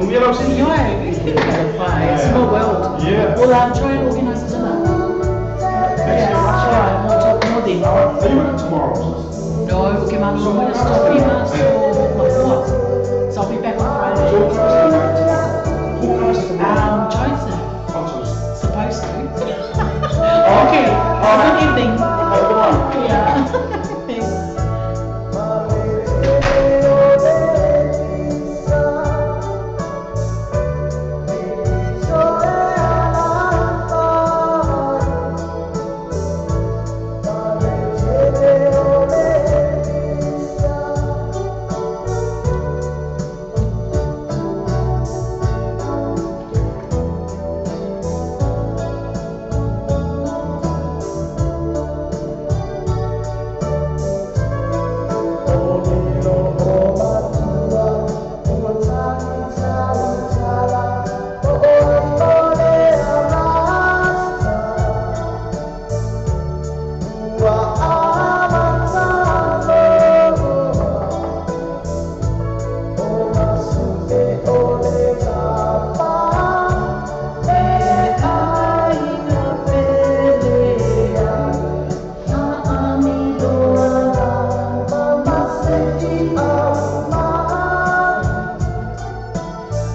Manuia lau sini. Ioe. Vai, small world. Yeah. We'll try and organise a dinner. Thanks Yeah, very much. all right, we'll talk more then. Are you working tomorrow? No, okay, mum, I'm going to stop you so mafua. So I'll be back on Friday. So who comes to work tomorrow? Who comes tomorrow? Joseph, Oh, Joseph. supposed to. Okay, have a good evening. Have a good one. Yeah. Thanks.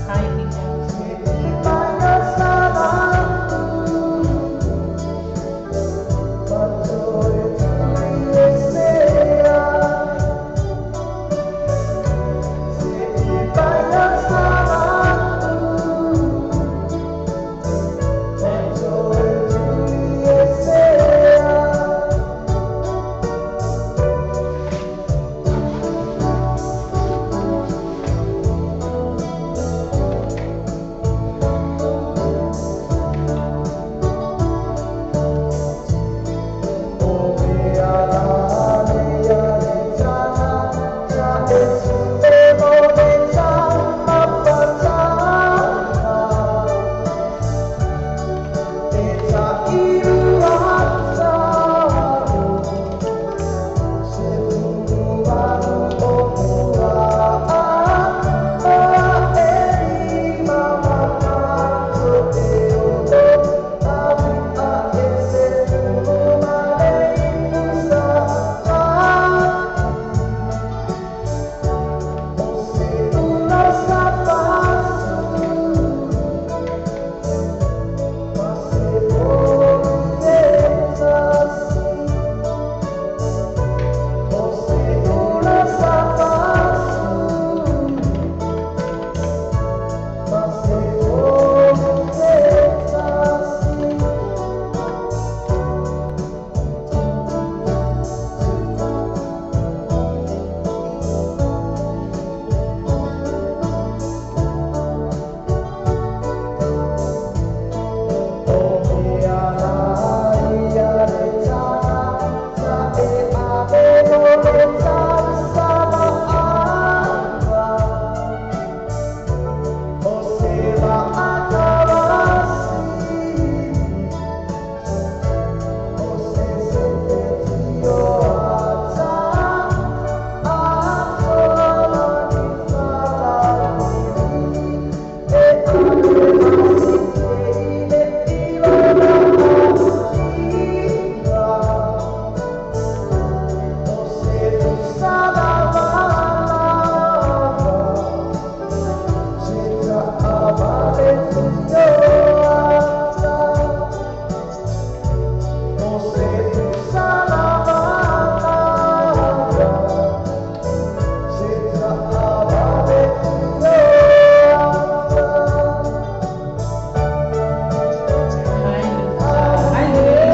Hi, Nina. Hi, Luca. Hi,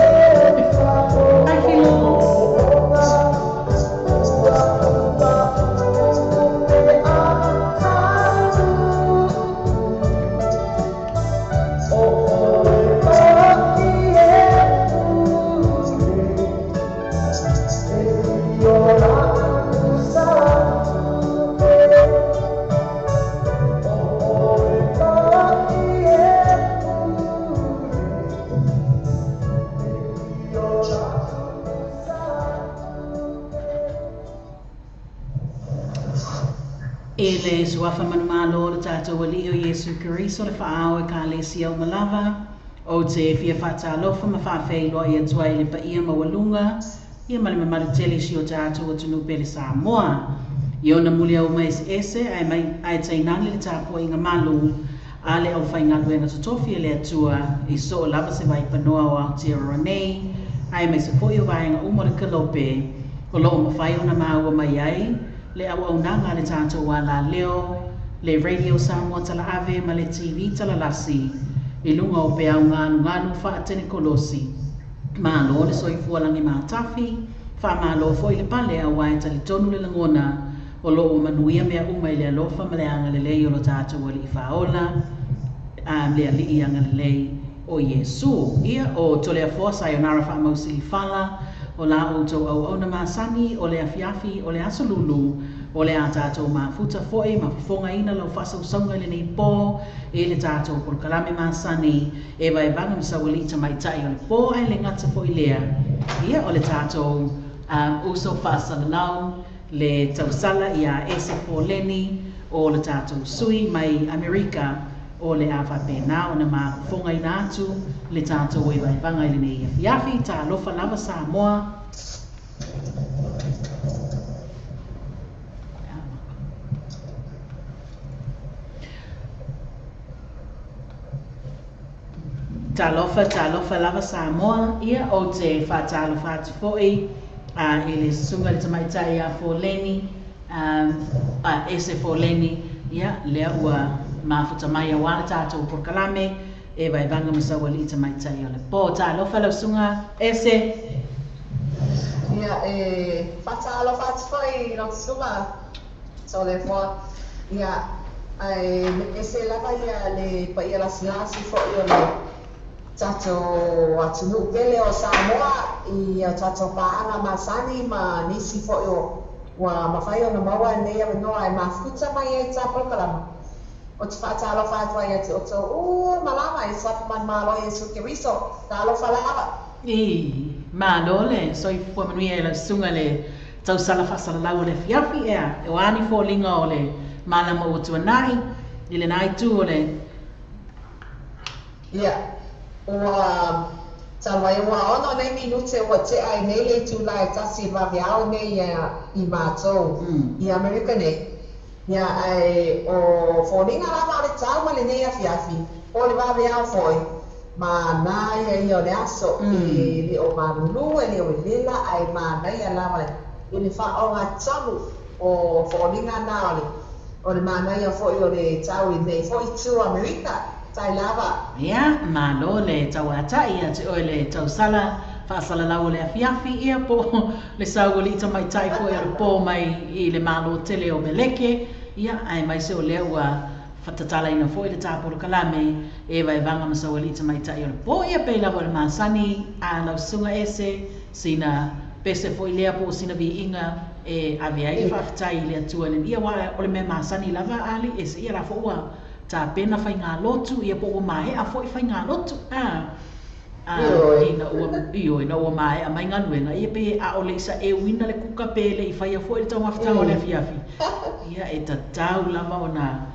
Louis. Hi, Philo. I le suafa manumalo o le tatou Alii o Iesu Keriso le Faaao Ekalesia uma lava, ou te fia faatalofa ma faafeiloai atu ai i le paia maualuga ia ma le mamalu tele i si o tatou atunuu pele Samoa i ona muliauma eseese ae mai ae tainane le tapuaiga malu a le aufaigaluega totofi a le Atua i soo lava se vaipanoa o Aotearoa nei aemaise foi o vaega uma o le kalope o lo o mafai ona maua mai ai le auaunaga a le tatou alaleo, le Radio Samoa Talaave ma le TV Talalasi i luga o peau galugalu faatenekolosi. Malo le soifua lagi matafi, faamalo foi le pale aua e talitonu le lagona o lo o ua manuia mea uma i le alofa ma le agalelei o lo tatou Alii Faaola, le Alii agalelei o Iesu. Ia, o Toleafoa Sayonara Faamausilifala, o la outou auauna masani o le afiafi o le Aso Lulu, o le a tatou mafuta foi ma fofogaina lau faasausauga i lenei po i le tatou polokalame masani e vaevaga ma saualii tamaitai o le po ae le gata foi lea, ia o le tatou uso faasalalau le tausala ia Ese Foleni o le tatou sui mai Amerika o le a faapena ona mafofogaina atu le tatou vaevaega i lenei afiafi. Talofa lava Samoa. Talofa, talofa lava Samoa. Ia, ou te faatalofa atu foi i le susuga i le tamaitai ia Foleni, Ese Foleni, ia, lea ua mafuta mai auā le tatou polokalame e vaevaga ma saualii tamaitai o le po. Talofa lau susuga Ese. Ia, e faatalofa atu foi i lau susuga Toleafoa. Ia, ae ese lava ia le paia lasilasi foi o le tatou atunuu pele o Samoa i a tatou paaga masani ma nisi foi o ua mafai ona maua lenei avanoa e mafuta mai ai ta polokalame. Ou te faatalofa atu ai ia te outou uma lava i suafa manumalo o Iesu Keriso. Talofa lava. I malo le soifua manuia e lau susuga le tausala faasalalau o le afiafi ea o a ni foliga o le malama ua tuanai i lena itu o le. Ia, ua talu ai ua 6 nei minute ua tea ai nei le itulā e tasi i le vaveao nei i matou i Amerika nei. Ia, ae o foliga lava o le tau ma lenei afiafi, po o le vaveao foi, manaia ia o le aso, e le o malulu, e le o welela, ae manaia lava i le faaogatolu o foliga na o le o le manaia foi o le tau i lenei foi itu o Amerika, tai lava. Ia, malo le tauatai ia te oe le tausala faasalalau o le afiafi, ia po o le saualii tamaitai foi o le po mai i le Malo tele o Meleke, ia, aemaise o lea ua fatatalaina foi le ta polokalame e vaevaga ma saualii tamaitai o le po, ia pei lava o le masani a lau susuga Ese, sina pese foi lea po o sina viiga e ave ai le faafetai i le Atua i le ia, aua o le mea masani lava a alii Ese, ia la foi ua tapena faigalotu, ia po ua maea foi faigalotu, a ina ua, ioe, ina ua maea mai galuega, ia pei ʻaʻole i saʻeuina le kuka pe le i faia foi le taumafataga o le afiafi, ia e tatau lava ona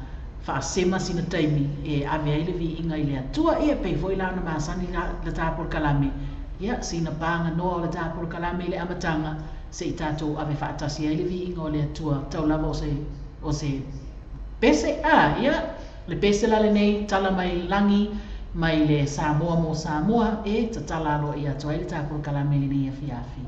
faasema sina taimi e ave ai le viiga i le Atua, ia pei foi la ona masani le ta polokalame, ia sina paganoa o le ta polokalame i le amataga seʻi tatou ave faatasi ai le viiga o le Atua tau lava o se o se pese a ia le pese la lenei tala mai lagi mai le Samoa mo Samoa e tatala aloaia atu ai le ta polokalame i lenei afiafi.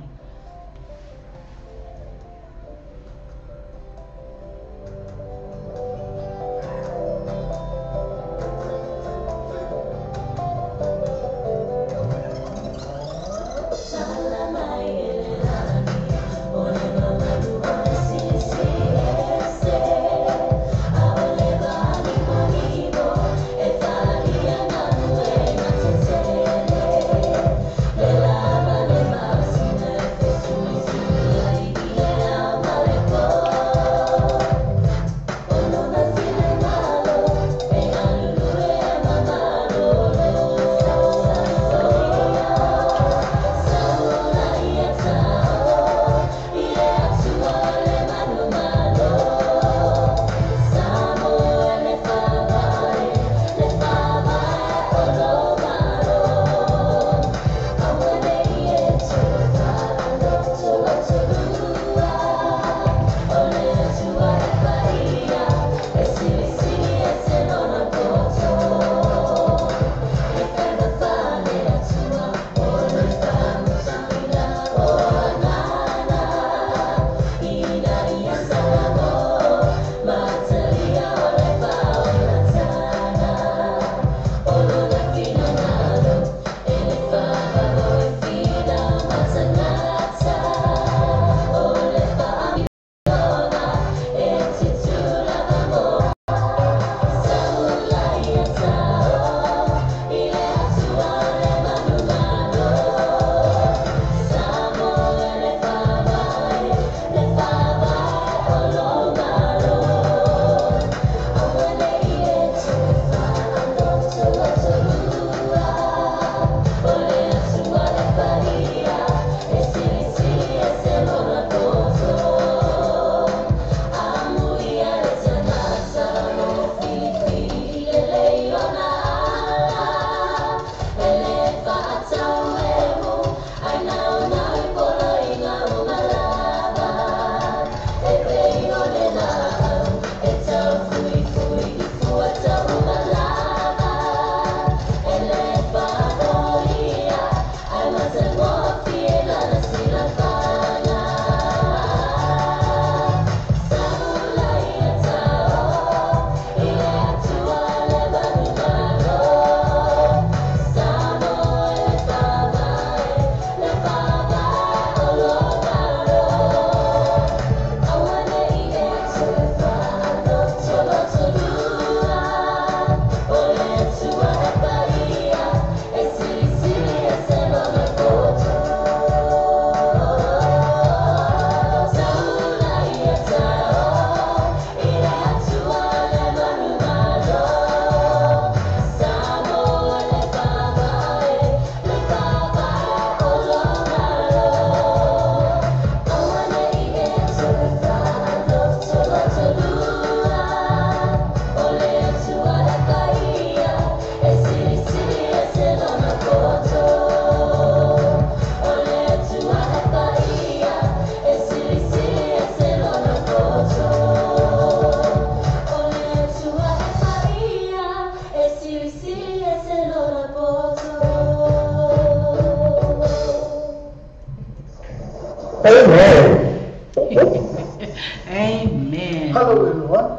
Amen. Hello, everyone.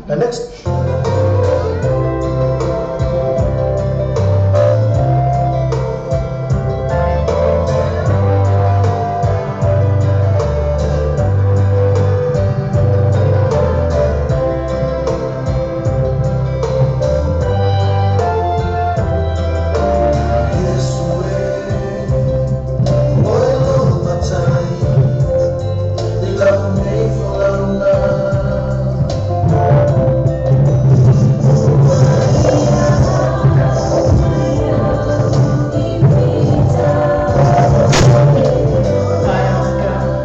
The next. Bye, Oscar.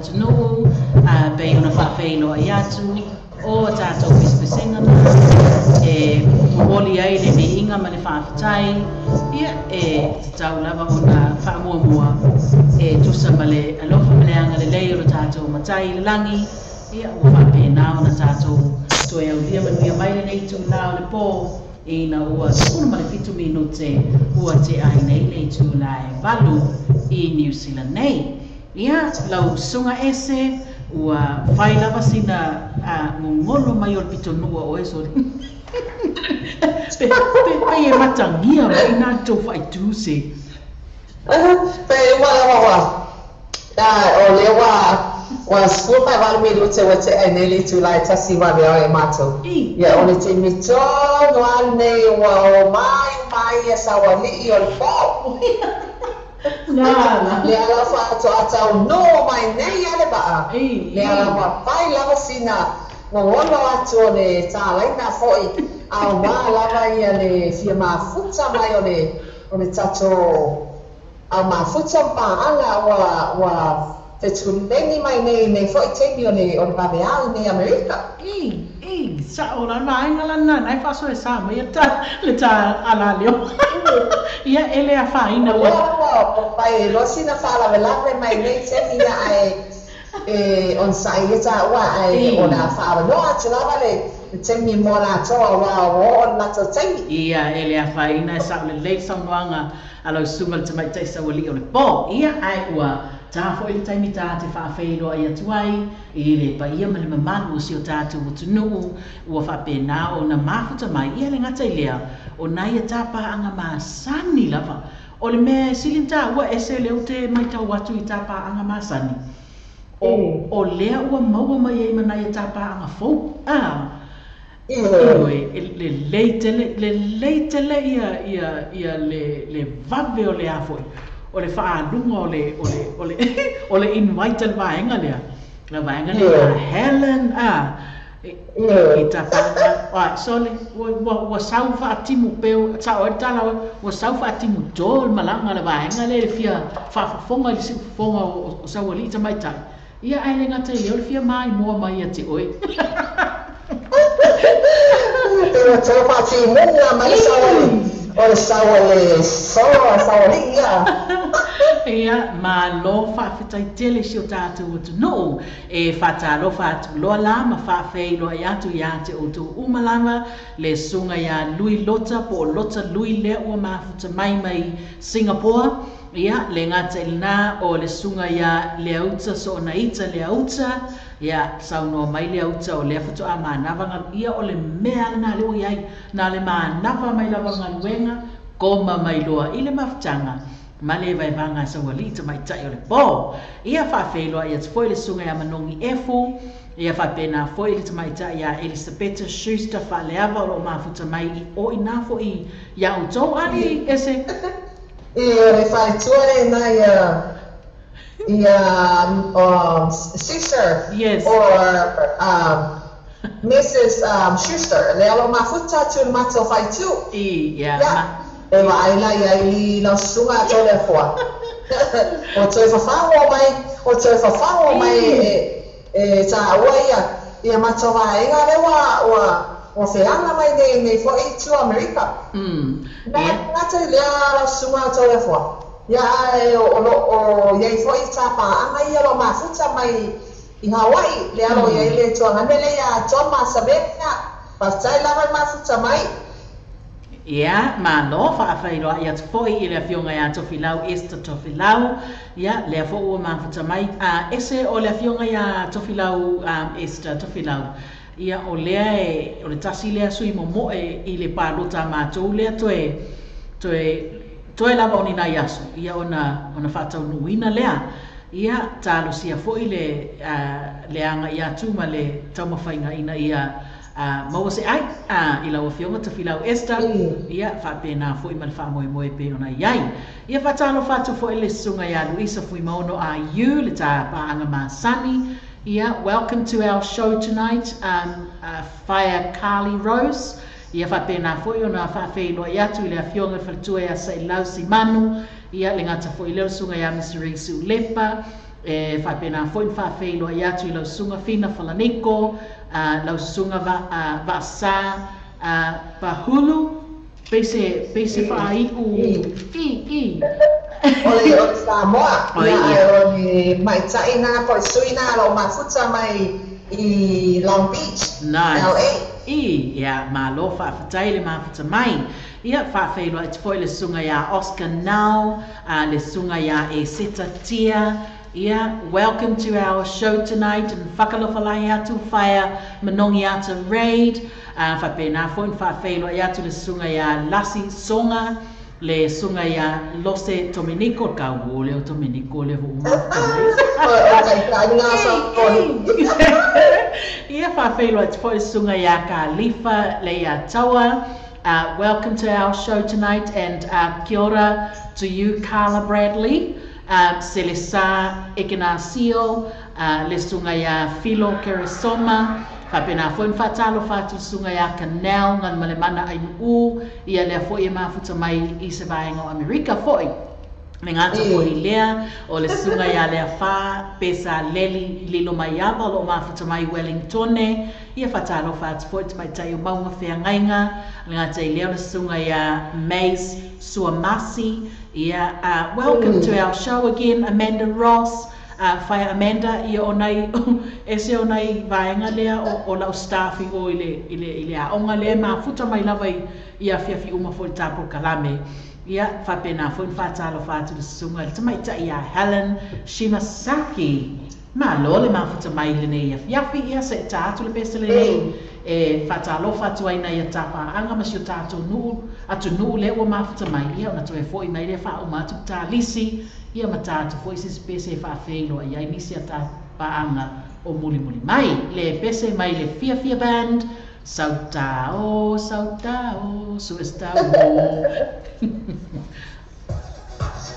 atunuu, pei ona faafeiloai atu o tatou pesepesega na e momoli ai le viiga ma le faafetai, ia e tatau lava ona faamuamua e tusa ma le alofa ma le agalelei o lo tatou Matai i le lagi, ia ua faapena ona tatou toe aulia manuia mai lenei itulā o le pō ina ua 17 minute ua tea ai nei le itulā e 8 i New Zealand nei. Ia, lau susuga ese, ua fai lava sina gogolo mai o le pitonua oe soli. Pe e matagia mai na tou faaitu se. Pe ua lava ua o lea ua 18 minute ua tea ai nei le itulā e 1 vaveao e matou. Ia, o le taimi tonu lava lenei ua o mai mai ia sauali'i o le pō. La la. Le ala faatoa taunuu mai nei a le vaa. Le ala ua fai lava sina gogolo atu o le tālaina fo'i auā lava ia le fia mafuta mai o le tatou au mafuta ma paaga ua fetuleni mai nei nei fo'i taimi o le vaveao i nei Amerika. I, sa'o la vaega lana nai faasoesa mai ta le ta ala leo. Ia e le afaina ua. Ua fai loa sina faalavelave mai nei taimi ia ae e on sa'i ia tāua ae o le a faaavanoa atu lava le taimi mo latou auā ua oo le latou taimi. Ia e le afaina e sa'o lelei saunoaga a lau susuga le tamaitai sauali'i o le pō. Ia ae ua tā fo'i le taimi tā te faafeiloai atu ai i le paia ma le mamalu o si o tatou atunuu ua faapena ona mafuta mai. Ia le gata i lea o nai e tapaaga masani lava. O le mea e sili ona taua ese lea ou te matau atu i tapaaga masani. O lea ua maua mai ai ma nai e tapaaga fou. Ioe, lelei tele ia le vave o le a foi. O le faaluga o le invite le vaega lea. La vaega lea Helen i tapaaga ai sole ua sau faatimu peu sa'o ai le tala ua sau faatimu to le malaga le vaega lea i le fia faafofoga i le siufofoga o sauali'i tamaitai. Ia ae le gata i lea o le fia maimoa mai ia te oe. Pe ua toe faatimuga mai sauali o le sau o le soa sauali'i ia. Ia, malo faafetai tele si o tatou atunuu e faatalofa atu loa la ma faafeiloai atu iā te outou uma lava le susuga iā Lui Lota po o Lota Lui lea ua mafuta mai mai Singapore. Ia le gata i lenā o le susuga iā Leauta Soonaita Leauta. Ia saunoa mai Leauta o lea faatoa manava ia o le mea lena lea ua i ai na le manava mai lava galuega koma mai loa i le mafutaga ma le vaevaga sauali'i tamaitai o le pō. Ia faafeiloai atu foi le susuga iā Manogi Efu, ia faapena foi le tamaitai iā Elisapeta Schuster Faaleava o loo mafuta mai i o inā fo'i iā outou ali ese. I o le faletua lena ia Sister or Mrs. Schuster le alo mafuta atu le matou faaitu. I ia. Ia e vaai la ia i lau susuga atu le afoa o toe fafago mai o toe fafago mai e tāua ia matou vaega le ua feaga mai nei fo'i i tua Amerika. Na gata i lea lau susuga atu le afoa ia ae o lo o iai fo'i tapaaga ia lo mafuta mai i Hawaii le alo iai le tuagane le ia John Masavena faafetai lava i mafuta mai. Ia, malo faafeiloai atu foi i le afioga iā Tofilau Esther Tofilau. Ia, lea foi ua mafuta mai. Ese o le afioga iā Tofilau Esther Tofilau. Ia, o lea e, o le tasi lea sui momoe i le palota matou lea toe lava o ni nai aso. Ia ona faataunuuina lea. Ia, talosia foi le aga'i atu ma le taumafaiga ina ia maua se ai i lau afioga Tofilau Esther. Ia, faapena foi ma le faamoemoe pe ona i ai. Ia faatalofa atu foi le susuga iā Luisa Fuimaono IU le tapaaga masani. Ia, welcome to our show tonight, Fire Carly Rose. Ia faapena foi ona faafeiloai atu i le afioga i le faletua ia Sailau Simanu. Ia le gata foi lea o le susuga iā Mr. Siulepa. E faapena foi na faafeiloai atu i lau susuga Fina Falaniko, lau susuga Vaasa Pahulu, pei se pei se faaiu i i. O le Samoa, ia, o le maita'i na po o le sui na o loo mafuta mai i Long Beach. Nice. LA. I, ia, malo faafetai le mafuta mai. Ia, faafeiloai atu foi le susuga iā Oscar Nau, le susuga iā Eseta Tia. Ia, welcome to our show tonight and whakalofalahi atu whaea Manongi Ata Raid. Faapena foi na faafeiloai atu le susuga iā Lasi Songa, le susuga iā Lose Tominiko, le kauō lea o Tominiko lea ua mafuta mai. O taitai na sa Ia, faafeiloai atu foi le susuga iā Kalifa le iā Taua. Welcome to our show tonight and kia ora to you, Carla Bradley, Selesa Ekenasio, le susuga iā Filo Keresoma, faapena foi na faatalofa atu le susuga iā Canel Galumalemana Ainu'u, ia lea foi e mafuta mai i se vaega o Amerika foi. Le gata foi i lea, o le susuga iā Leafā Pesa Leli Lilo Maiava o loo mafuta mai Wellingtone, ia faatalofa atu foi tamaitai o Mauga Feagaiga, le gata i lea o le susuga iā Mace Suamasi. Ia, welcome to our show again, Amanda Ross. Whaea Amanda, ia o nai, ese o nai vaega lea o lau staff i o i le aoga lea, mafuta mai lava i afiafi uma foi le tatou kalame. Ia, faapena foi na faatalofa atu le susuga i le tamaitai iā Helen Shimasaki. Malo le mafuta mai lenei afiafi, ia seʻi tā atu le pese lenei e faatalofa atu ai nai a tapaaga ma si o tatou nuu atunuu lea ua mafuta mai, ia ona toe foʻi mai lea faauma atu talisi, ia ma tā atu foi se pese e faafeiloai ai nisi a tapaaga o mulimuli mai. Le pese mai le Fiafia Band, Sautao, Sautao, Suestao.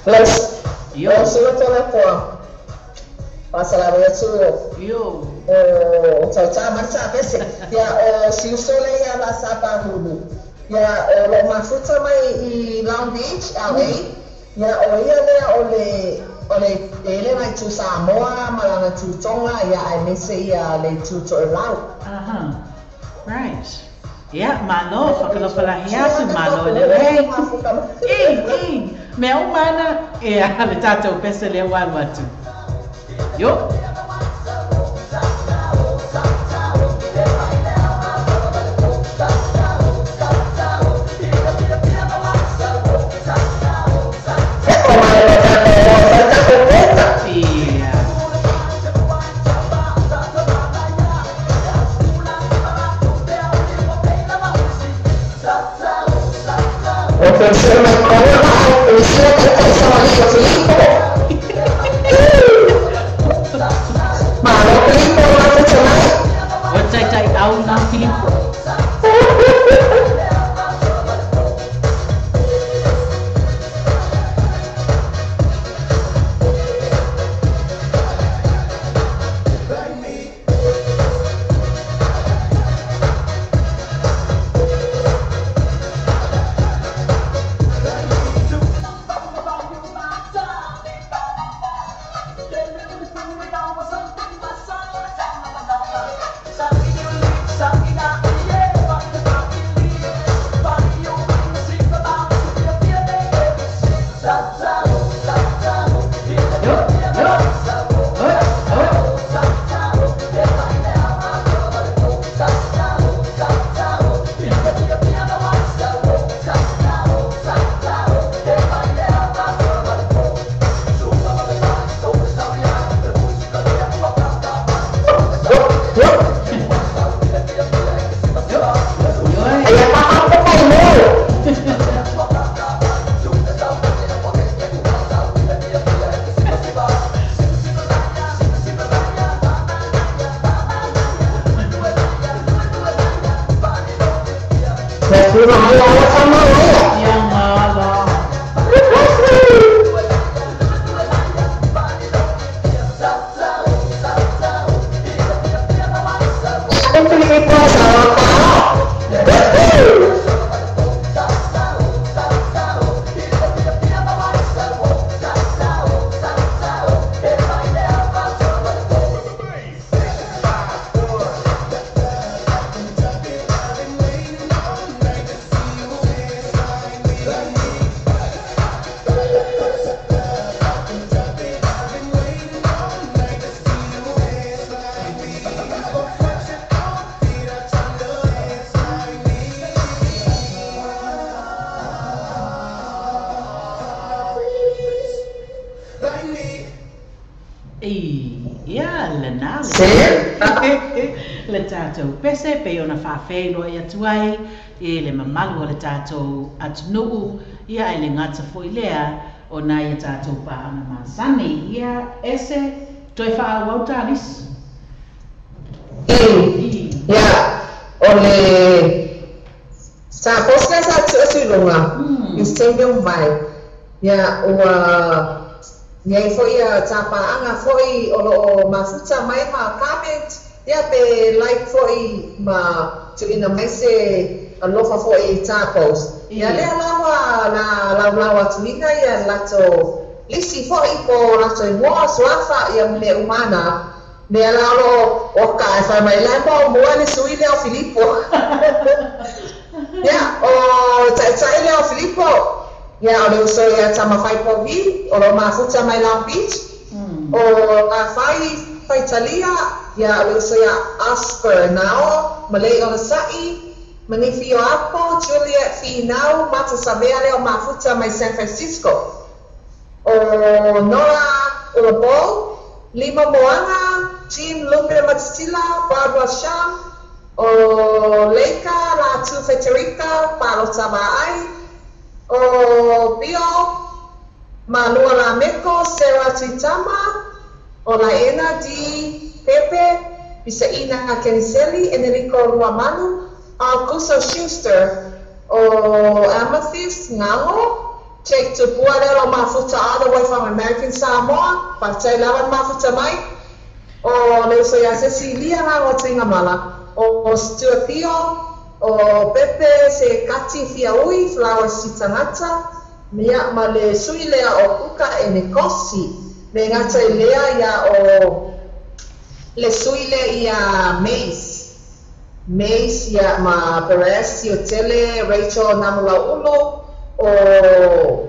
Les Yo. Lau susuga Toleafoa, faasalawai atu Yo. o tautā mai tapese, ia o siuso le ia Vaasa Pahulu, ia o loo mafuta mai i Long Beach, LA, ia o ia lea o le tele na itu Samoa ma lana tutoga, ia aemaise ia le itu Toʻelau. Aha. Right. Yeah, malo, whakalofalahi atu, malo le lei. I, mea umana, e a le tātou pese lea walu atu. Yo. Ia. O terceiro Malo Filipo mafuta mai. O taitai au nā Filipo. Yo, yo. Oi, oi. Yo, yo. Ia faapapai mo. Le sua mai ala tama ia. Ia ngala. O Filipo sa. Lena Se. Le tatou pese pe ona faafeiloai atu ai i le mamalu o le tatou atunuu, ia ai le gata foi lea o nai a tatou paaga masani. Ia ese toe faaauau talisi. I. Ia, o le sa post lea sa tuu atu i luga i se taimi ua mavae. Ia, ua i ai foi tapaaga foi o lo o mafuta mai ma comment, ia pe like foi ma tuuina mai se alofa foi i tā post. Ia lea la ua na laulau atuina ia latou lisi foi po o latou igoa, suafa, ia ma mea uma na. Mea la o lo o oka e fai mai la e maomua le sui lea o Filipo. Ia, o taitai lea o Filipo, ia o le uso ia Tamafai Povi, o lo o mafuta mai Long Beach. O Afai Faitalia, ia o le uso ia Oscar Nao, Malei Onasa'i, Manifi Oapo, Juliet Finau, Mata Savea lea o mafuta mai San Francisco. O Nora Ulabo, Lima Moana, Jim Lupe Matatila, Barbara Sham, o Leika Latu Federica, Palota Va'ai, o Bio Malua Lameko, Sarah Tuitama, o Laena D. Pepe, Pisaina Keniseli, Enrico Ruamanu, Augusto Schuster, o Amethyst Ngango, Jake Tupua lea o mafuta all the way from American Samoa, faafetai lava le mafuta mai. O le uso ia Cecilia Ngango Tuigamala, o Stuart Theo, o Pepe Se Kati Fiaui, Flowers Sitangata, ia ma le sui lea o Kuka Enekosi, me gata i lea ia o le sui lea ia Mace. Mace ia ma Perez Siotele, Rachel Namulau'ulu, o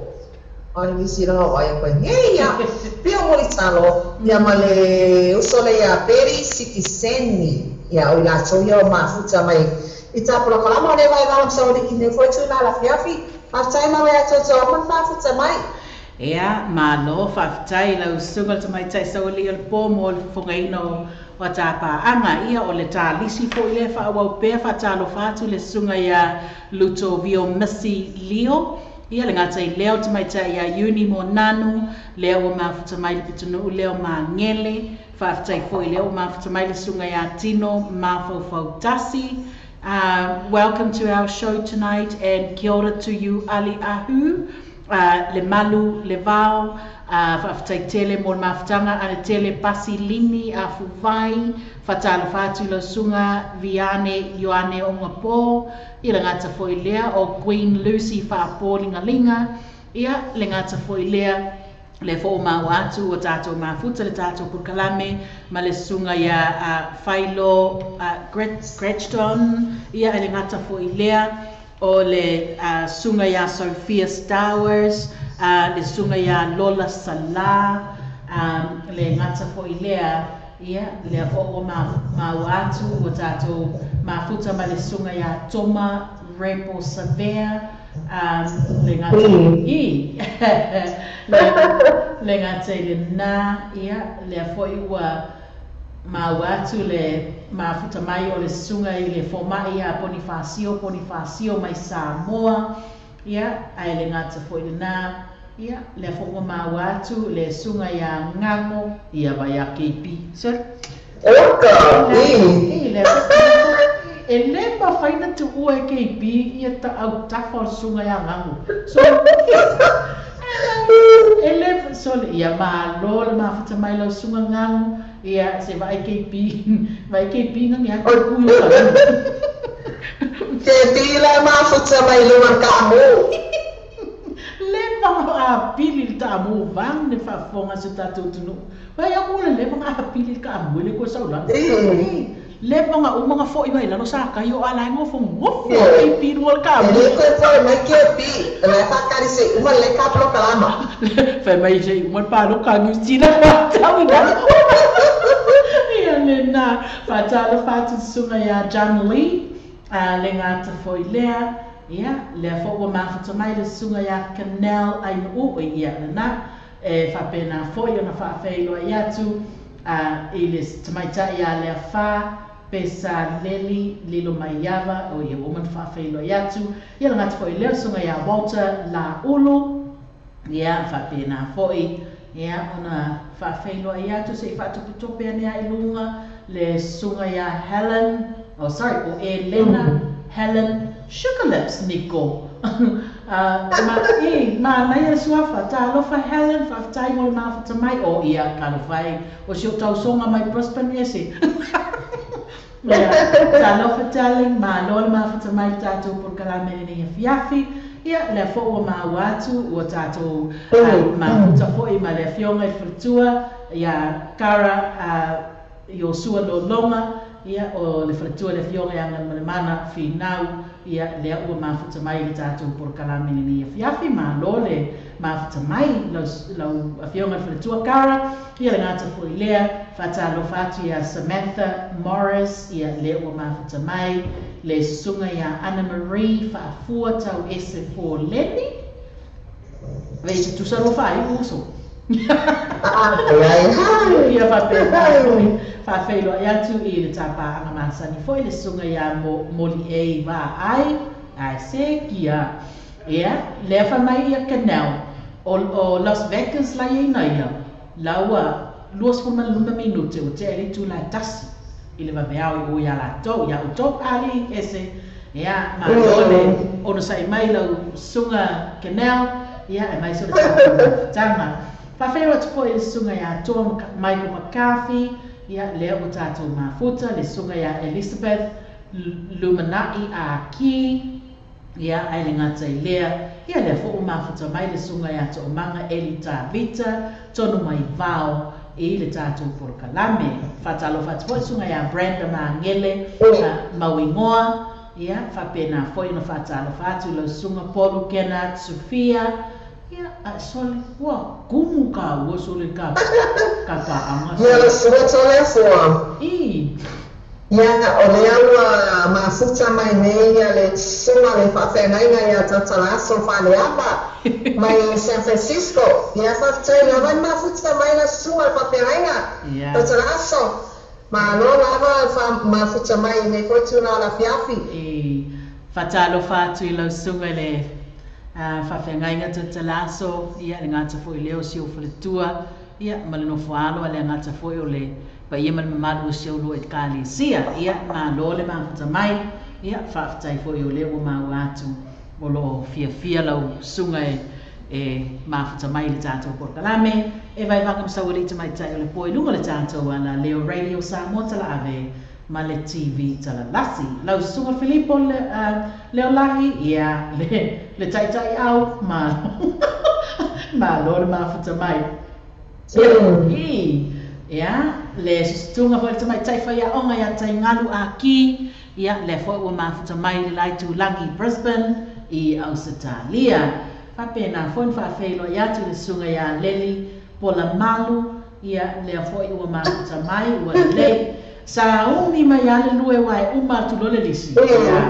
ai nisi langa o aia koe nei ia Pio Mulitalo, ia ma le uso lea ia Peri Sikiseni, ia o i latou ia o mafuta mai i tā polokalama o le vaivao ma saoliki nei foi tū la lafiafi. Faafetai lava ia toutou uma le mafuta mai. Ia, malo, faafetai lau susuga le tamaitai saualii o le po mo le fofogaina o o tapaaga. Ia o le talisi foi lea faaauau pea faatalofa atu le susuga ia Lutovio Missy Leo. Ia le gata i lea o tamaitai ia Uni mo Nanu, lea ua mafuta mai le pitonuu lea o Magele. Faafetai foi lea ua mafuta mai le susuga ia Tino Mafaufautasi. Welcome to our show tonight and kia ora to you Ali Ahu. Le malu le vao, faafetai tele mo le mafutaga ale tele pasi limi afuvai. Faatalofa atu i lau susuga Viane Ioane Ogapo. Ia le gata foi lea o Queen Lucy Faapoligalinga. Ia le gata foi lea le fo'omaua atu ua tatou mafuta le tatou polokalame ma le susuga ia Failo Gretchton. Ia e le gata foi lea o le susuga ia Sophia Stowers, le susuga ia Lola Sala, le gata foi lea ia lea fo'o ua maua atu ua tatou mafuta ma le susuga ia Toma Repo Savea, le gata i le gata i lenā. Ia lea foi ua maua atu le mafuta mai o le susuga i le foma'i ia Ponifasio Ponifasio mai Samoa. Ia ae le gata foi lenā ia lea foi ua maua atu le susuga ia Gago ia vai a KP so Oka, i le e le mafai na tuua e KP ia ta'autafa o le susuga ia Gago so e le so ia malo le mafuta mai lau susuga Gago. Ia se vaai KP vai KP gagi atu ui o Ke tila mafuta mai luga kaamu. Le vaga apili le taamu vang le faafofoga se tatou atunuu vai aku le le vaga apili le kaamu e le koe saulagi le vaga uma ga fo'i mai lalo sa kai o ala e gofogofo KP luga le kaamu. E le koe fo'i mai KP, le faakali se uma le ka polokalama. Fai mai se uma le paloka New Zealand faatau i lalo. Ia lenā faatalofa atu susuga ia John Lee, le gata foi lea ia lea foi ua mafuta mai le susuga ia Canel Ainuu. Ia lenā e faapena foi ona faafeiloai atu I le tamaitai ia le afa pesa leli lilo maiava o ia woman faafeiloai atu. Ia le gata foʻi lea o susuga iā Walter Laulu ia faapena foʻi ia ona faafeiloai atu seʻi faatopetope ane ai luga le susuga iā Helen oh sorry o Elena Helen Sugarlips Niko ma e manaia le suafa talofa Helen faafetai mo le mafuta mai o ia talofa e o si o tausoga mai Brisbane ese ia talofa darling malo le mafuta mai le tatou polokalame lenei afiafi ia lea foʻi ua maua atu ua tatou mafuta foʻi ma le afioga i le faletua ia Kara Iosua Lologa ia o le faletua le afioga ia Galumalemana Finau ia lea ua mafuta mai le tatou polokalame lenei afiafi malo le mafuta mai lau afioga i le faletua Kara ia le gata foʻi lea faatalofa atu ia Samantha Morris ia lea ua mafuta mai le susuga ia Anna Marie Faafua Tau Ese Poleni vei tutusa loa faaiu uso ia faapena foʻi faafeiloai atu i le tapaaga masani foʻi le susuga iā Moli e Vaai ae se kia ia lea faamai ia Canel o Las Vegas la iai ia laua 25 minute ua tea i le itula e tasi i le vaveao i o iā latou iā outou ali ese ia malo le ona saʻi mai lau susuga Canel ia e mai se o le tatou mafutaga faafeiloai atu foʻi le susuga iā Toa Michael McCarthy ia lea ua tatou mafuta le susuga iā Elizabeth Lumanaʻi Aki ia ae le gata i lea ia lea foʻi ua mafuta mai le susuga iā Toomaga Eli Tavita tonu mai vao i le tatou polokalame faatalofa atu foʻi susuga iā Brenda Magele Mauigoa ia faapena foʻi ona faatalofa atu lau susuga Polu Kennard Sofia ia ae sole ua kumu ka ua sole ka paaga Ia le susuga Toleafoa. I Ia o lea ua mafuta mai nei ia le susuga le faafeagaiga ia Tautalaso Faleapa mai San Francisco. Ia faafetai lava ni mafuta mai la susuga le faafeagaiga ia Tautalaso. Malo lava fa mafuta mai nei foʻi tulaga lafiafi. I faatalofa atu i lau susuga i le faafeagaiga Tautalaso ia le gata foʻi lea o si ou faletua ia ma le nofo alo a le gata foʻi o le paia ma le mamalu o si ou lua i ekalesia ia malo le mafuta mai ia faafetai foʻi o lea ua maua atu o loo fiafia lau susuga e mafuta mai le tatou polokalame e vaevaga ma saualii tamaitai o le po i luga o le tatou ala leo Radio Samoa talaave ma le TV talalasi lau susuga Filipo le Leolahi ia le taitai au malo malo le mafuta mai i ia le susuga foʻi le tamaitai faiaoga ia Taigalu Aki ia lea foʻi ua mafuta mai le laitulagi Brisbane i Ausetalia faapena foʻi na faafeiloai atu le susuga iā Leli Polamalu ia lea foʻi ua mafuta mai ua lelei sa umi mai a le lue ua e uma atu loa le lisi ia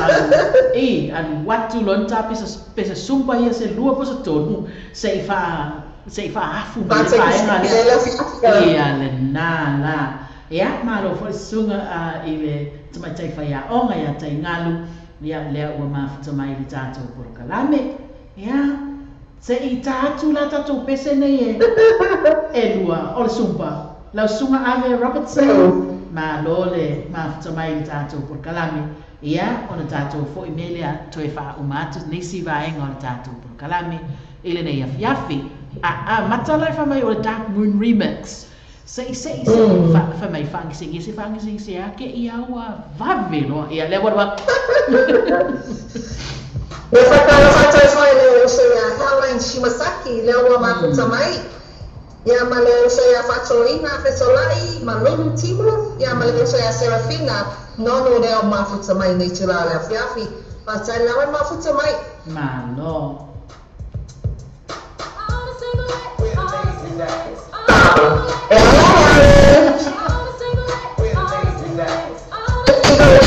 alu i alu atu loa ni ta pesa sumpa ia se lua po se tonu seʻi faaafu mai le vaega lea ia lenā la ia malo foʻi le susuga i le tamaitai faiaoga ia Taigalu ia lea ua mafuta mai le tatou polokalame ia seʻi ta atu la tatou pese nei e lua o le sumpa lau susuga Ave Robertson malo le mafuta mai le tatou polokalame ia ona tatou foʻi me lea toe faauma atu nisi vaega o le tatou polokalame i lenei afiafi a matala e faamai o le Dark Moon Remix seʻi seʻi seʻi faamai faagesegese faagesegese ake ia ua vave loa ia lea ua lua Ia faatalofa atu ai foʻi le uso ia Helen Shimasaki lea ua mafuta mai ia ma le uso ia Faatoina Fesolaʻi ma Lulu Timu ia ma le uso ia Serafina Nono lea o mafuta mai nei tulaga le afiafi. Faafetai lava le mafuta mai. Malo.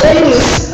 Ladies.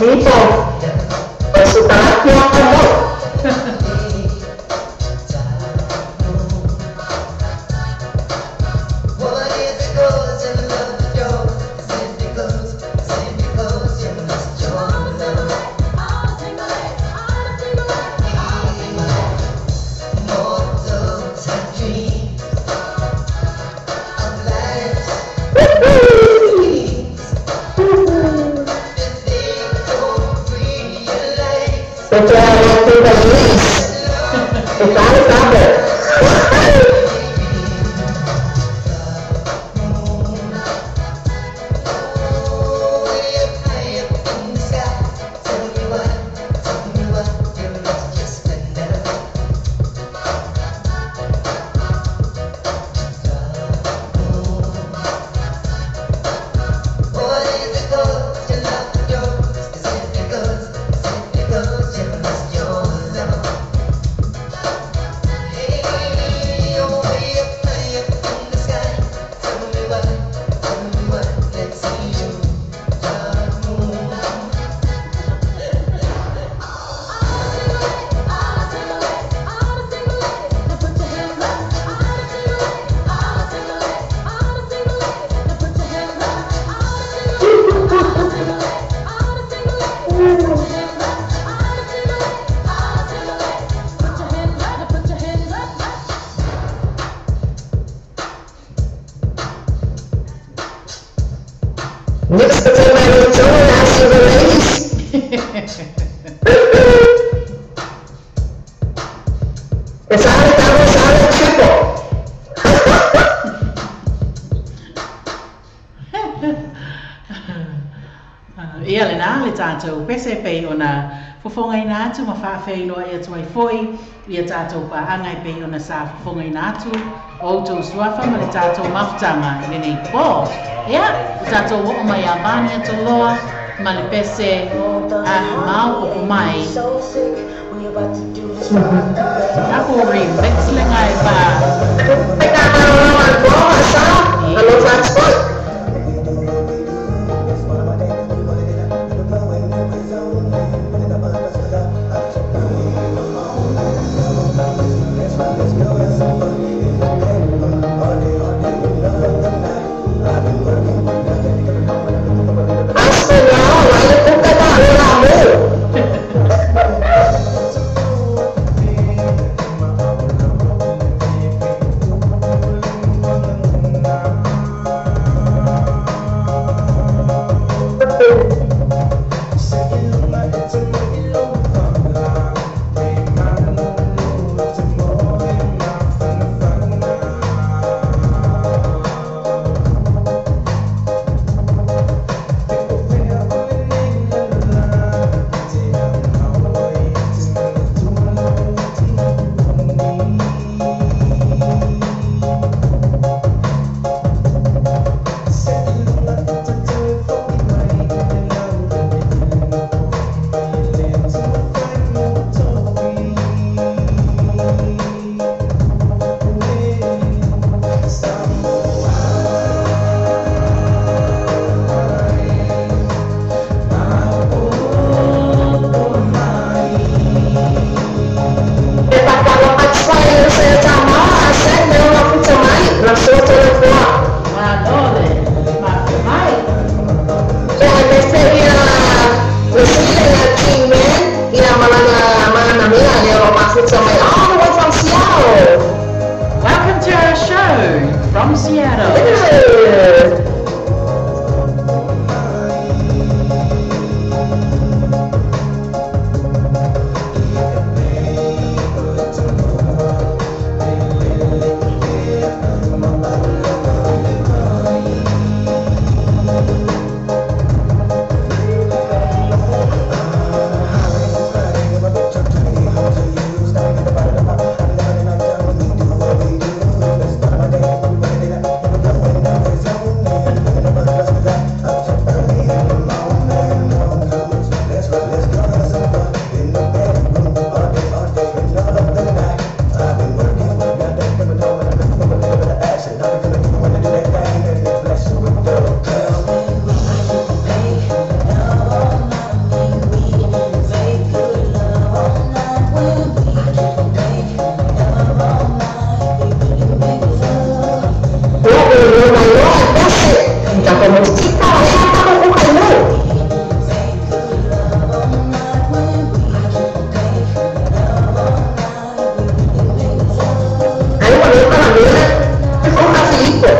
people. Next time I will join us in the ladies. It's all double, it's all triple. Ia le nā le tātou pese pei o nā fofonga ina atu ma whaawheiloa ia tuai foi ia tātou paanga i pei o na sa fofonga ina atu o tau suafa ma le tātou mafutanga i lenei pō. Ia, o tātou o mai a mani toloa ma le pese a mau o mai. Ako remix le ngai pa. tatou musika ea tatou ukailou. Ai ua lē palamea e foukafilipo.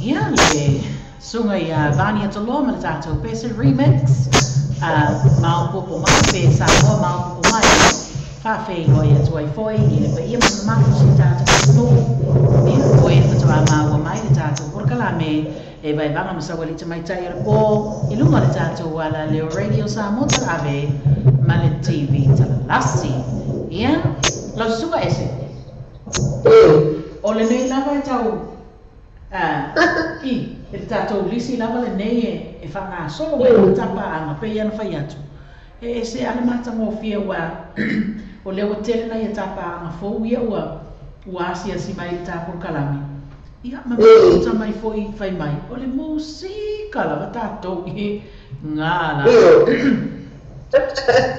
Ia le suga ia Vani Ataloa ma le tatou pese remix maopopo mai pe Samoa maopopo mai faafeiloai atu ai foi i le paia ma mamalu o si tatou atunuu. Ia o e fatoā maua mai le tatou polokalame e vaevaga ma sauali tamaitai o le pō i luga o le tatou ala leo Radio Samoa Talaave ma le TV Talalasi. Ia lau susuga ese o lenei lava e tau i e le tatou lisi lava lenei e faagasolo mai le tapaaga pei ana fai atu e ese ale matagofie ua o lea ua tele na ia tapaaga fou ia ua ua asiasi mai le tapolokalame. Ia ma mafuta mai foi fai mai o le musika lava tatou i gala.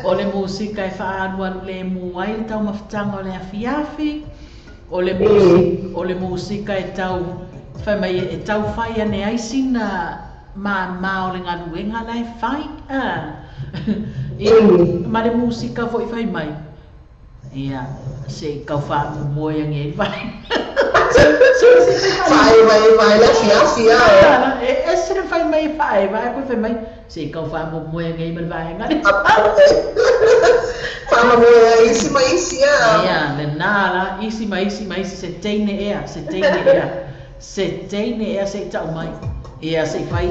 O le musika e faaalualu lemu ai le taumafataga o le afiafi. O le o le musika e tau fai mai e tau fai ane ai sina māmā o le galuega la e fai ia ma le musika foi fai mai ia se i kau faamoemoe age ai vai. Faaevaevae le afiafi a e ese le fai mai e faaevae koe fai mai se i kau faamoemoe age ai ma le vaega le faamoemoe ai isi ma isi a ia lenā la isi ma isi ma isi se teine ea se teine ea se teine ea se i tau mai ia se i fai.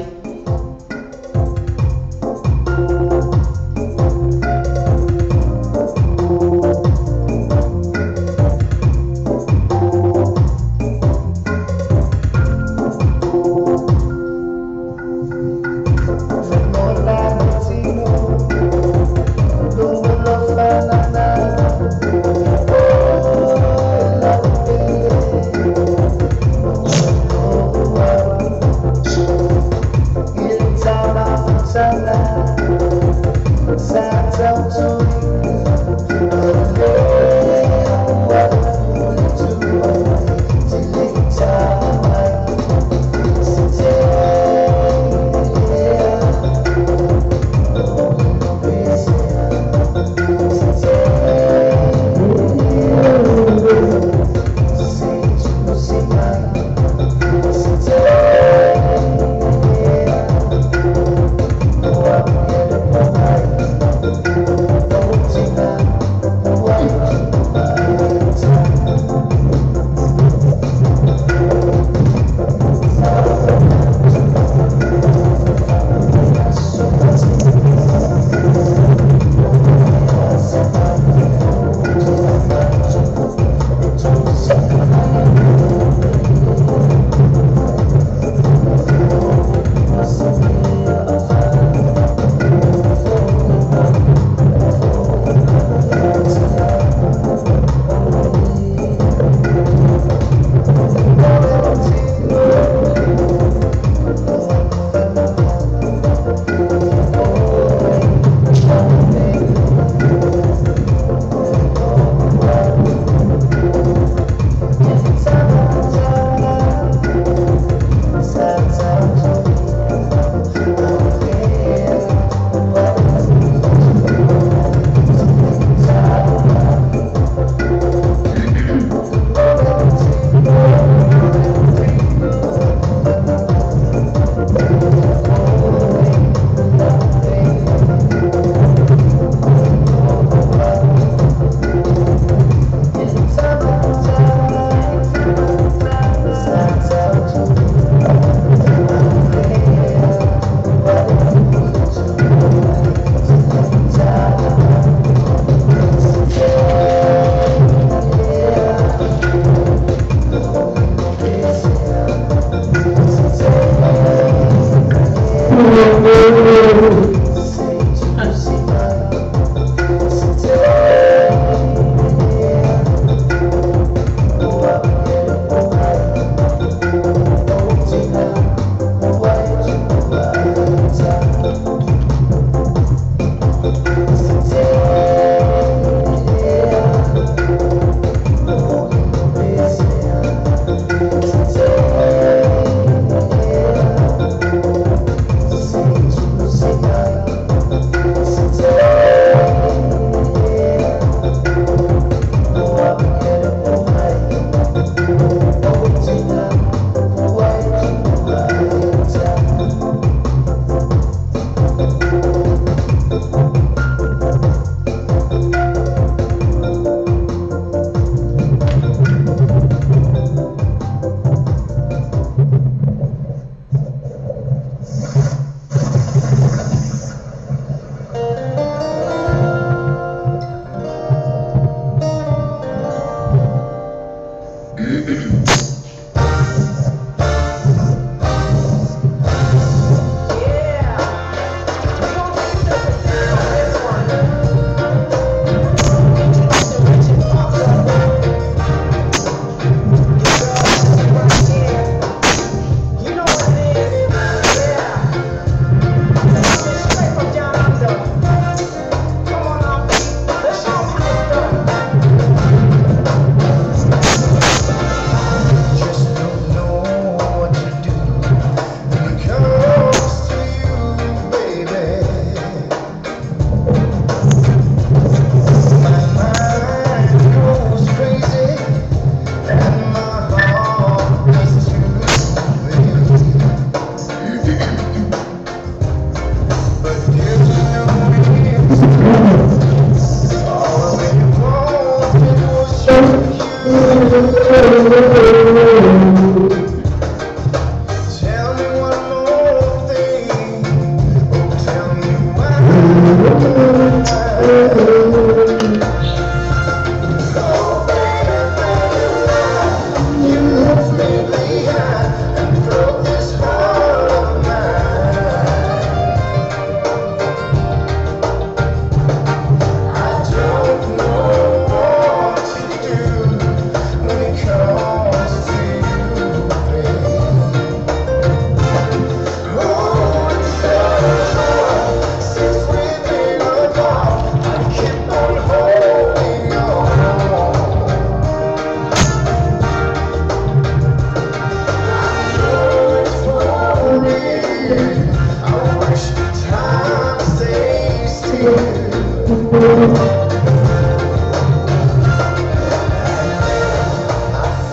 I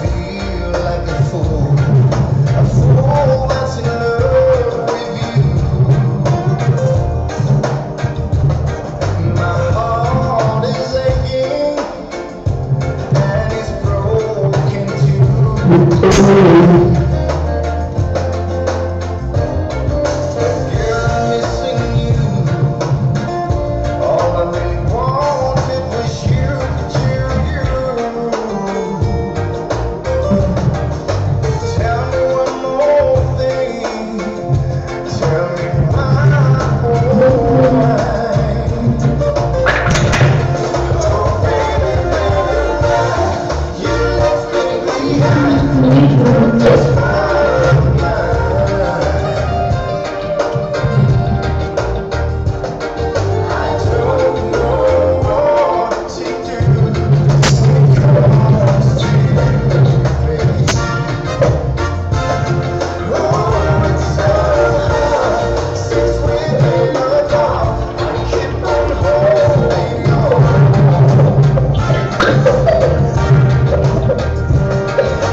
feel like a fool that's in love with you. My heart is aching and it's broken too. Girl, I'm missing you. All I really wanted was you, you, you. Tell me one more thing. Tell me why, oh why. Oh baby, baby, why you left me behind? Broke this heart of mine. I don't know what to do when it comes to you, babe. Oh, it's so hard since we've been apart. I keep on holding on.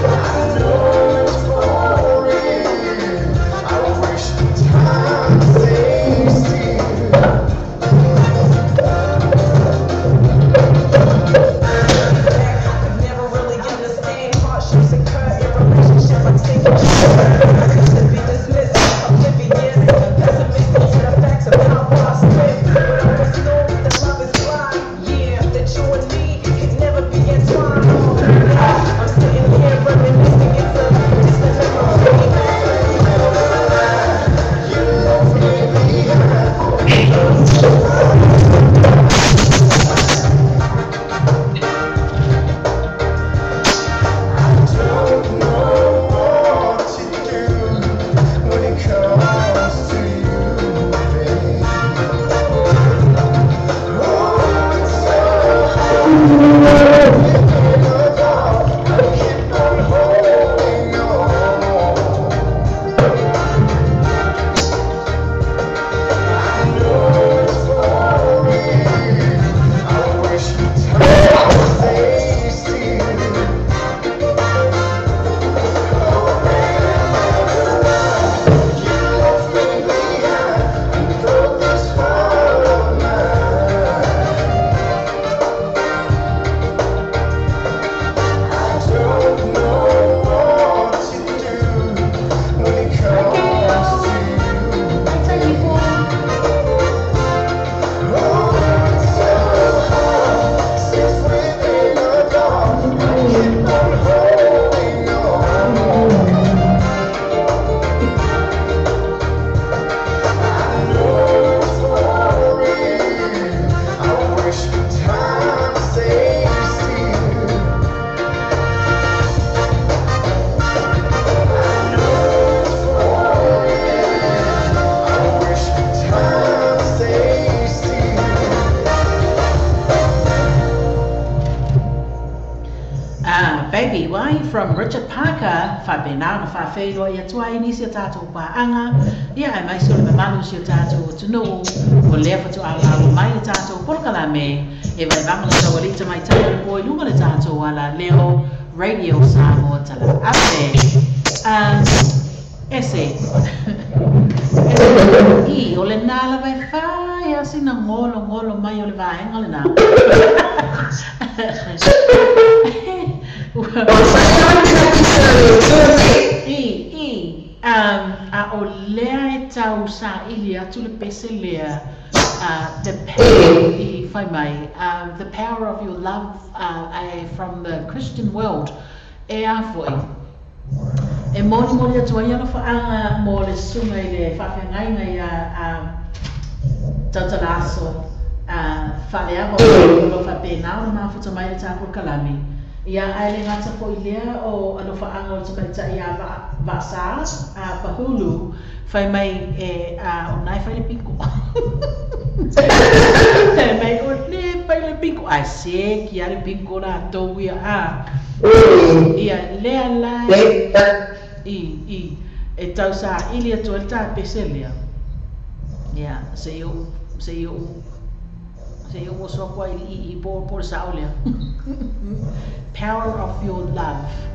I know it's for real. I wish time stays still. I could never really understand hardships occur in relationships. I'm taking to be dismissed, oblivious, pessimistic to the facts of how I spent. But I always knew that love is blind. Yeah, that you and me could never be entwined. Now I'm sitting here reminiscing. It's a distant memory. You left me behind. I don't know what to do when it comes to you, babe. Oh, it's so hard. We've been apart. I keep on holding on. I know it's for real. I wish time stays still. Oh, baby, baby, why you left me behind and broke this heart of mine? I don't know what to do when it comes to you. Oh, it's so hard since we've been apart. I keep on holding on. I know it's for real. I wish time stays still. I know it's for real. I wish time stays still. Baby Why from Richard Parker, whapena na whawheirua ia tua i nisi o tātou pāanga, ia ai mai si o le mamalu si o tātou tunu, o lea whatu alo mai le tātou polokalame, e vai vanga le taualita mai tau le poi lunga le tātou ala leo Radio Samoa tala ape. Ese, i o le nā vai whai a sina ngolo ngolo mai o le vaenga le nā. A o lea e tau sa ili atu le pese lea, the power, i whai mai, the power of your love from the Christian world, e a foi. E moni moni atu ai ana whaanga mō le sunga i le whawhengainga i a tautalaso, whaleawa o lo whapena o mafuta mai le tāpur kalami. Ia ai le ngata po i lea o alofa anga o tamaita i a vasa, a pahulu, whai mai e o nai whai le pinko. Whai mai o le whai le pinko. Ai se ki a le pinko rā tau ia a. Ia lea lai i e tau sa ili atu le tā pese lea. Ia, se i o Se i o so kwa i po po sa o lea. Power of Your Love.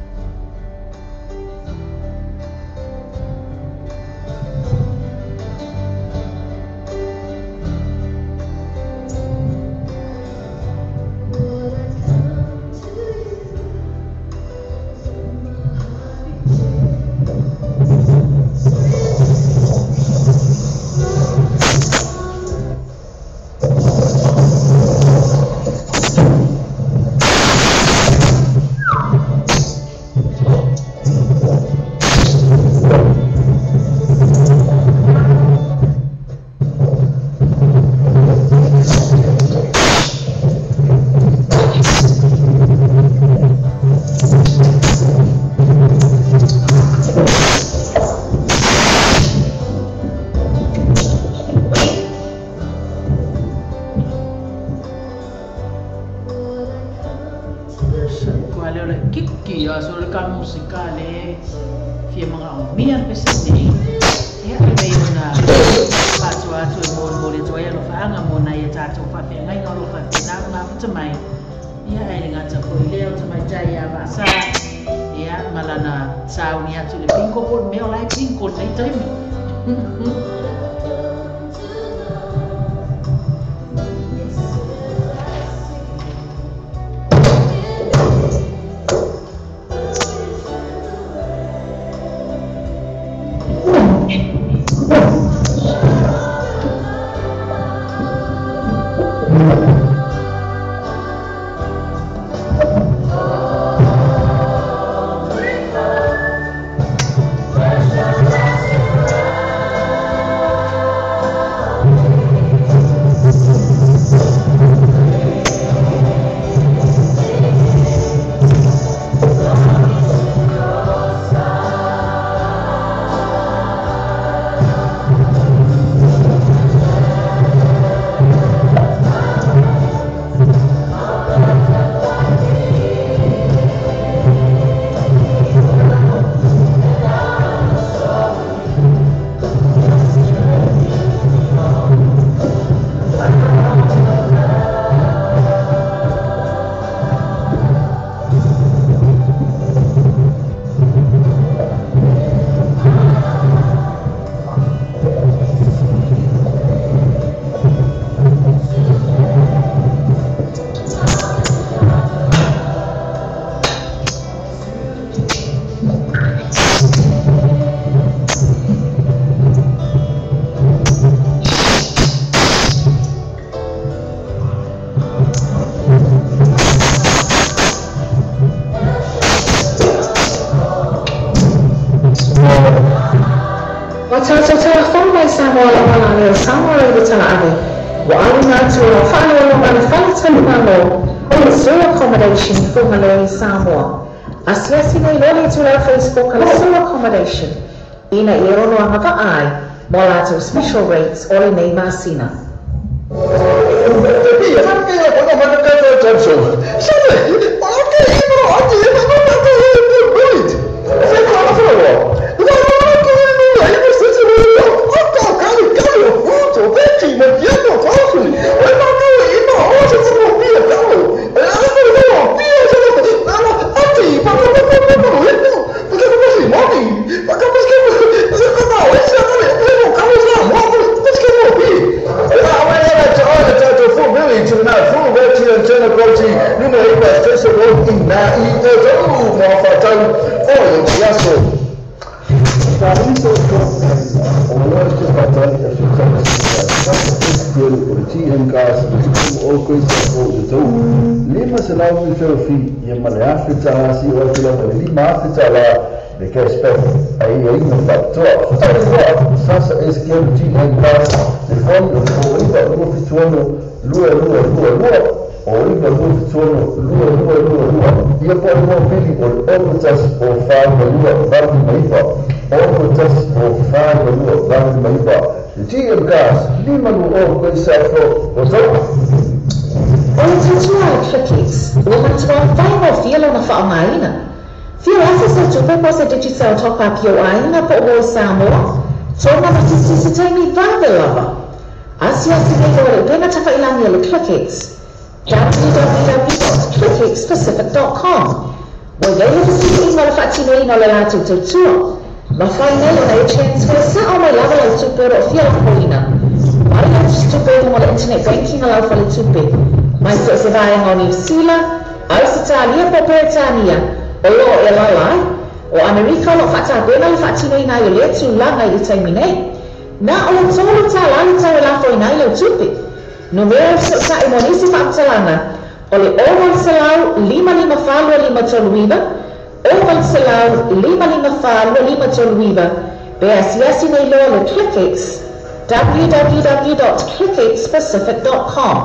Samoa. Asiasi nei lole tu la Facebook ala solo accommodation. Ina i rono anga vaai, mo lato special rates ole nei masina. Digital top up your aina po o Samoa. Tōna matiti se taimi vave lava. Asiasi nei loa le upega tafailagi a le ClickX, www.clickxpacific.com. Ua i ai le fesiliʻiga o le faatinoina o le latou tautua. Mafai nei ona e transfer saʻo mai lava lau tupe o loo fia lafoina mai lau tusitupe i luga o le internet banking a lau faletupe, mai so o se vaega o Niu Sila, Ausetalia po o Peretania o loo e alaala ai. O Amerika o loo faatapena le faatinoina ai o lea tulaga i le taimi nei. Na o le $3 le tau e lafoina ai lau tupe. Numera e fesootaʻi mo nisi faamatalaga o le 0800 554 2539, 0800 554 2539, pe asiasi nei loa le ClickX, www.clickxpacific.com.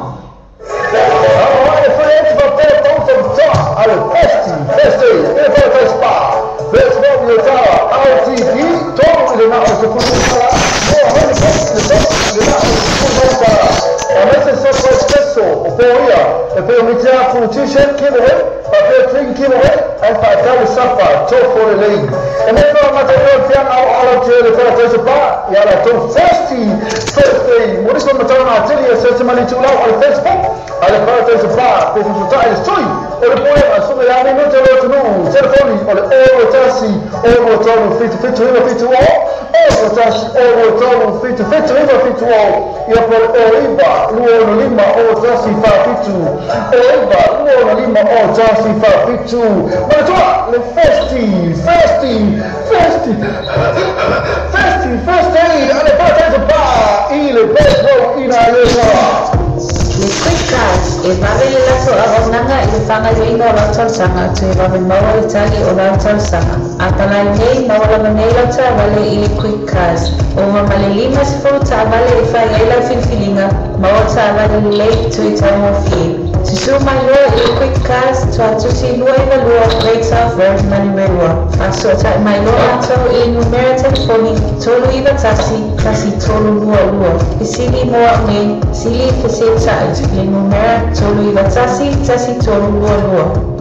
Le Quick Card, e vave le latou auaunaga i le faagaoioiga o lau tausaga toe vave maua le tali o lau tausaga. A palai nei, maua lava nei lau taavale i le Quick Card. Ova ma le 50 taavale e fai ai lau filifiliga, maua taavale lelei toe taugofie. Susū mai loa i le Quick Cars, Tuatusi 292 Great South Road, Manurewa. Faasootaʻi mai loa latou i le numera telefoni 391 1322. Fesili mo au nei, sili feseetaʻi le numera 391 1322.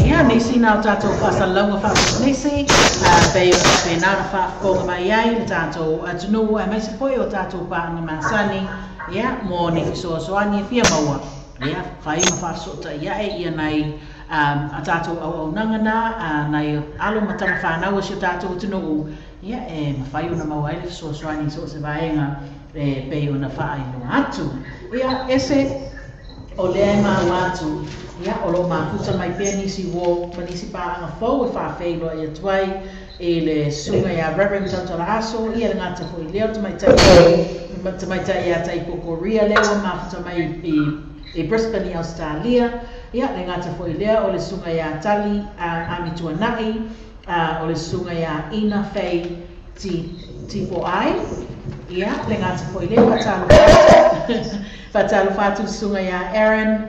Ia, nisi na o tatou faasalalauga faapisinisi, pei ona faapena ona faafofoga mai ai le tatou atunuu aemaise foi o tatou paaga masani, ia, mo ni fesoasoani e fia maua, ia, fai ma faafesootai ae ia nai a tatou auaunaga na, nai alo ma tama fanau o si o tatou atunuu, ia, e mafai ona maua ai le fesoasoani i so o se vaega e pei ona faailoa atu. Ia, ese o lea e maua atu, ia, o loo mafuta mai pea nisi uō ma nisi paaga fou e faafeiloai atu ai i le susuga ia Reverend Tautala Aso, ia le gata foi lea o tamaitai ia Taiko Korea lea ua mafuta mai i Brisbane i Australia, ia le gata foi lea o le susuga ia Tali Amituanai, o le susuga ia Ina Fei Tipoai, ia le gata foi lea faatalofa atu le susuga ia Aaron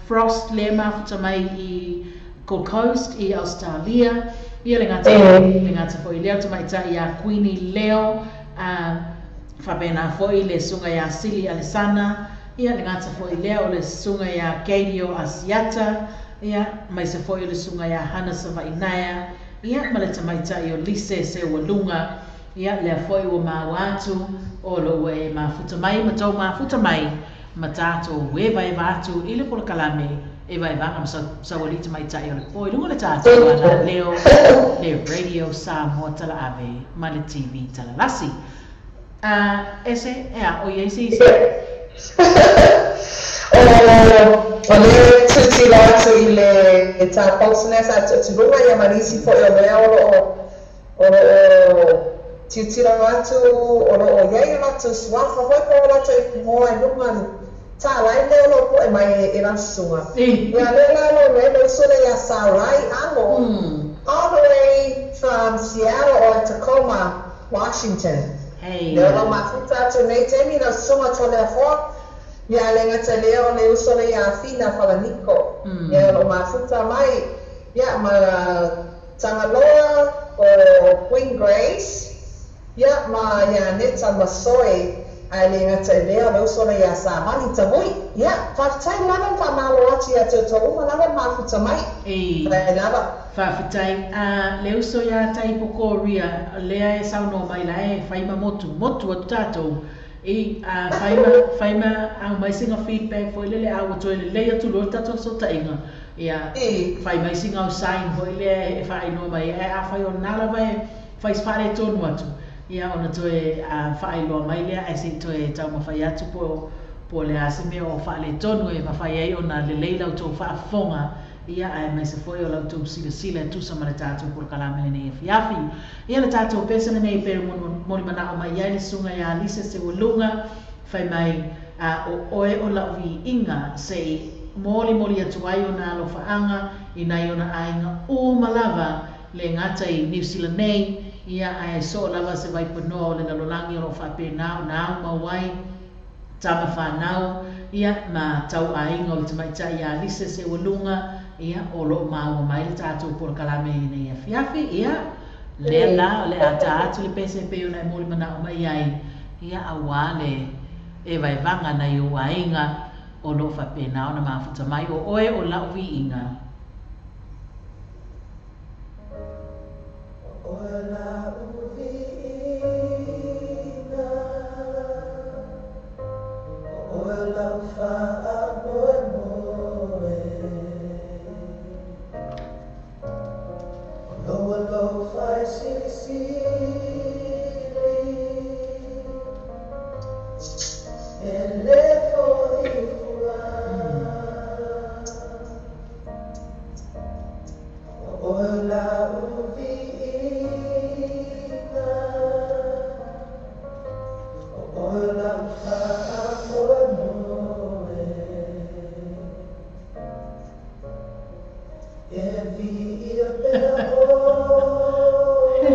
Frost lea mafuta mai i Gold Coast i Australia, ia le gata foi lea o tamaitai ia Queenie Leo, faapena foi le susuga ia Sili Alesana, ia le gata foi lea o le susuga ia Gadio Asiata, ia maise foi o le susuga ia Hana Savainaia, ia ma le tamaitai o Lise Seualuga, Ia lea fo'i ua maua atu o lo ua e mafuta mai ma tou mafuta mai ma tatou evaeva atu i le polokalame e vaevaga ma sauali'i tamaitai o le po i luga o le tatou alaleo le Radio Samoa Talaave ma le TV Talalasi. Ese, ea, o i ai se isi? O le tilotilo atu i le tapost lea sa tuutunuga ia ma nisi foi o mea o loo tilotilo atu o loo iai o latou suafa foi po o latou igoa i luga le talai lea o loo po'e mai e lau susuga. Ia lea la o loo iai le uso lea ia Sarai Alo all the way from Seattle or Tacoma, Washington. Lea o loo mafuta atu nei taimi lau susuga Toleafoa. Ia le gata i lea o le uso lea ia Fina Falaniko. Ia o loo mafuta mai ia ma Tagaloa o Queen Grace ia ma ia Neta Masoe, ae le gata i lea o le uso lea ia Savali Tavui. Ia, faafetai lava ma faamalo atu ia te outou uma lava le mafuta mai. Faafetai lava. Faafetai. A le uso ia Taipo Korea lea e saunoa mai la e fai ma motu motu atu tatou i a fai ma fai ma aumai sina feedback foi lele a ua toe lelei atu loa le tatou fesootaiga. Ia fai mai sina au sign foi lea e faailoa mai ai, ae afai o lena lava e fai se faaletonu atu, ia ona toe faailoa mai lea ae se i toe taumafai atu po o le a se mea o faaletonu e mafai ai ona lelei la outou faafofoga, ia aemaise foi o la outou silasila e tusa ma le tatou polokalame lenei afiafi. Ia le tatou pese lenei e pei molimanaʻo mai ai le susuga ia Alisa Seualuga, fai mai, A o oe o la'u viiga, se i molimoli atu ai ona alofaaga i nai ona aiga uma lava, le gata i Niu Sila nei, ia ae soo lava se vaipanoa o le lalolagi o loo faapena ona au mau ai tama fanau, ia ma tau aiga o le tamaitai ia Alisa Seualuga, ia o loo maua mai le tatou polokalame i lenei afiafi. Ia lea la o le a ta atu le pese e pei ona e molimanao mai ai, ia auā le evaevaga nai ou aiga o loo faapena ona mafuta mai, o oe o la'u viiga. O oe la'u viiga, o oe la'u faamoemoe, o lou alofa e silisili, e lē fo'i fua. O oe la'u viiga, o oe la'u faamoemoe, e viia pea oe,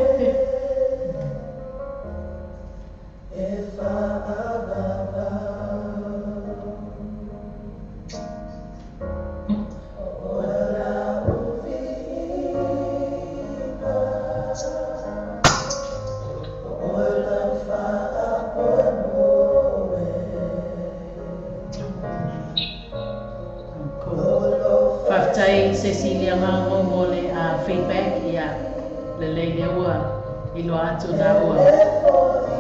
e fa'avavau. O oe la'u viiga, o oe la'u faamoemoe, Cool. lou alofa e Faafetai Cecilia Mago mo le feedback, ia lelei lea ua iloa atu e na ua lē fo'i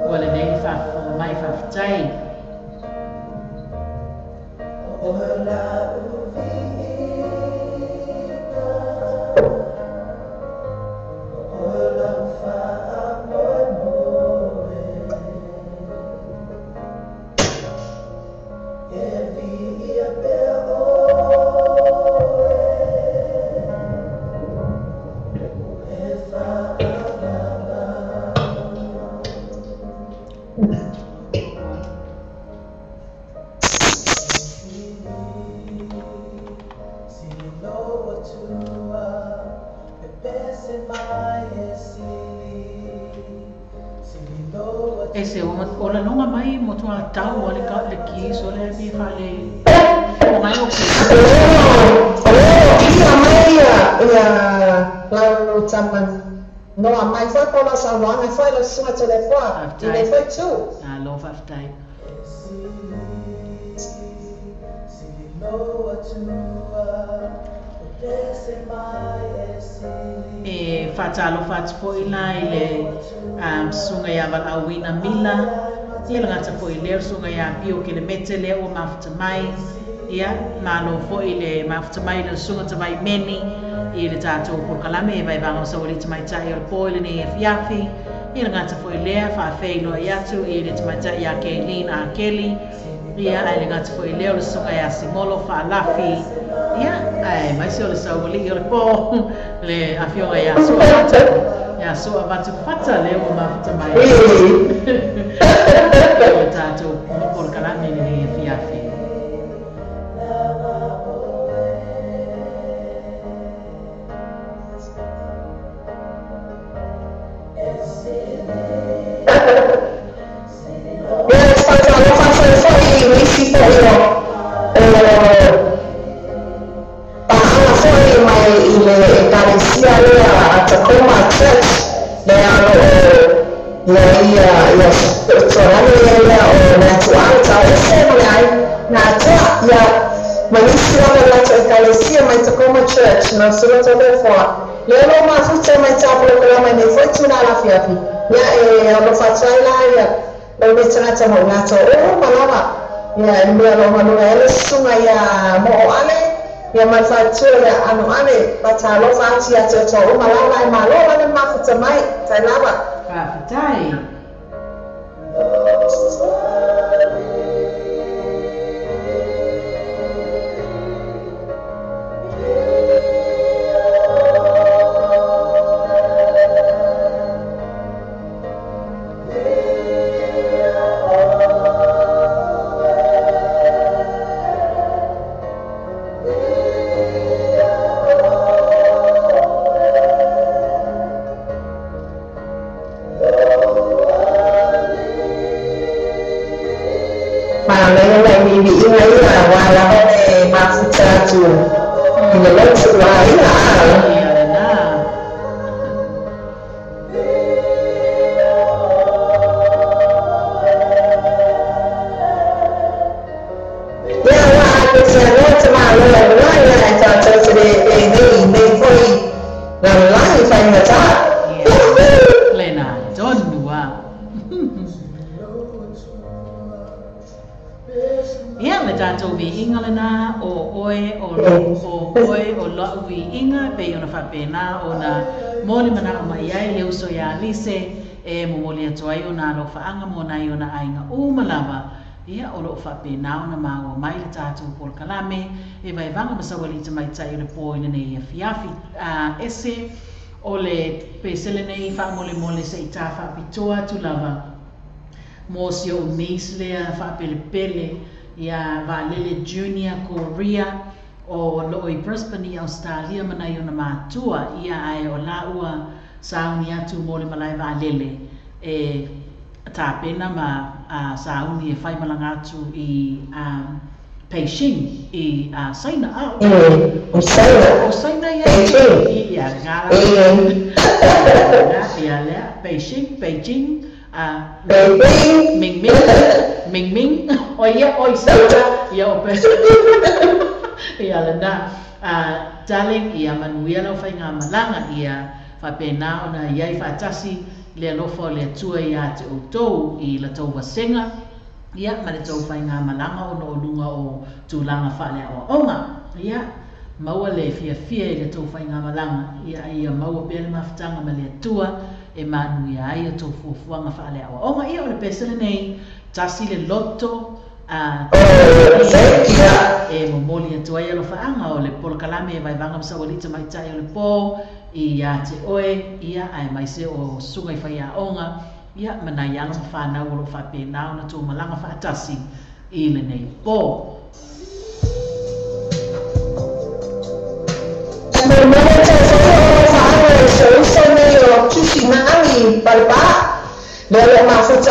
ua fua. lelei le faafofoga mai. Faafetai. O oe la'u viiga, o oe la'u faamoemoe, e viia pea oe, e fa'avavau. Sili, sili lou Atua, pepese mai e sili, sili lou E se o Atua, o laloga mai mo toa tau a le ka le kiso le mi fa le o ngai o ke. O lea o pisa mai ia ia lau tama noa mai foi po o lau saunoaga foi lau susuga Toleafoa i Faafetai. nei foi itu. Alo faafetai. E sili, sili lou Atua, E whātalo whātupo ila i le sunga ia walauina mila. Ia le ngata fo i leo sunga ia pio ke le mete lea ua mafuta mai. Ia, malo fo i le mafuta mai le sunga tawai meni i le tātou polokalame e vaivanga o sawali tamaitai o le pō i le nei afiafi. Ia le ngata fo i lea whaafeiloa i atu i le tamaitai ia Keileen a Kelly. Ia, ai le ngata fo i leo le sunga ia Simolo whaalafi. Ia, ai maisi o le sawali o le pō le afioga ia sua atu. Ia sua vatu fata lea ua mafuta mai. O tātou polokalame i le nei afiafi. Church na sula tole foa le lo mafuta mai tapo ko la mai nei foi tuna la fiafi ya e lo fatsai la ya lo me tana mo na to o malava ya me lo manu ele sunga ya mo o ale ya mai fatsu ya anu ale pa lo fati ya to to o malava e malo la le mafuta mai tai lava fatai. E momoli atu ai o nā alofa mo nai o nā aiga uma lava. Ia o loo whaapenā o na maua mai le tātou polokalame e vaivaga ma sawali tamaitai o le pō i lenei afiafi. Ese o le pesele nei whaamolemole se i tā whaapitoa atu lava mo si o niece lea whaapelepele ia Valele Junior Korea o loo i Brisbane i Australia manai o na mātua ia ai o laua sauni atu mo le malai Valele e tāpena ma sauni e whai malanga atu i Beijing i Saina. O Saina. O Saina ia. Beijing. Ia ngā. Ia lea. Beijing, Beijing. Beijing. Ming Ming. Ming Ming. O ia, o i Saina. Ia o Beijing. Ia lena. Darling, ia manuia lau whai ngā malanga ia whapena ona ia i whaatasi le alofa o le atua ia te outou i la tau wasenga ia ma le tau whai ngā malanga ona o lunga o tūlanga whaalea o onga ia maua le fiafia i le tau whai ngā malanga ia ia maua pea le mafutanga ma le atua e manuia ai o tau fuafuaga whaalea o onga ia o le pesele nei tasi le loto e momoli atu ai alofa o le polokalame e vaivaga ma saualita maitai o le pō i ia te oe ia ae maise o suga i faiaoga ia manai alo ma whanau o lo whaapenā ona tō malanga whaatasi i lenei pō.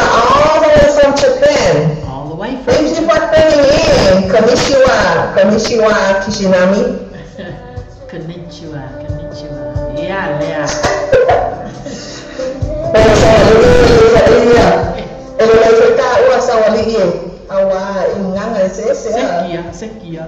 All the way from Japan. All the way from Thank you for tuning in. Konnichiwa. Konnichiwa, Kishinami. Konnichiwa, konnichiwa. Yeah, yeah. Sekia, sekia.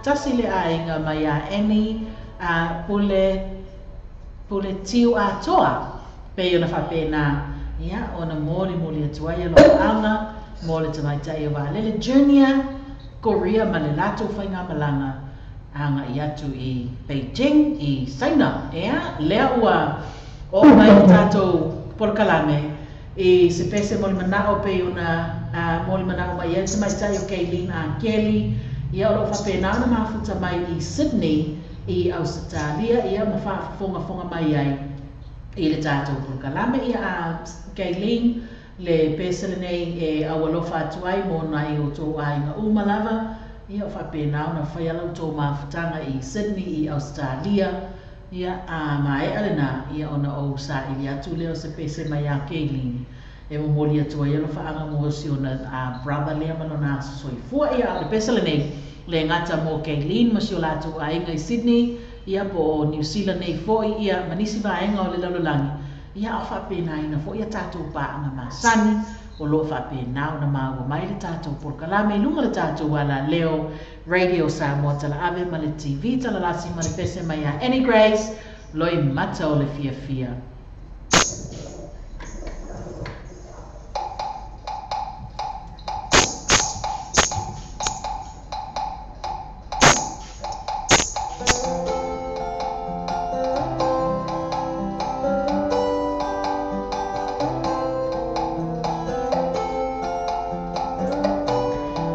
Tasi le aiga mai a Eni a pule pule tiu atoa pe ona faapena ia ona moli moli atu ai lo anga mo le tamaitai o Vaalele Junior. Korea ma le latou faigamalaga agai atu i Beijing i Saina. Ea, lea ua oo mai le tatou polokalame i se pese mo le manao pei ona mo le manao mai ai le tamaitai o Kayleen Akeli, ia o loo faapena ona mafuta mai i Sydney i Ausetalia, ia ma faafofogafoga mai ai i le tatou polokalame. Ia a Kayleen, le pese lenei e aualofa atu ai mo nai o outou aiga uma lava, ia o faapena ona faia la outou mafutaga i Sydney i Ausetalia. Ia a maea lena, ia ona ou saili atu lea o se pese mai ia Kayleen e momoli atu ai alofaaga mo si ona brother lea ma lona aso soifua. Ia a o le pese lenei le gata mo Kayleen ma si o latou aiga i Sydney, ia po o New Zealand nei foi, ia ma nisi vaega o le lalolagi, ia a o faapenaina foi ia tatou paaga masani o loo faapena ona maua mai le tatou polokalame i luga o le tatou alaleo Radio Samoa Talaave ma le TV Talalasi ma le pese mai ia Annie Grace Loimata o le fiafia.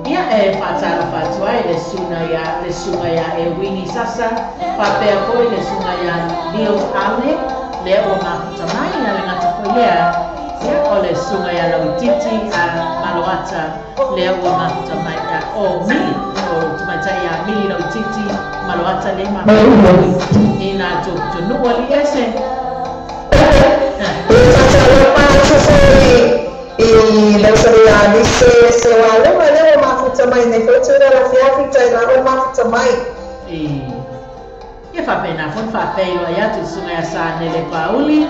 Ia e faatalofa atu ai le susuga ia le susuga ia Ewini Sasa, faapea foi le susuga ia Leo Ale, lea ua mafuta mai a le gata foi lea, ia o le susuga ia Lauititi a Maloata, lea ua mafuta mai a o Mili, o tamaitai ia Mili Lauititi Maloata le mafuta mai i nā tuputunuu alii ese. E faatalofa atu foi i le uso ia Lise Seualuga lea ua mafuta mai nei foi tula la fiafi tai lava le mafuta mai. I ia faapena foi ona faafeiloai atu i le susuga ia Sanele Pauli,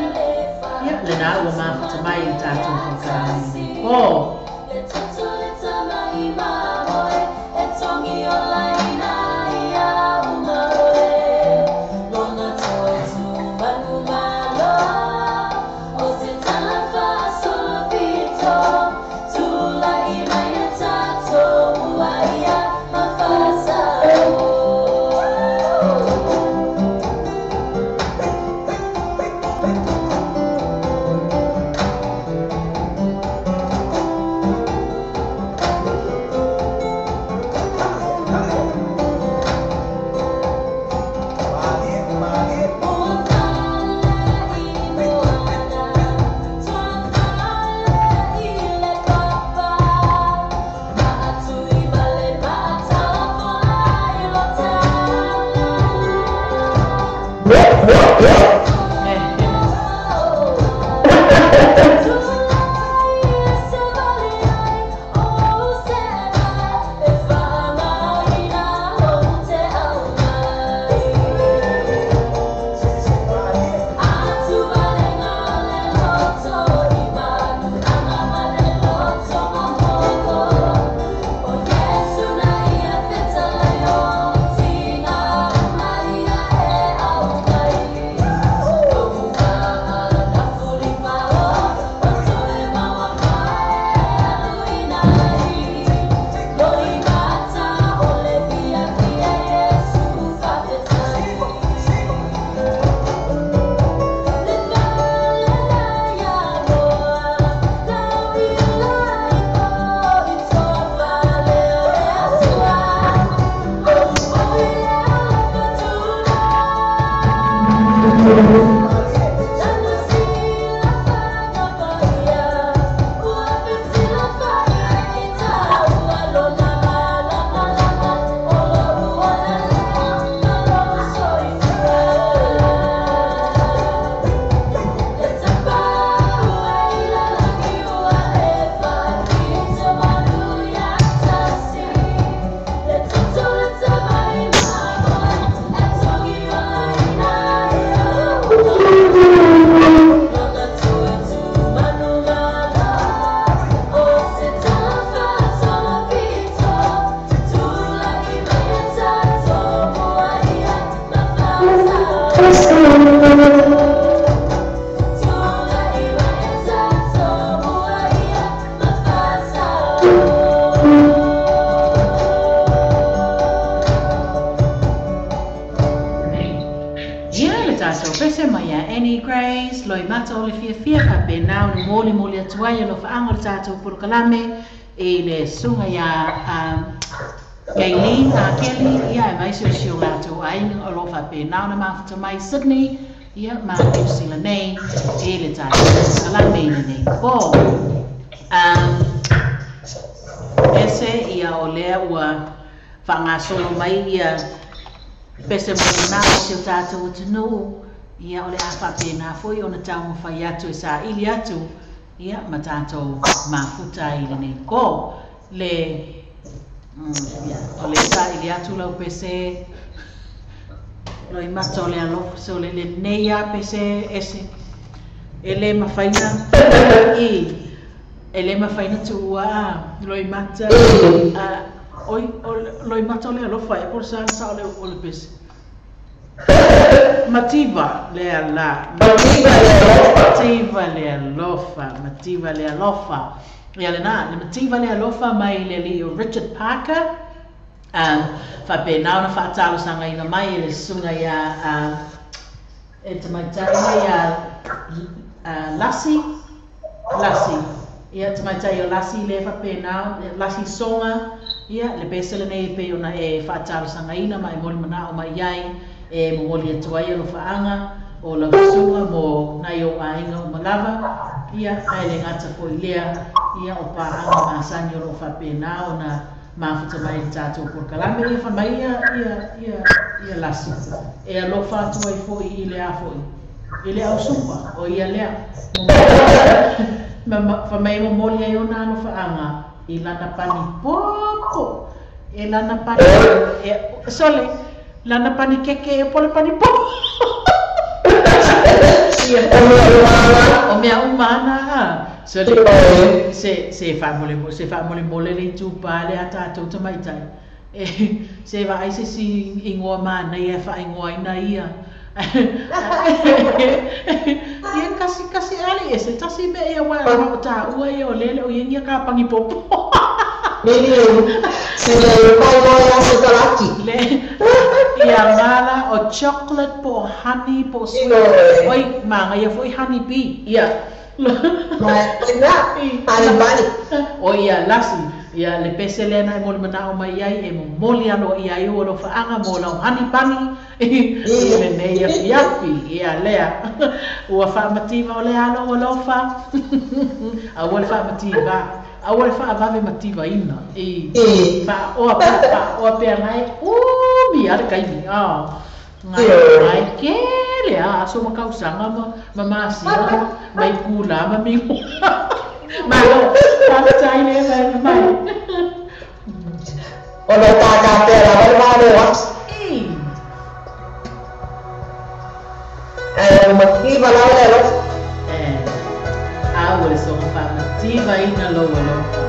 ia lena ua mafuta mai i le tatou polokalame lenei po. loimata o le fiafia faapena ona molimoli atu ai alofaaga o le tatou polokalame i le susuga iā Kaylene Akeli, ia e mai se o si o latou aiga o loo faapena ona mafuta mai Sydney, ia ma New Zealand nei i le tatou polokalame i lenei po. Ese ia o lea ua faagasolo mai ia pese molimau o si o tatou atunuu, ia o le a faapena foi ona taumafai atu e saili atu ia ma tatou mafuta ai i lenei po. Le ia, o le saili atu lau pese loimata o le alofa, so le lenei a pese ese e le mafaina i e le mafaina tuua a loimata oi o loimata o le alofa e po sa sa o le pese mativa le ala Mativa le alofa. Mativa le alofa, mativa le alofa. Ia lena, le mativa le alofa mai le alii o Richard Parker. Faapena ona faatalosagaina mai e le susuga iā e tamaitai nei ia Lasi, Lasi. Ia tamaitai o Lasi lea faapena, Lasi Soga, ia le pese lenei e pei ona e faatalosagaina ma e molimanao mai ai e momoli atu ai alofaaga o lau susuga mo nai ou aiga uma lava, ia ae le gata foi lea, ia o paaga masani o loo faapena ona mafuta mai i le tatou polokalame, ia fai mai ia ia ia ia Lasi e alofa atu ai foi i le a foi i le ausupa o ia lea fai mai e momoli ai ona alofaaga i lana pani popo e lana pani e sole lana pani keke e po le pani popo ia O mea uma ana. O mea uma ana a so le se se faamole se faamolemole le itupa le a tatou tamaitai e se vaai se isi igoa manaia e faaigoaina ia ia kasi kasi ale e se tasi mea ia uae o taua ia o lele o ia ka pangi popo. Miriam, se le faigoa ia sikalaki. Le ia mala o chocolate po o honey po o sweet. Ioe. Oi magaia foi honey bee ia. Ma lena, honey bunny. O ia Lasi, ia le pese lea na e molimanao mai ai e momoli aloa ia ai o alofaaga mo lau honey bunny i lenei afiafi. Ia lea ua faamativa o lea alo alofa. Aua le faamativa, aua le faavave mativaina i faaoa pea faaoa pea ngai umi a le kaimi ngai ngai kele a aso ma kausaga ma ma masina ma mai kula ma migo malo faafetai le mai mai. O lo tākāpea lava le malo atu. Ae o mativa lava le alofa. E a ua le soga faamativaina lou alofa.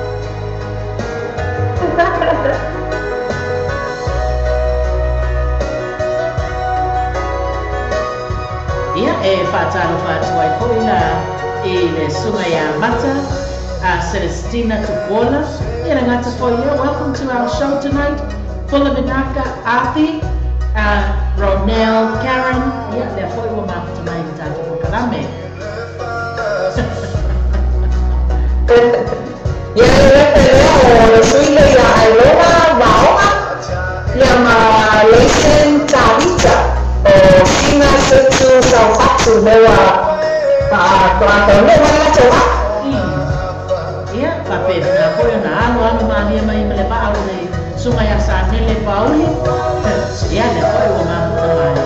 Ia e faatalofa atu ai foi la i le susuga iā Mata a Celestina Tupuola. Ia le gata foi ia, welcome to our show tonight. Fulla Vinaka Api, Ronel Karen, ia lea foi ua mafuta mai i le tatou polokalame. Ia e le pele o le sui le ia Ailoga Vaoga, ia ma Leisen Tavita o Sina Setu Saufatu me ua faatoatoa mai latou aʻa. Ia, faapena foi ona alo alo malie mai ma le vaa o le susuga iā Sanele Pauli. Ia, lea foi ua mafuta mai.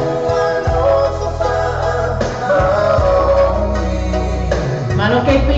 Malo KP.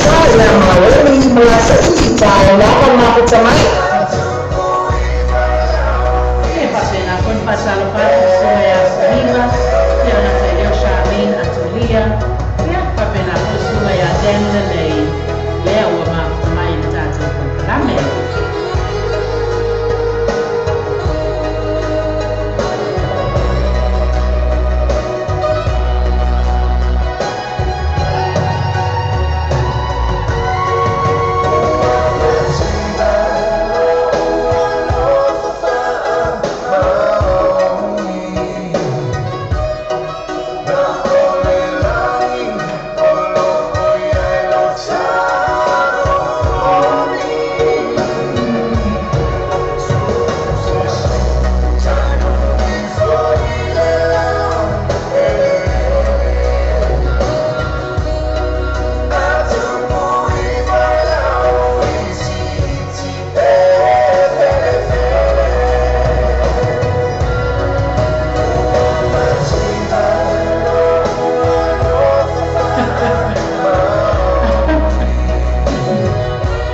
Ia ma o le ma sa i ta o la ma ko tamai. E faapena foi le faatalofa atu le susuga iā Saliva, ia na taileo Charlene Atulia, ia faapena foi le susuga iā Dan Lelei, lea ua mafuta mai i le tatou polokalame.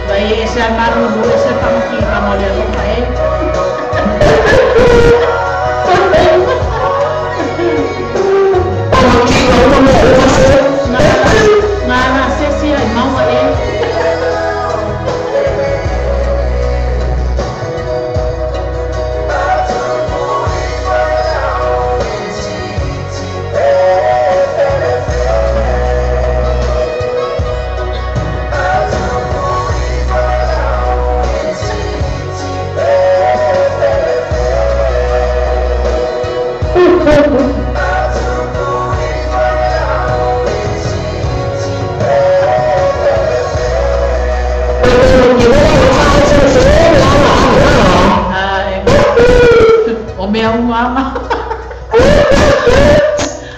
Vai e se al malulu e se faamokiva mo le alofa e. Na sesi ai maua e. O mea uma ama.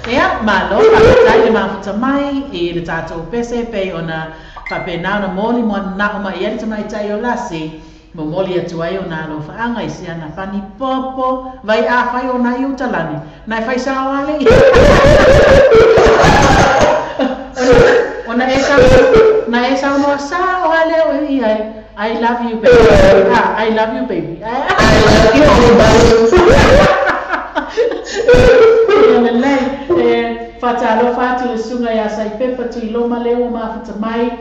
Ia, malo, faafetai le mafuta mai i le tatou pese pei ona faapena ona moli moananao mai ai le tamaitai o lasi, momoli atu ai ona alofaaga i se ana pani popo, vai afai ona i utalani, na e fai sao ale. Ona e sau, na e saunoa sao ale o ia e, I love you baby. Ah, I love you baby. I love you honey. Ia lelei, e faatalofa atu le susuga iā Saipepa Tuiloma lea ua mafuta mai,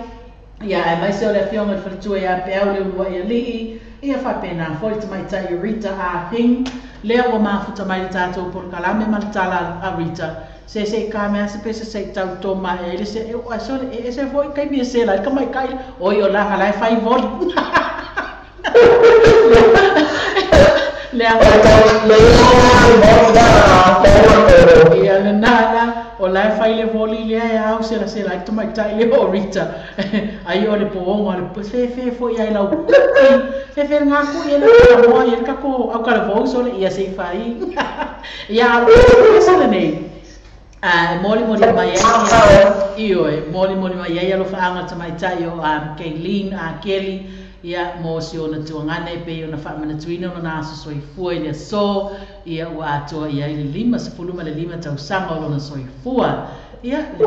ia aemaise o le afioga i le faletua iā Peau le uluai alii, ia faapena foi le tamaitai o Rita Ah Hing, lea ua mafuta mai le tatou polokalame ma le tala a Rita, se se i ka mea se pese se i tau tō mai ai le se e ua sole e ese foi kaimi e sela i ka maikai oi o la hala e fai voli. Lea ia le nala o la e fai le voli lea e au sela sela i tamaitai le o Rita. Ai o le poongo a le fefe foi ai lau kuki, fefe ngā kui e le moa i le kako au kalavou sole ia se i fai. Ia alo pese lenei. E moli moli mai ai ioe, moli moli mai ai alofaaga le tamaitai o Kaylene a Kelly, ia mo si ona tuagane e pei ona faamanatuina ona na aso soifua i le aso, ia ua atoa ia i le 55 tausaga o lona soifua. Ia Happy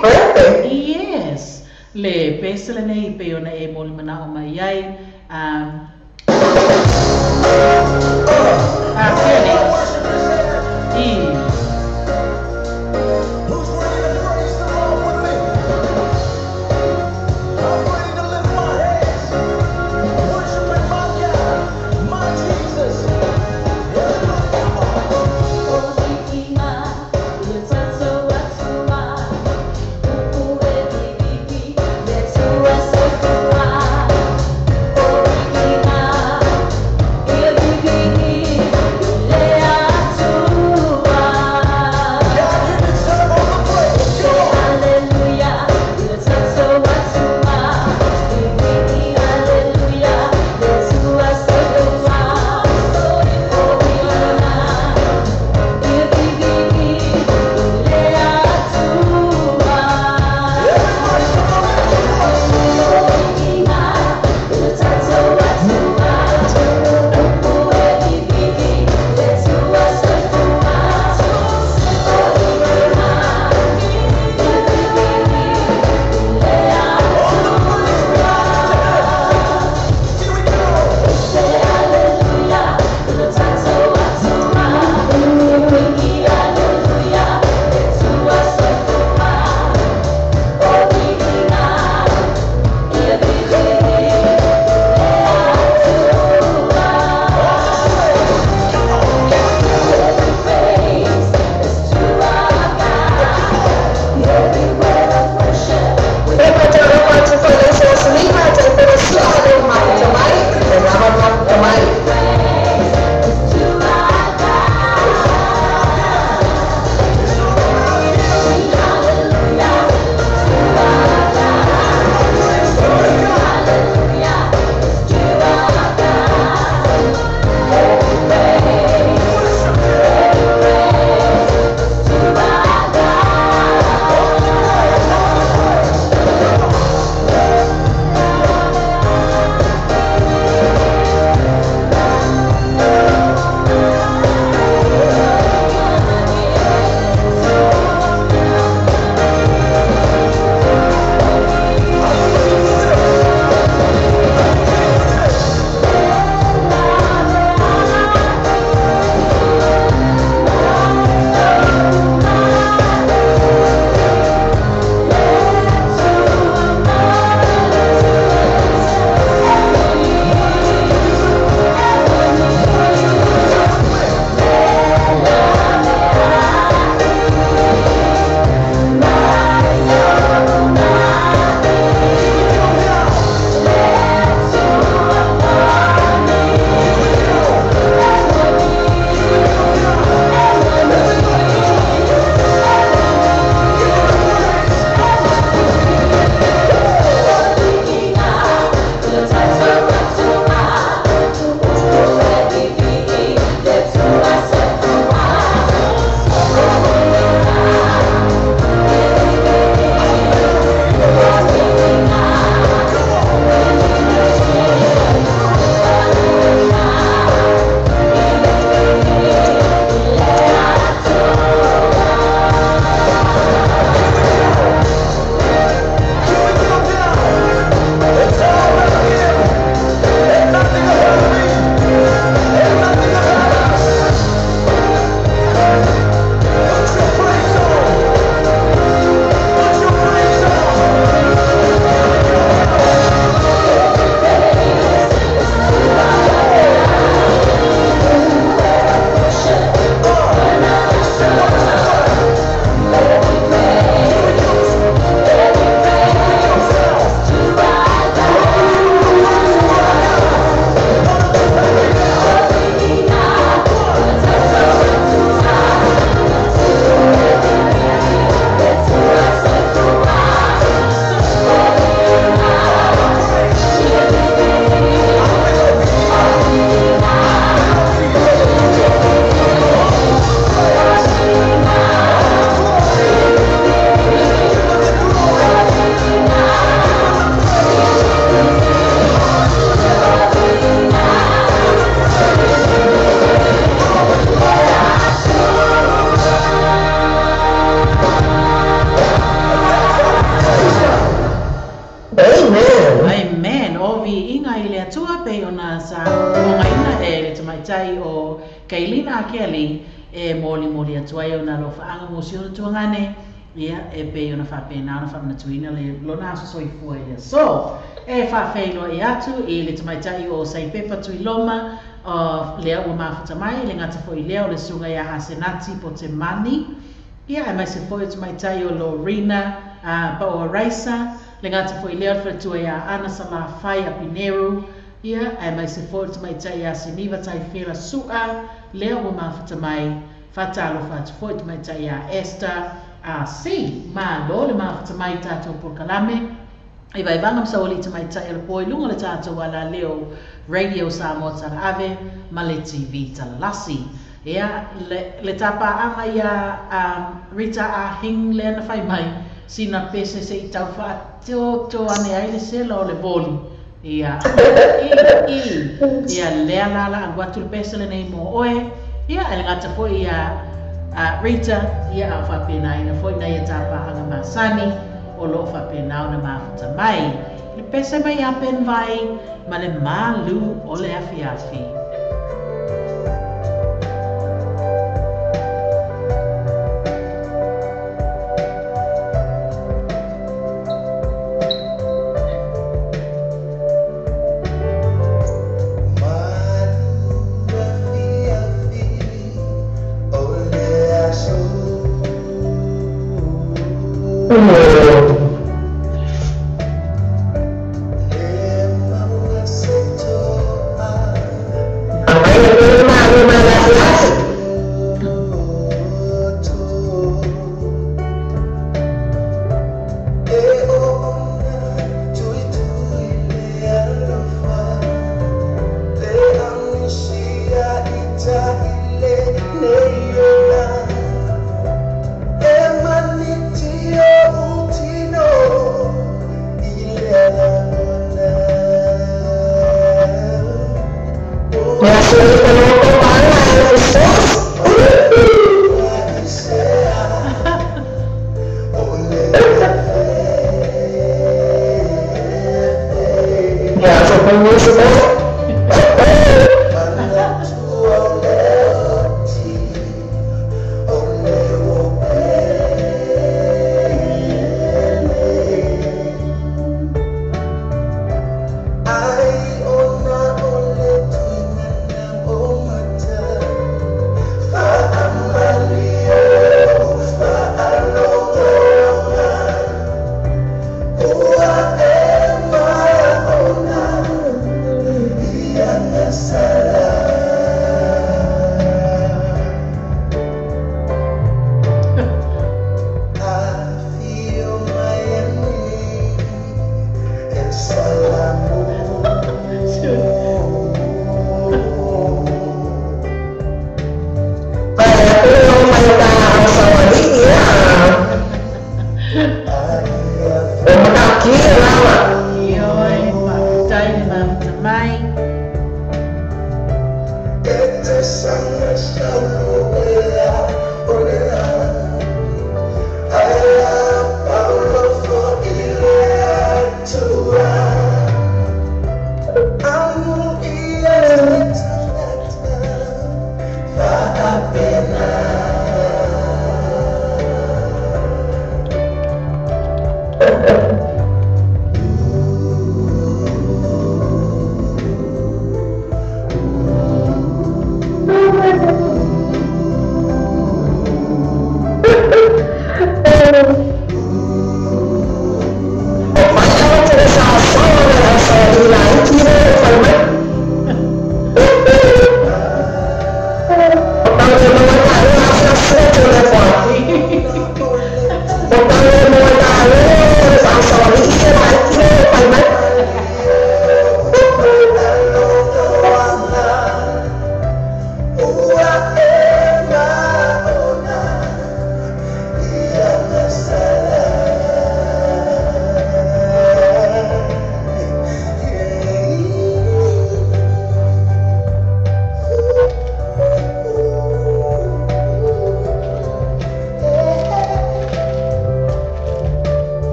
birthday. Yes, le pese lenei pei ona e moli manao mai ai. Kelly. I. Who's ready to praise the Lord with me? I'm ready to lift my hands, worshiping my God, my Jesus. Everybody come on. Yeah. mo viiga i le Atua pei ona sa fofogaina e le tamaitai o Kailina Akeali e molimoli atu ai ona alofaaga mo si ona tuagane, ia e pei ona faapena ona faamanatuina le lona aso soifua i le aso. E faafeiloai atu i le tamaitai o Saipepa Tuiloma, lea ua mafuta mai, le gata foi lea o le susuga ia Asenati Potemani, ia aemaise foi o tamaitai o Lorena Paoa Raisa, le gata foi lea o le faletua ia Ana Salafai Apineru, ia aemaise foi o le tamaitai ia Seniva Taifela Su'a, lea ua mafuta mai. Faatalofa atu foi tamaitai ia Esther RC. Malo le mafuta mai tatou polokalame i vaivaga ma sauali'i tamaitai o le po i luga o le tatou alaleo Radio Samoa Talaave ma le TV Talalasi. Ia, le tapaaga ia Rita Ah Hing lea na fai mai, sina pese se i tau faatoto ane ai le sela o le voli. Ia, i, i, ia lea la la alu atu le pese lenei mo oe. Ia, e le gata foi ia Rita, ia a o faapenaina foi nai a tapaaga masani o loo faapena ona mafuta mai. Le pese mai ia Ben Vai ma le malu o le afiafi.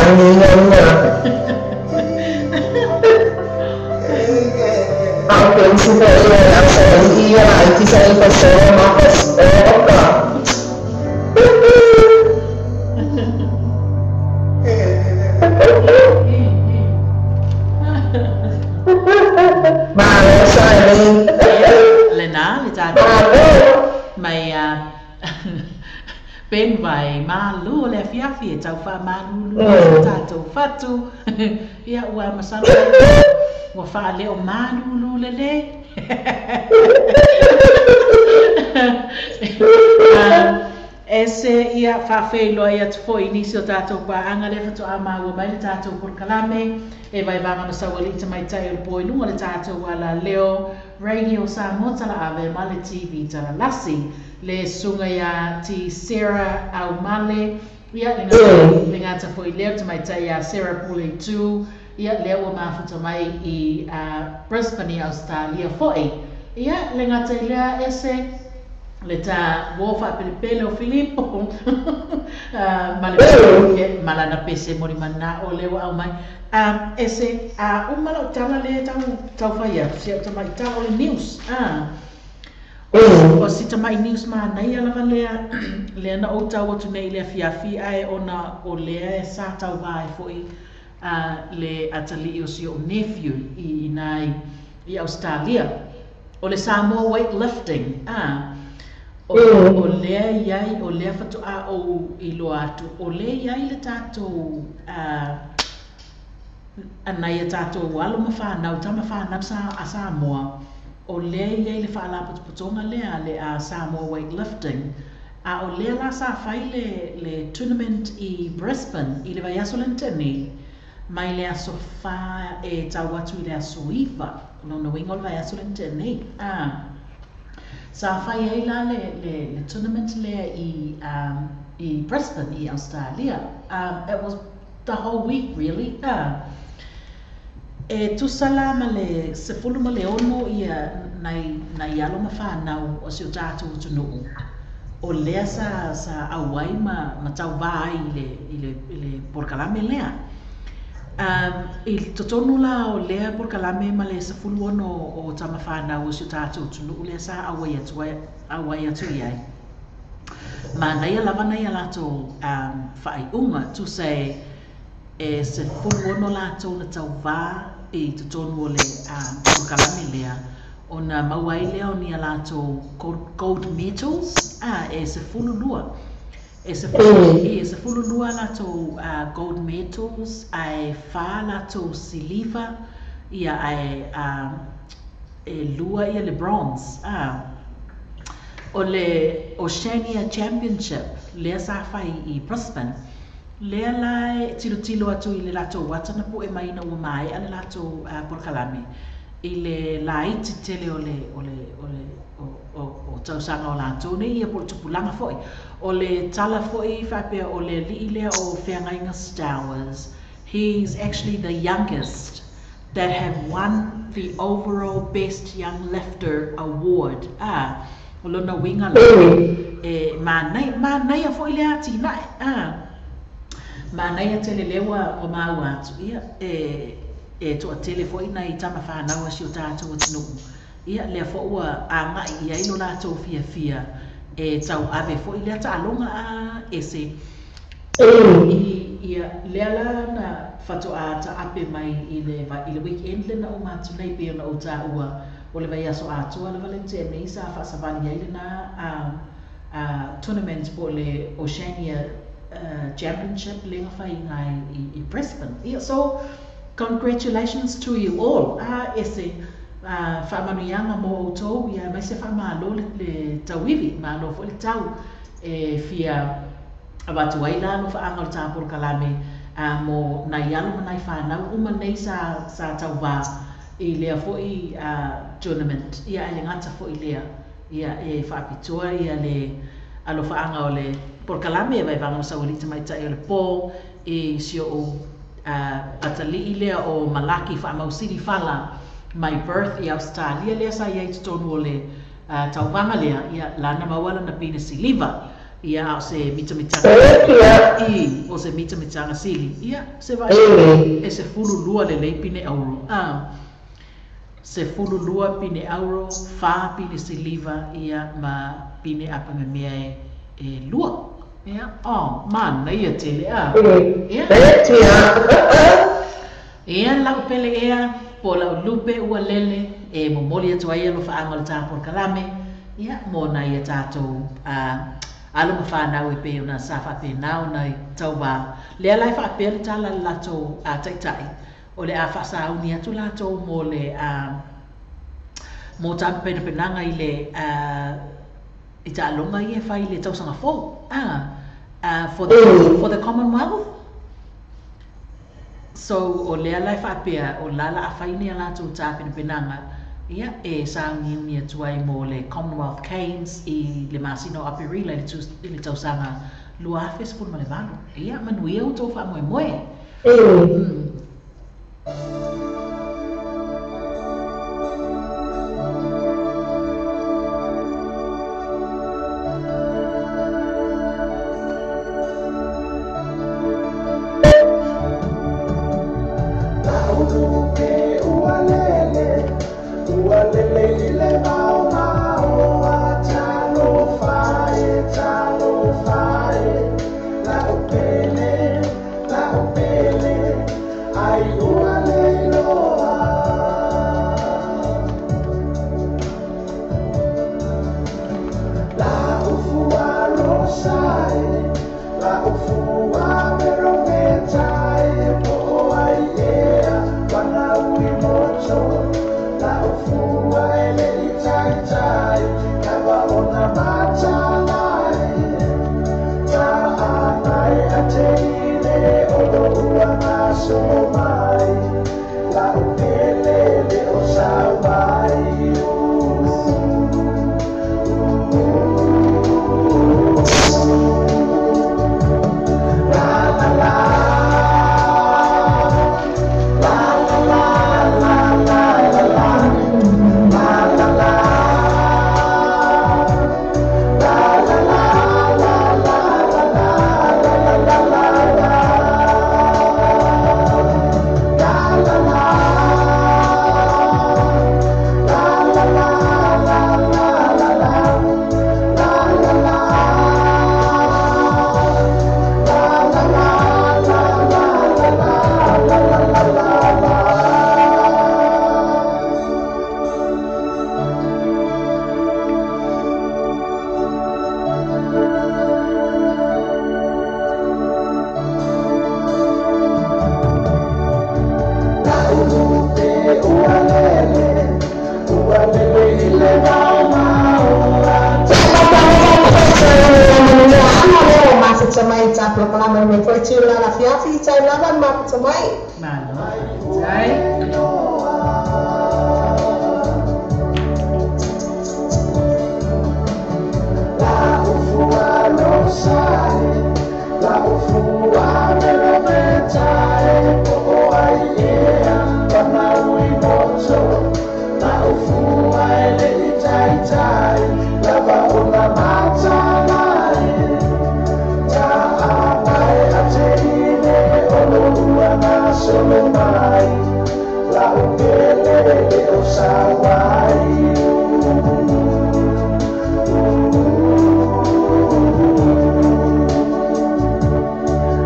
Agiga. Ang príncipe iyan ang sa iya ay kisa ipasoro makas oka. Malo sa ni. Lena le tatou mai Ben vai malo le afiafi e tau faamalulu ai tatou fatu. Ia ua masalo ua faaleo malulu lelei. Ese ia faafeiloai atu foʻi nisi o tatou paaga lea faatoā maua mai le tatou polokalame e vaivaga ma saualiʻi tamaitai o le po i luga le tatou alaleo Radio Samoa Talaave ma le TV Talalasi le susuga iā T Sarah Aumale ia le gata foʻi lea o tamaitai iā Sarah Pule tu ia lea ua mafuta mai i Brisbane i Australia foʻi ia le gata i lea ese le ta uo faapelepele o Filipo ma le malana pese molimanao lea ua aumai ese a uma lau tala lea taufai atu si au tamaitā o le news o si tamai news manaia lava lea lea na ou tau atu nei i le afiafi ae ona o lea e sa tauvā ai foʻi le atalii o si ou nephew i ina i Australia o le Samoa weightlifting o lea iai o lea faatoā ou iloa atu o lea iai le tatou anai a tatou alo ma whanau, tama whanau sa a Samoa, o lea iai le whaalapotopotoga lea le a Samoa weightlifting a o lea la sa fai le tournament i Brisbane i le vaiaso le na mai le aso 4 e tau atu i le aso 9 lona uiga o le vaiaso le na sa fai ai la le tournament lea i Brisbane i Australia. It was the whole week really. E tusa la ma le 16 ia nai alo ma whanau o si o tatou atunuu o lea sa auai ma tauvā ai i le polokalame lea. I totonu la o lea polokalame ma le 16 o tama whanau o si o tatou atunuu lea sa auai atu i ai. Manaia lava nai a latou faaiuga tusa e 16 latou na tauvā i totonu o le polokalame lea ona maua ai lea o ni a latou gold medals e 12. E 12 latou gold medals ae 4 latou siliva ia ae e 2 ia le bronze. O le Oceania Championship lea sa fai i Brisbane lea la e tilotilo atu i le latou ata na po'e mai ina ua maea le latou polokalame i le laiti tele o le o tausaga o latou nei ia po o le tupulaga foʻi o le tala foʻi faapea o le alii lea o Feagaiga Stowers. He's actually the youngest that have won the overall best young lifter award. O lona uiga la e manaia foʻi le atinae manaia tele lea ua maua atu ia e toatele foʻi nai tama whanau a si o tatou atunuu ia lea foʻi ua agaʻi i ai lo latou fiafia e tauave foʻi lea taaloga a ese ia lea la na faatoā taape mai i le weekend lena uma atu nei pei ona ou taua o le vaiaso atoa lava le tea nei sa faasavali ai lena tournament po o le Oceania Championship lea faiga i Brisbane. Ia, so congratulations to you all. Ese faamanuiaga mo outou ia mai se faamālō le tauivi malo foʻi le tau e fia avatu ai la alofaaga o le tapolokalame mo nai alo ma nai whanau uma nei sa tauvā i lea foʻi tournament ia ae le gata foʻi lea ia e faapitoa ia le alofaaga o le polokalame e vaivaga ma saualiʻi tamaitai o le pō i si ou atalii lea o Malaki faamausili fala mai Perth i Australia lea sa iai totonu o le tauvaga lea ia lana maua lana pine siliva Ia o se mitamitanga i o se mitamitanga sili. Ia se vai e se fulu lua le lei pine auro. Se fulu lua pine auro, fa pine siliva ia ma pine apa me mea e lua. Ia, oh, mana ia tele a. Ia. Ia lau pele ea, po lau lupe ua lele, e momoli atu ai alo whaanga o le tāpol kalame, ia, mōna ia tātou, alo mawhanau e pe ona sa whape nau nei tau wā. Lea lai whaapea le tāla le lātou taitai, o le a whaasauni atu lātou mō le, mō tāpenapenanga i le, i tālonga i e whai le tausanga fō, for the Commonwealth. So, o lea lai whaapea, o lala a whaine a lātou tāpenapenanga, ia, e saungiungi atu ai mō le Commonwealth Games i le masina o Aperila i le tausanga 2018. Ia, manuia o tō whaamoemoe.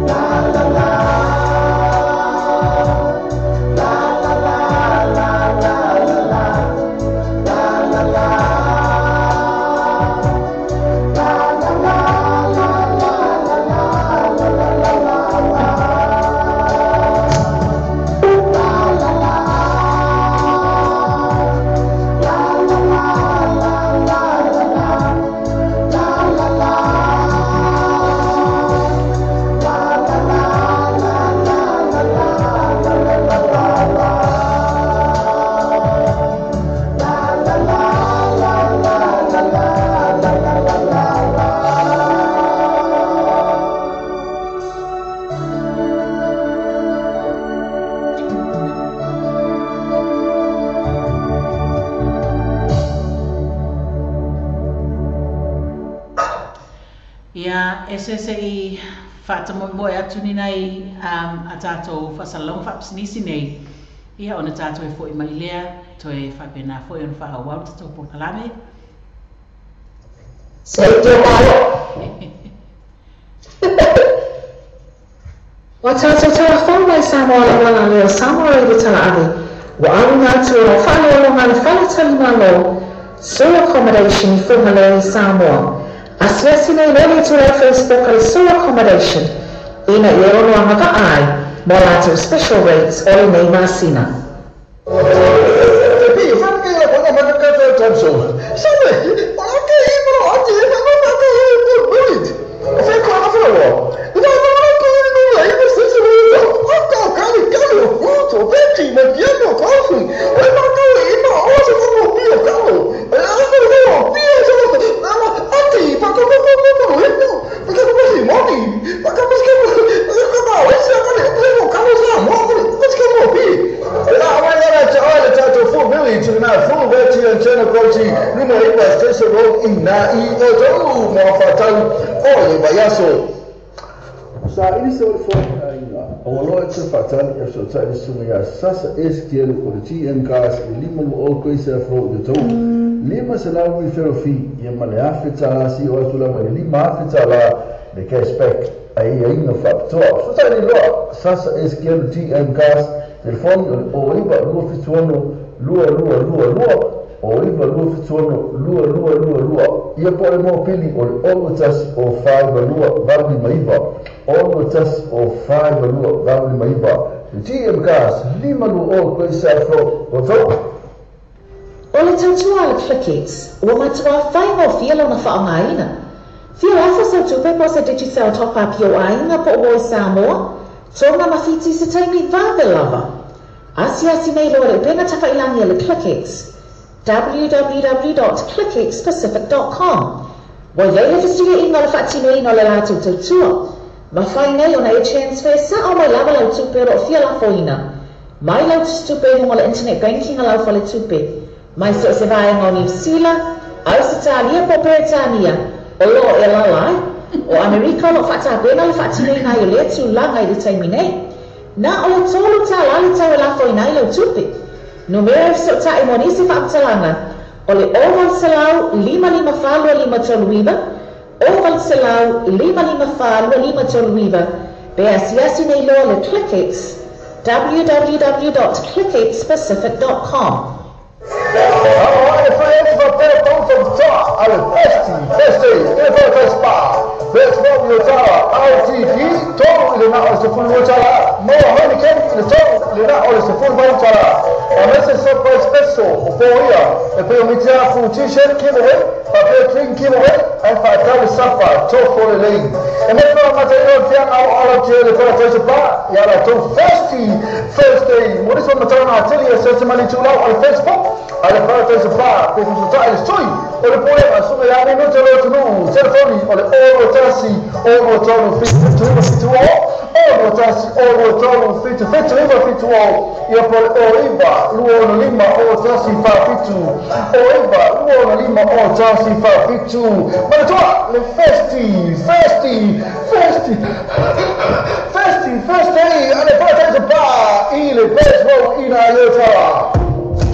La la la. Ia, e se se i whaatamoemoe atu ni nei a tātou whasalonga whaapisinisi nei. Ia, ona tātou e foi mai lea, toe whaapena foi ona whaawau tātou polokalame. Se te malo. Wa tātou tala mai Samoa le wala leo Samoa i le tala ave. Wa au ngā tua o whaalolo ngā le whaletali malo, Soul Accommodation i Whangalei i Samoa. Asiasi nei lele tula Facebook ale Soul Accommodation, ina i ono anga ka ai, mo lātou special rates o le nei masina. Sasa eskielu o le TM Cars i lima lu o koise afro i tau. Lima se lau i ferofi ia ma le afe tala si o atu lama le lima afe tala le cashback ai ai inga whapitoa. Susa ni loa Sasa eskielu TM Cars telefoni o le o iwa lua fituono lua lua lua lua o iwa lua fituono lua lua lua lua. Ia po le mō pili o le ono tasi o whaiwa lua valu lima iwa. Ono tasi o whaiwa lua valu lima iwa. TM Cars, lima lu o koisa afro o tau. O le tautua le Clickex, ua matua whaingo fia lona whaongaina. Fia lafo sau tupe po se Digicel top up i o ainga po o i Samoa, tōnga mawhiti se taimi vave lava. Asiasi nei loa le upenga tawhailangi a le Clickex, www.clickxpacific.com. Wa iei le fesilia inga le whaatino ina le lātou tautua. Ma whai nei ona e transfer sa o mai lava lau tupe ro fia lafoina. Mai lau tupe hunga le internet banking a lau whale tupe. Mai so se vaenga o New Zealand, Ausitalia po Peretania, o lo e lalai, o Amerika lo whaatapena le whaatinoina i o lea tūlanga i le taimi nei. Nā o le tōlu tā lali tau e lafoina i lau tupe. Numera e so ta e monisi whaamtalanga, o le o valselau lima lima whalua lima tolu iwa, o valselau lima lima whalua lima tolu iwa, pe asiasi nei loa le Clickex, www.clickxpacific.com.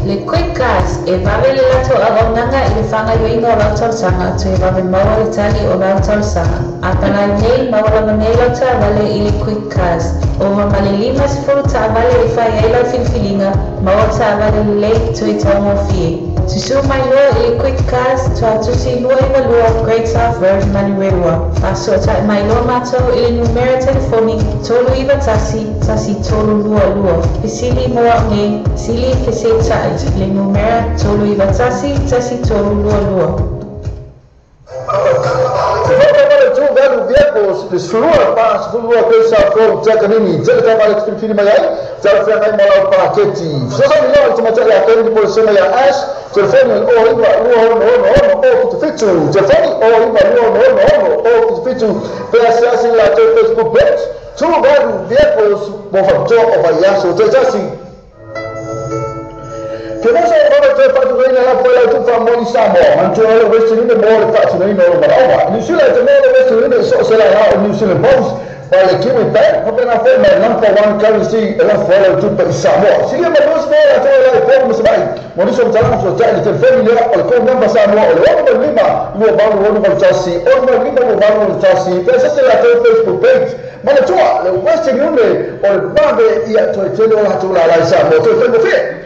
Le Quick Cars e vave le lato a vaunanga i le whangaioinga o lau tausaga toe vave maua le tali o lau tausaga. A palai nei maua lava nei lau taavale i le Quick Cars. O ma le 50 taavale e whai ai lau filifiliga maua taavale lelei toe taugofie. Susu mai loa i le Quick Cars toa tusi 292 Great South Road Manurewa. Fasoatai mai loa mātou i le numera telefoni 391 1322. Fesili mo au nei, sili fesetai le numera 391 1322. Ke mo sa o te whaatunaina la foe lau tupa moni Samoa. Mantua le Western Union mo le whaatunaina o manaoga. New Zealand te mo le Western Union so se la o New Zealand Post. Ma le Kiwi Bank, papena foe mai number one currency e la foe lau tupa i Samoa. Silia ma lusi mo la toe lau foe masabai. Mo niso mtalamu so tai le telefoni lea o le code number Samoa o le 1 5 2 8 6 8 1 5 2 8 6 1. Pesa se la toe Facebook page. Mana tua le Western Union o le vave ia toe tele o la tula la i Samoa. Toe tele mo fie.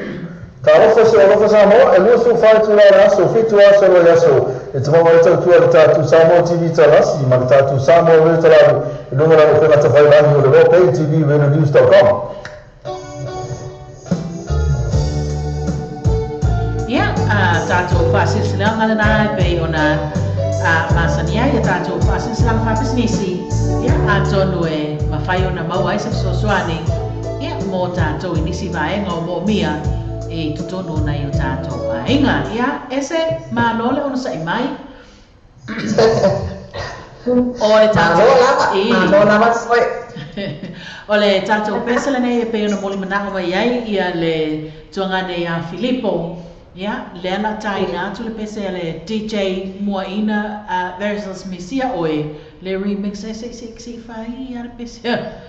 Ka alofa se alofa Samoa, e lua su whaitu la le aso, fitu aso le aso. E te maua e tautua le tātou Samoa TV talasi, ma le tātou Samoa le talavu, e lunga la o whenata whailangi o le Rope TV radionews.com. Ia, tātou whaasisilanga le nai pei ona masania ia tātou whaasisilanga whapisinisi. Ia, atonu e mawhai ona maua ai sa fesoasoani. Ia, mō tātou i nisi vaenga o mō mia e totonu na i o tātou ainga. Ia, ese malo le ono sa i mai. O le tātou... Malo lava foi. O le tātou pesa le nei e pei ona moli manao mai ai ia le tuangane ia Filipo. Ia, lea la taina atu le pese a le DJ Muaina versus Messia oe. Le remix e se se se fai ia le pese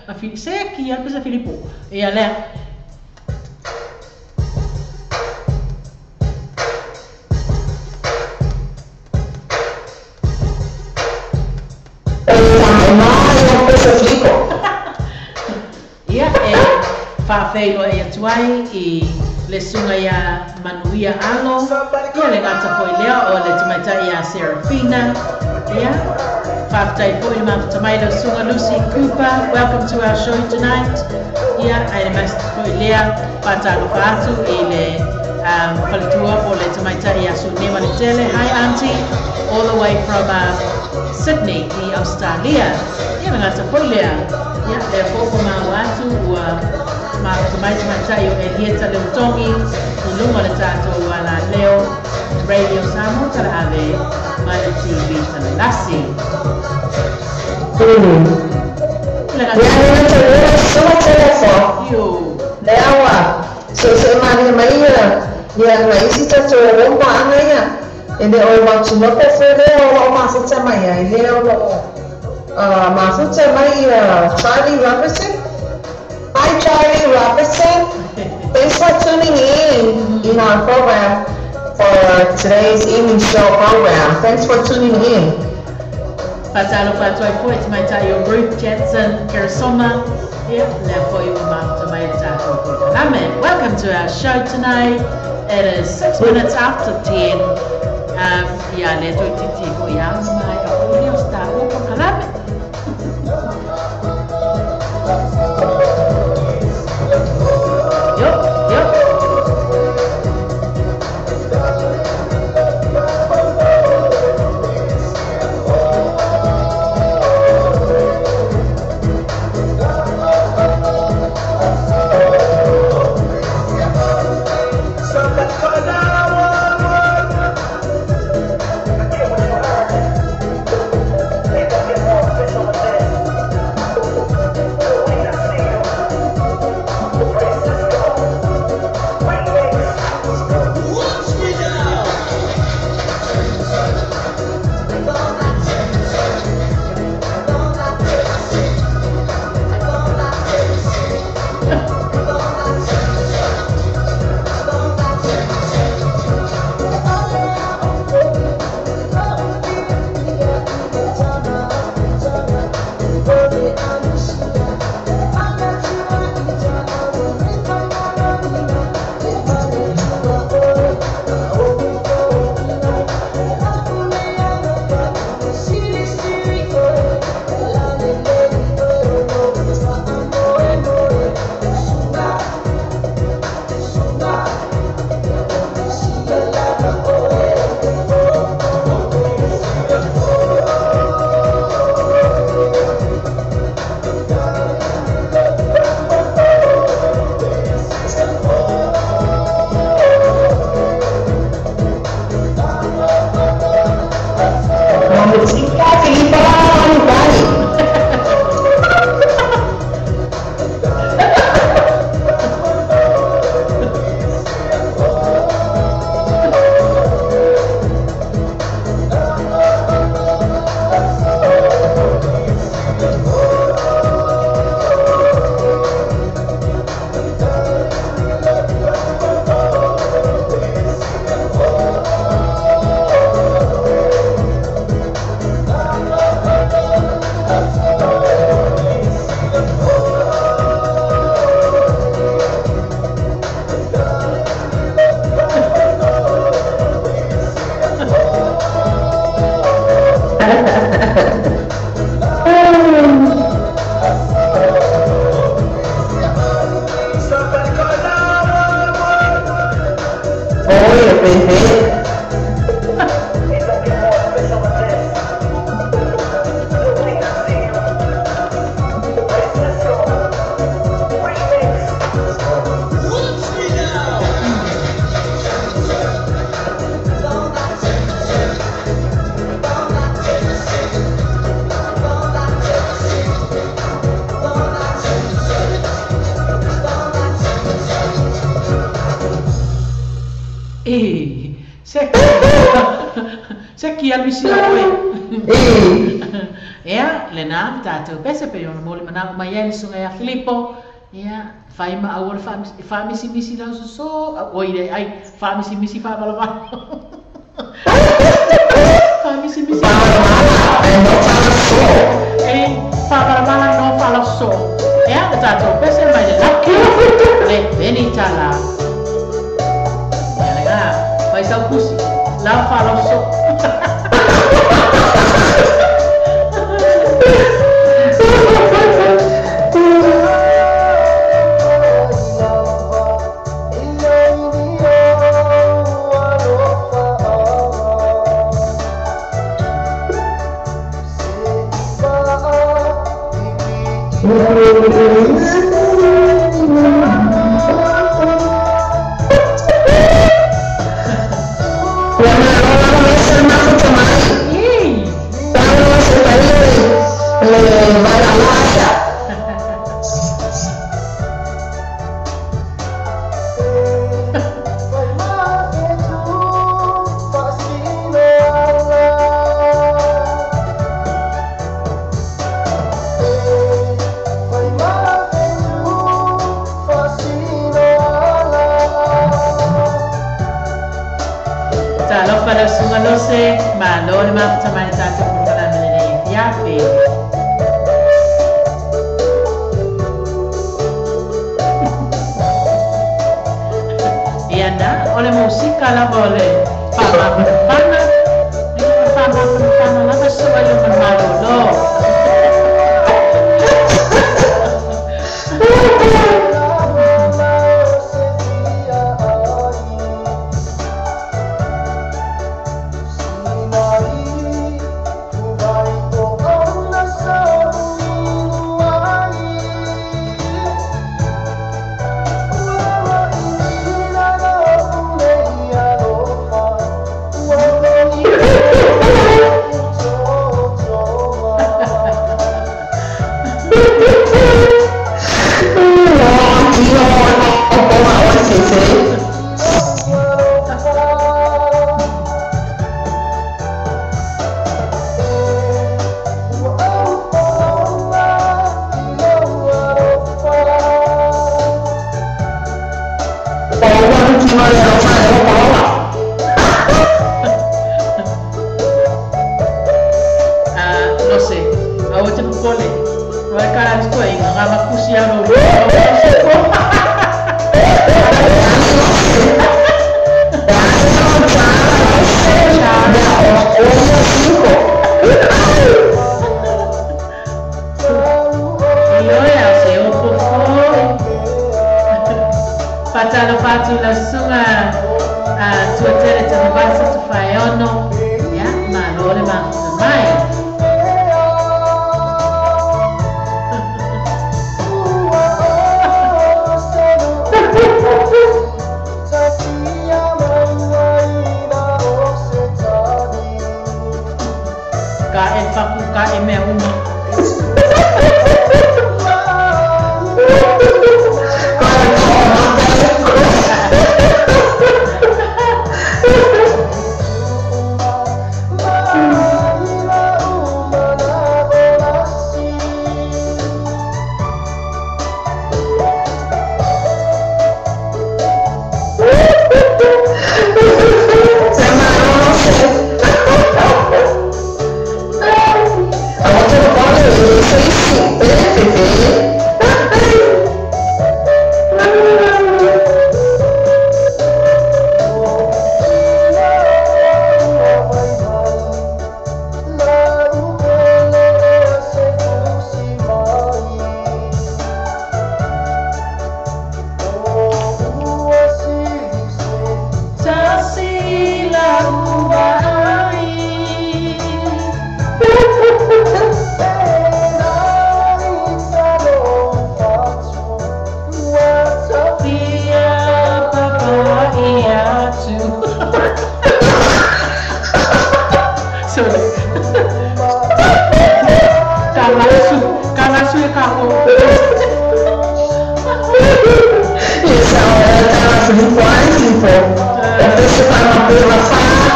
a Filipo. Se ki ia le pese a Filipo. Ia lea. Ia, e whaawheiro e atuai i le sunga ia Manuia Alo. Ia le ngata foi lea o le tamaitai ia Serafina. Ia, whaaftai foi le mafuta le sunga Lucy Cooper. Welcome to our show tonight. Ia, ai le master foi lea whaatalofa atu i le paletua o le tamaitai ia Sunema le Tele. Hi auntie, all the way from Sydney i Australia. Ia, le ngata foi lea. Ia, lea fōko mau atu ua mafuta mai o Elieta Leutongi i lunga le tātou ala leo Radio Samoa tala ave mai le TV tala lasi. Ia, le sua telefo. Lea wa, se se mani mai ia, ia na isi tātou e romba anga ia. E le oi wautunopo fwe lea o lo mafuta mai ia, i lea o lo mafuta mai Charlie Robertson. Hi Charlie Robertson. Thanks for tuning in our program for today's evening show program. Thanks for tuning in. Fatalo fatuai foi te mai tai o Ruth Jensen Karasoma. Ia, lea foi o mafuta mai le tātou polokalame. Welcome to our show tonight. It is 6 minutes after 10. Ia, le toi titi ko ia mai a o leo sta o polokalame. Yo, yo. Se ki alu isi oe. Ia, lena, tātou pese pe ona moli mana o mai ai le sunga ia Filipo. Ia, fai ma au le whaamisi misi lau soso. Oi le, ai, whaamisi misi whaamalamala. Whaamisi misi. Ei, whaamalamala no whaalaso. Ia, le tātou pese mai le laki. Le peni tala. Ia le ngā, fai sau kusi. Lau whaalaso. I want to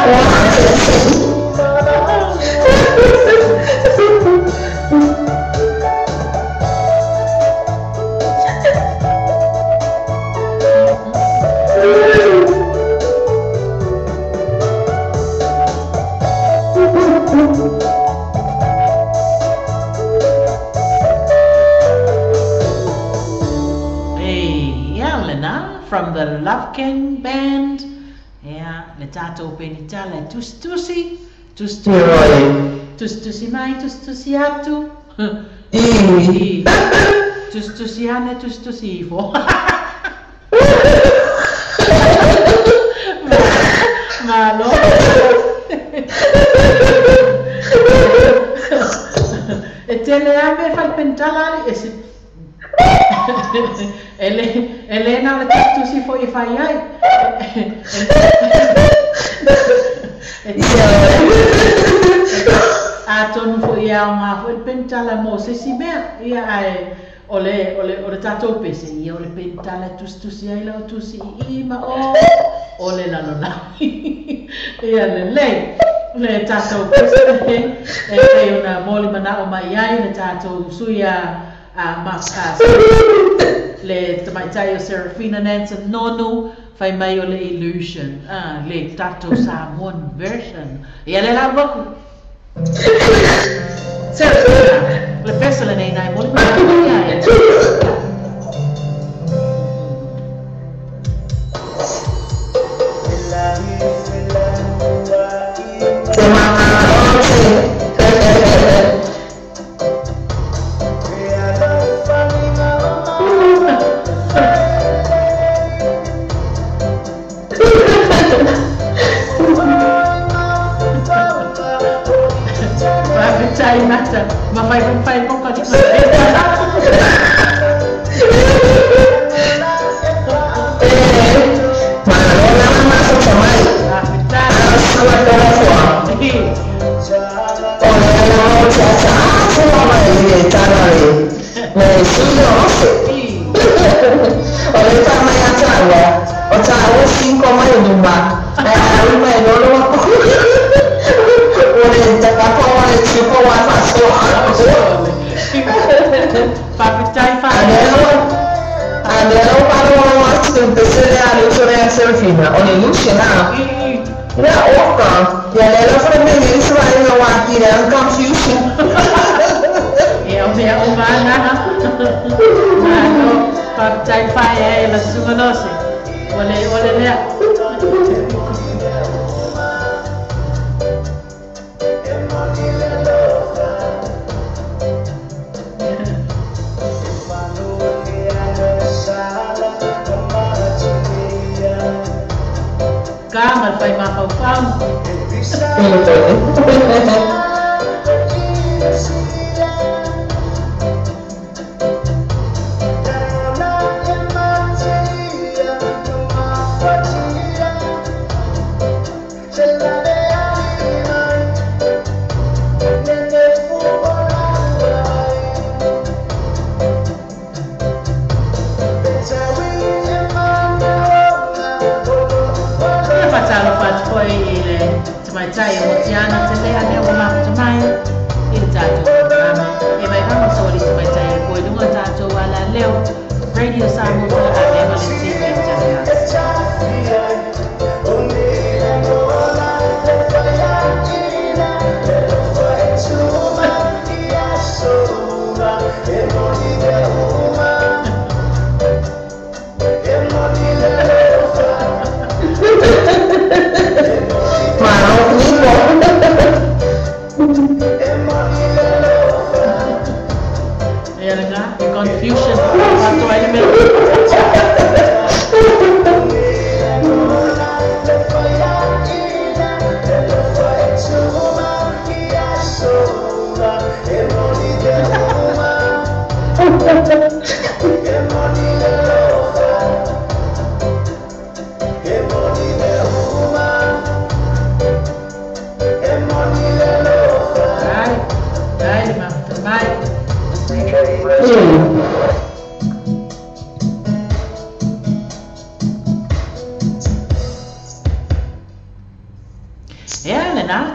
Hey, yeah, from the Love King Band. Yeah, le tatou penitala tusi tusi tusi tusi tusi mai tusi tusi atu. Tusi tusi ane tusi tusi ifo. Malo. E tele ame fal pentala ali ese. Elena le tusi fo i fai ai. Atonu fo i au ngā fo pentala mo se si mea. Ia ai ole ole ole tatou pese ia ole pentala tusi tusi ai lau tusi i ma o ole la lo la. Ia le le le tatou pese e pei ona moli manao mai ai le tatou suia a ma le tamaitai o Serafina Nansen Nonu fai mai o le Illusion le tatou Samoan version. Ia le la waku Serafina le pese le nei nai moli manao mai ai.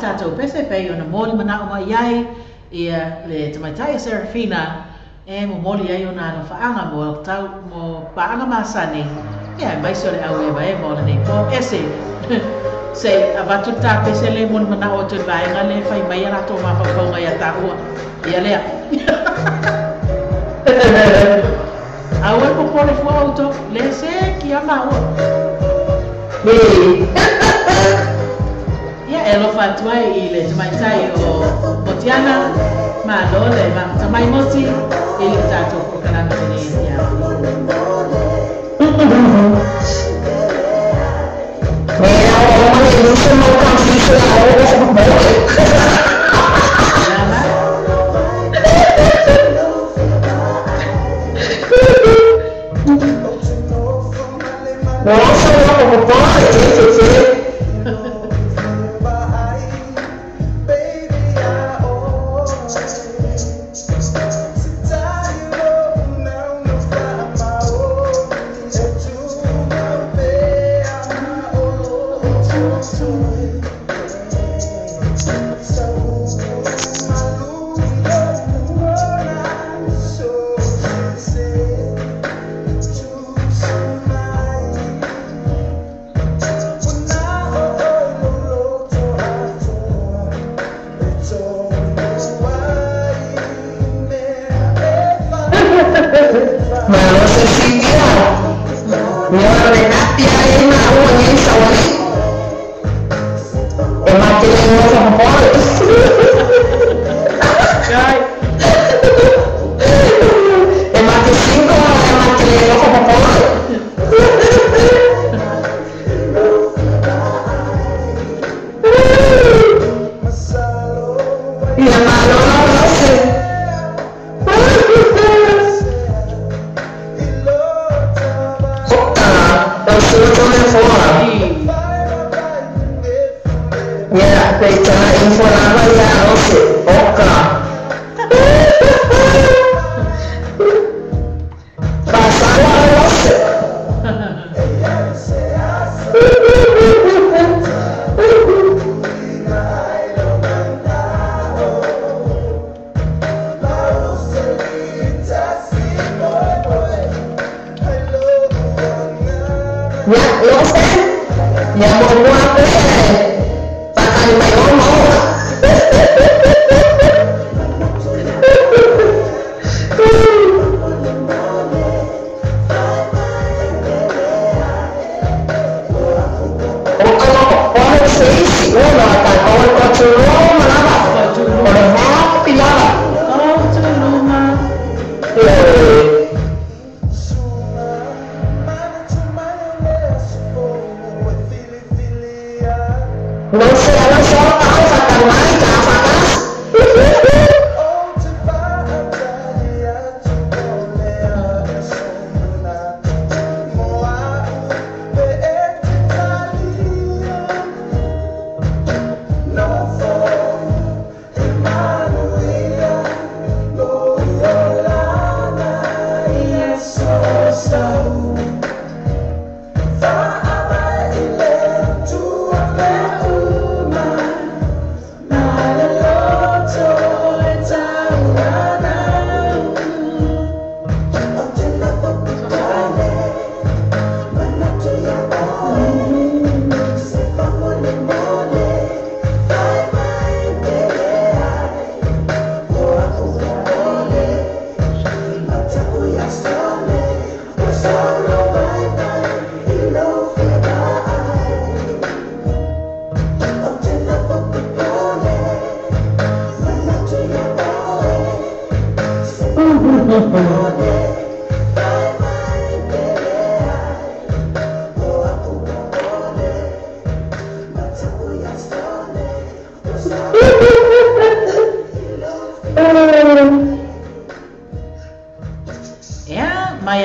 tātou pese pei ona mōli manao mai ai ia le tamaitai a Serafina e mo mōli ai ona alofaʻaga mo tau mo paʻaga masani ia e maisi o le au eva eva o lenei po ese se avatu le tapese le moli manao atu i le vaega le fai mai a latou mafaufauga ia taua ia lea aua e popole fua outou le se kia maua ia e alofa atu ai i le tamaitai o Motiana malo le mafatamai moti i le tatou polokalame lenei afiafi. Lava.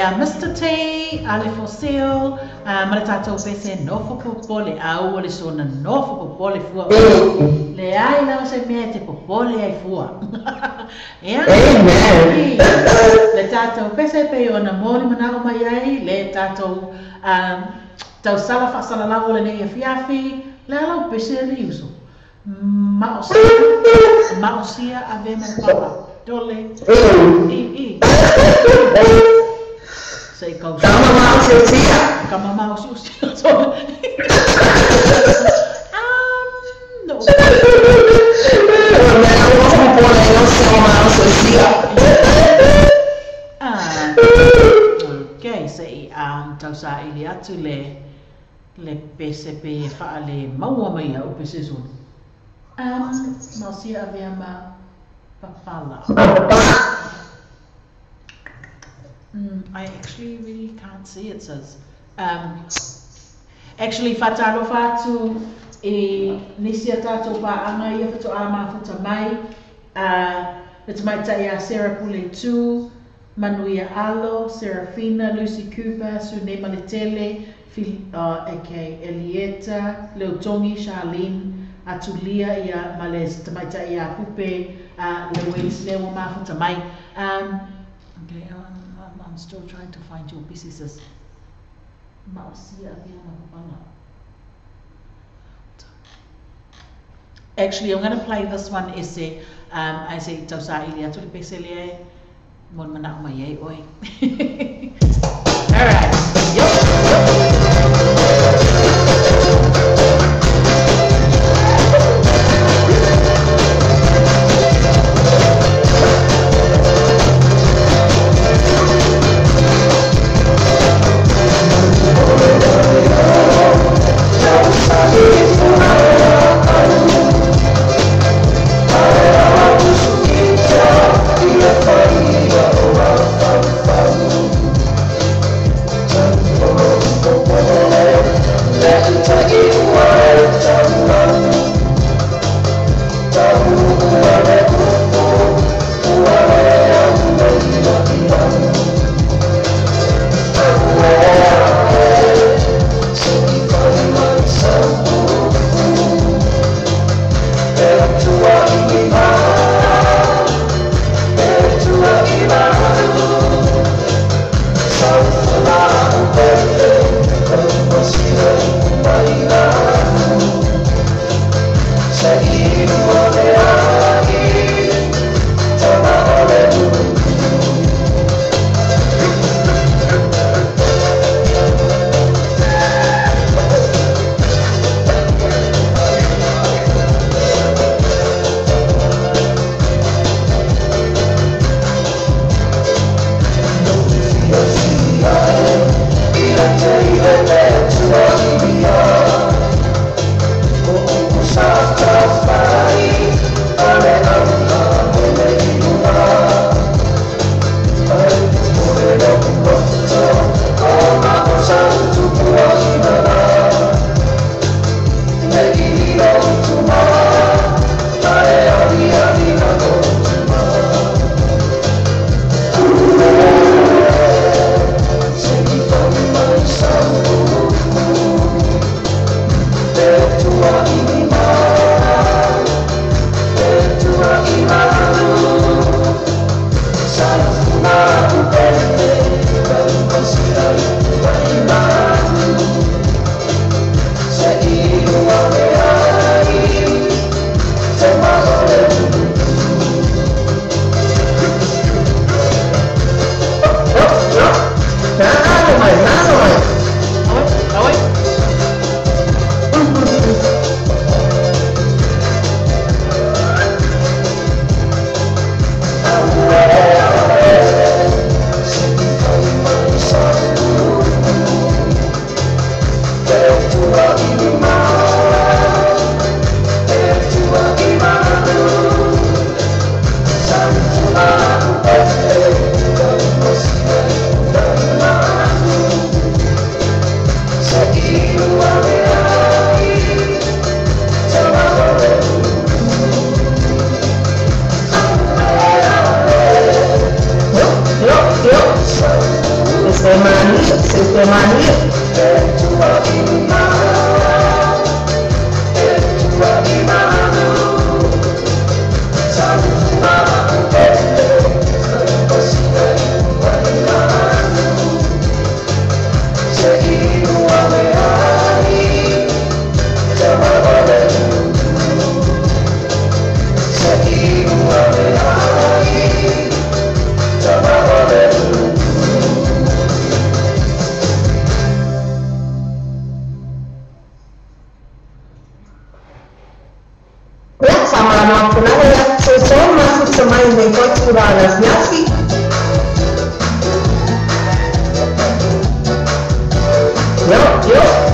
Ia, Mr. T, ale foseo, ma le tātou pese nofo popole, au o le sona nofo popole fua. Le ai lava se mea te popole ai fua. Ia, Amen. Le tātou pese pe ona moli manao mai ai, le tātou tausala whaasalalau o le nei afiafi, le alau pese li uso. Maosia, maosia ave ma pala. Dole. I, i. Se i kau. Kama maosiosia. Kama maosiosia. No. Okay, se i tausa ili atu le pese pe wha le maua mai au pese suna. Maosia ave ma papala. I actually really can't see it says. Actually, whatalo whatu e nisi a tātou pāanga ia whatu a māwhata mai. Le tamaitai a Sarah Pule Tu, Manuia Alo, Serafina, Lucy Cooper, Sune Maletele, aka Elieta, Leo Tongi, Charlene, Atulia ia male tamaitai a Pupe, Lewis, Leo māwhata mai. Okay, I'm still trying to find your businesses. Maosia avea ma papala. Actually, I'm going to play this one ese. I say tausa ili atu le pese lea. Mon mana mai ai oi. All right. Yep. Fiafi. Yo, yo.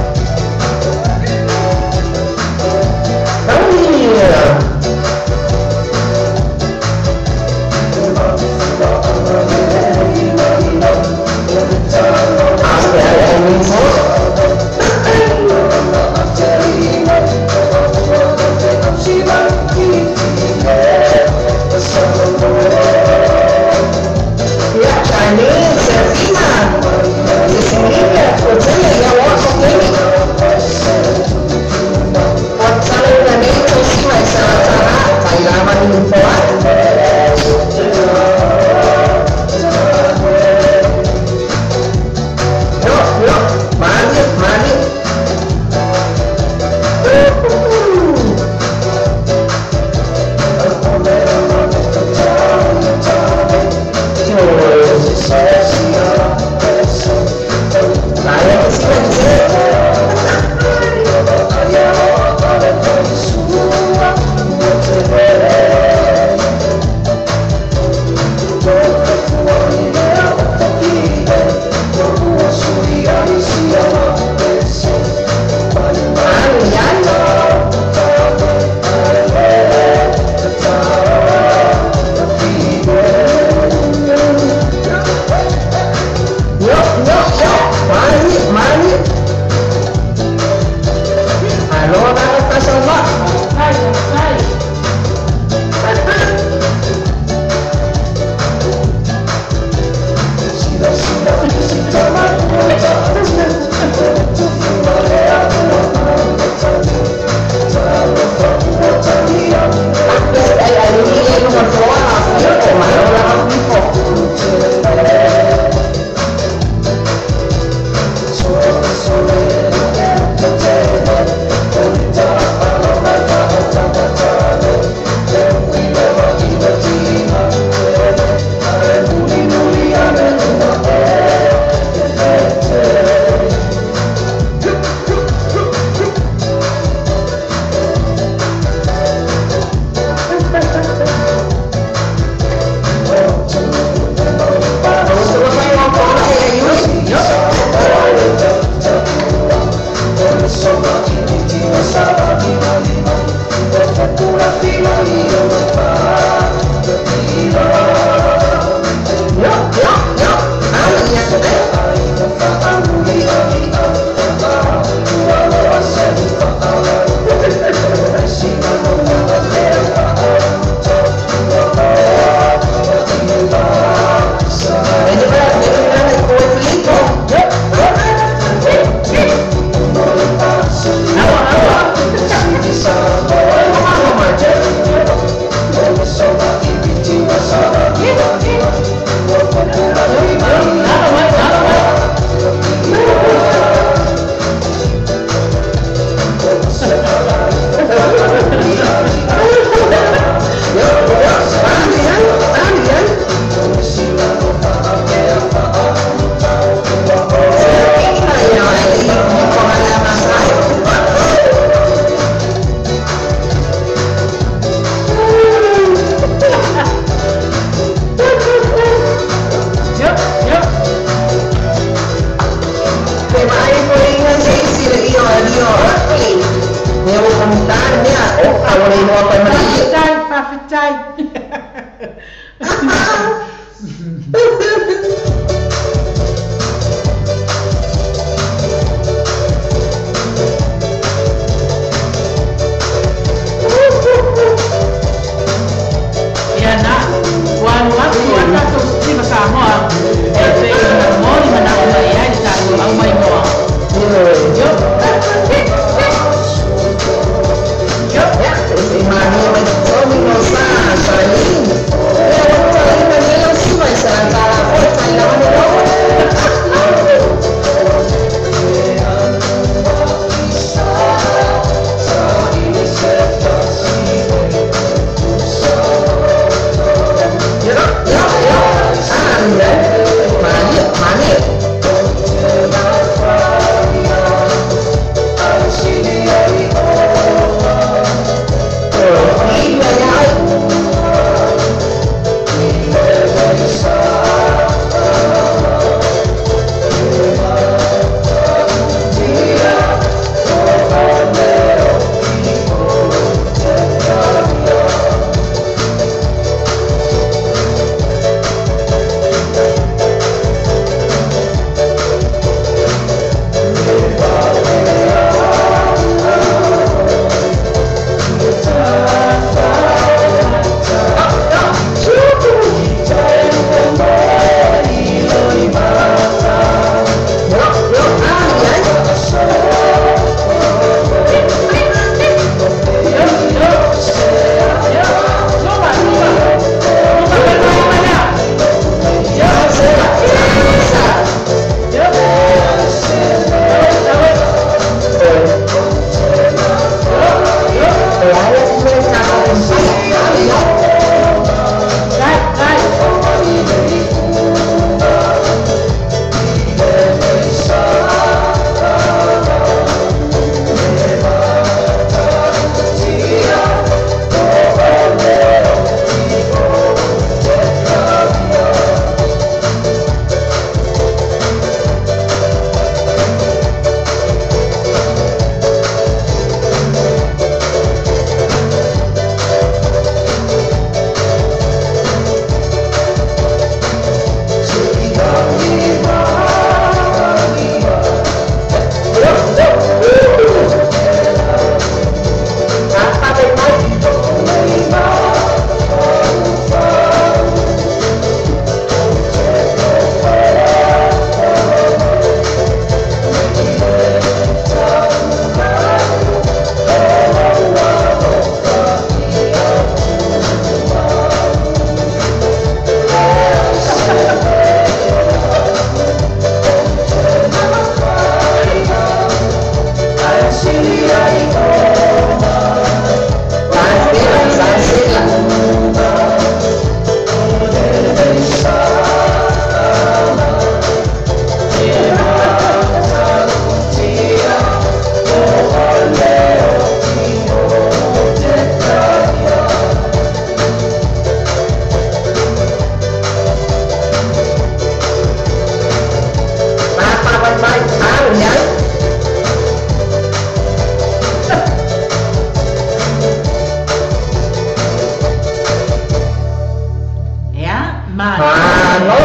Malo.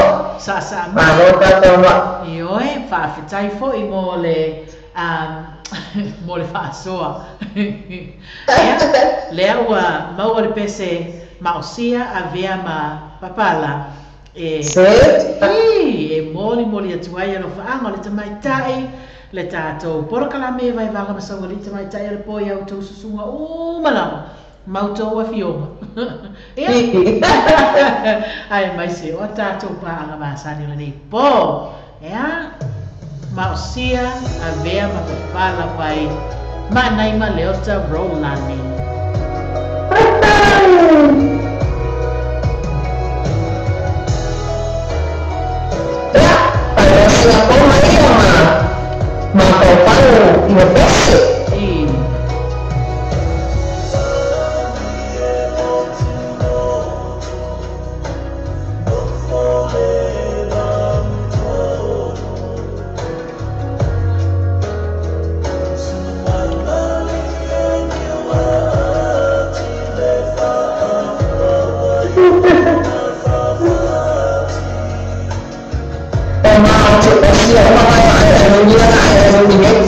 Saasaa mai. Malo tatou ma. Ioe, faafetai foʻi mo le mo le faasoa. Ia, lea ua maua le pese maosia avea ma papala e e molimoli atu ai alofaaga o le tamaitaʻi le tatou polokalame e vaevaga ma saualii tamaitaʻi o le po iā outou susuga uma lava ma outou afioga. Ia, ae maise o tatou paaga masani o lenei po. Ia, maosia avea ma papala pai Maanai ma Leota Rolani. Ia, paiosia koma ia ma ma paupau i le pese. I. O ma o te osia o ma mai e no ni ana e no ni nei.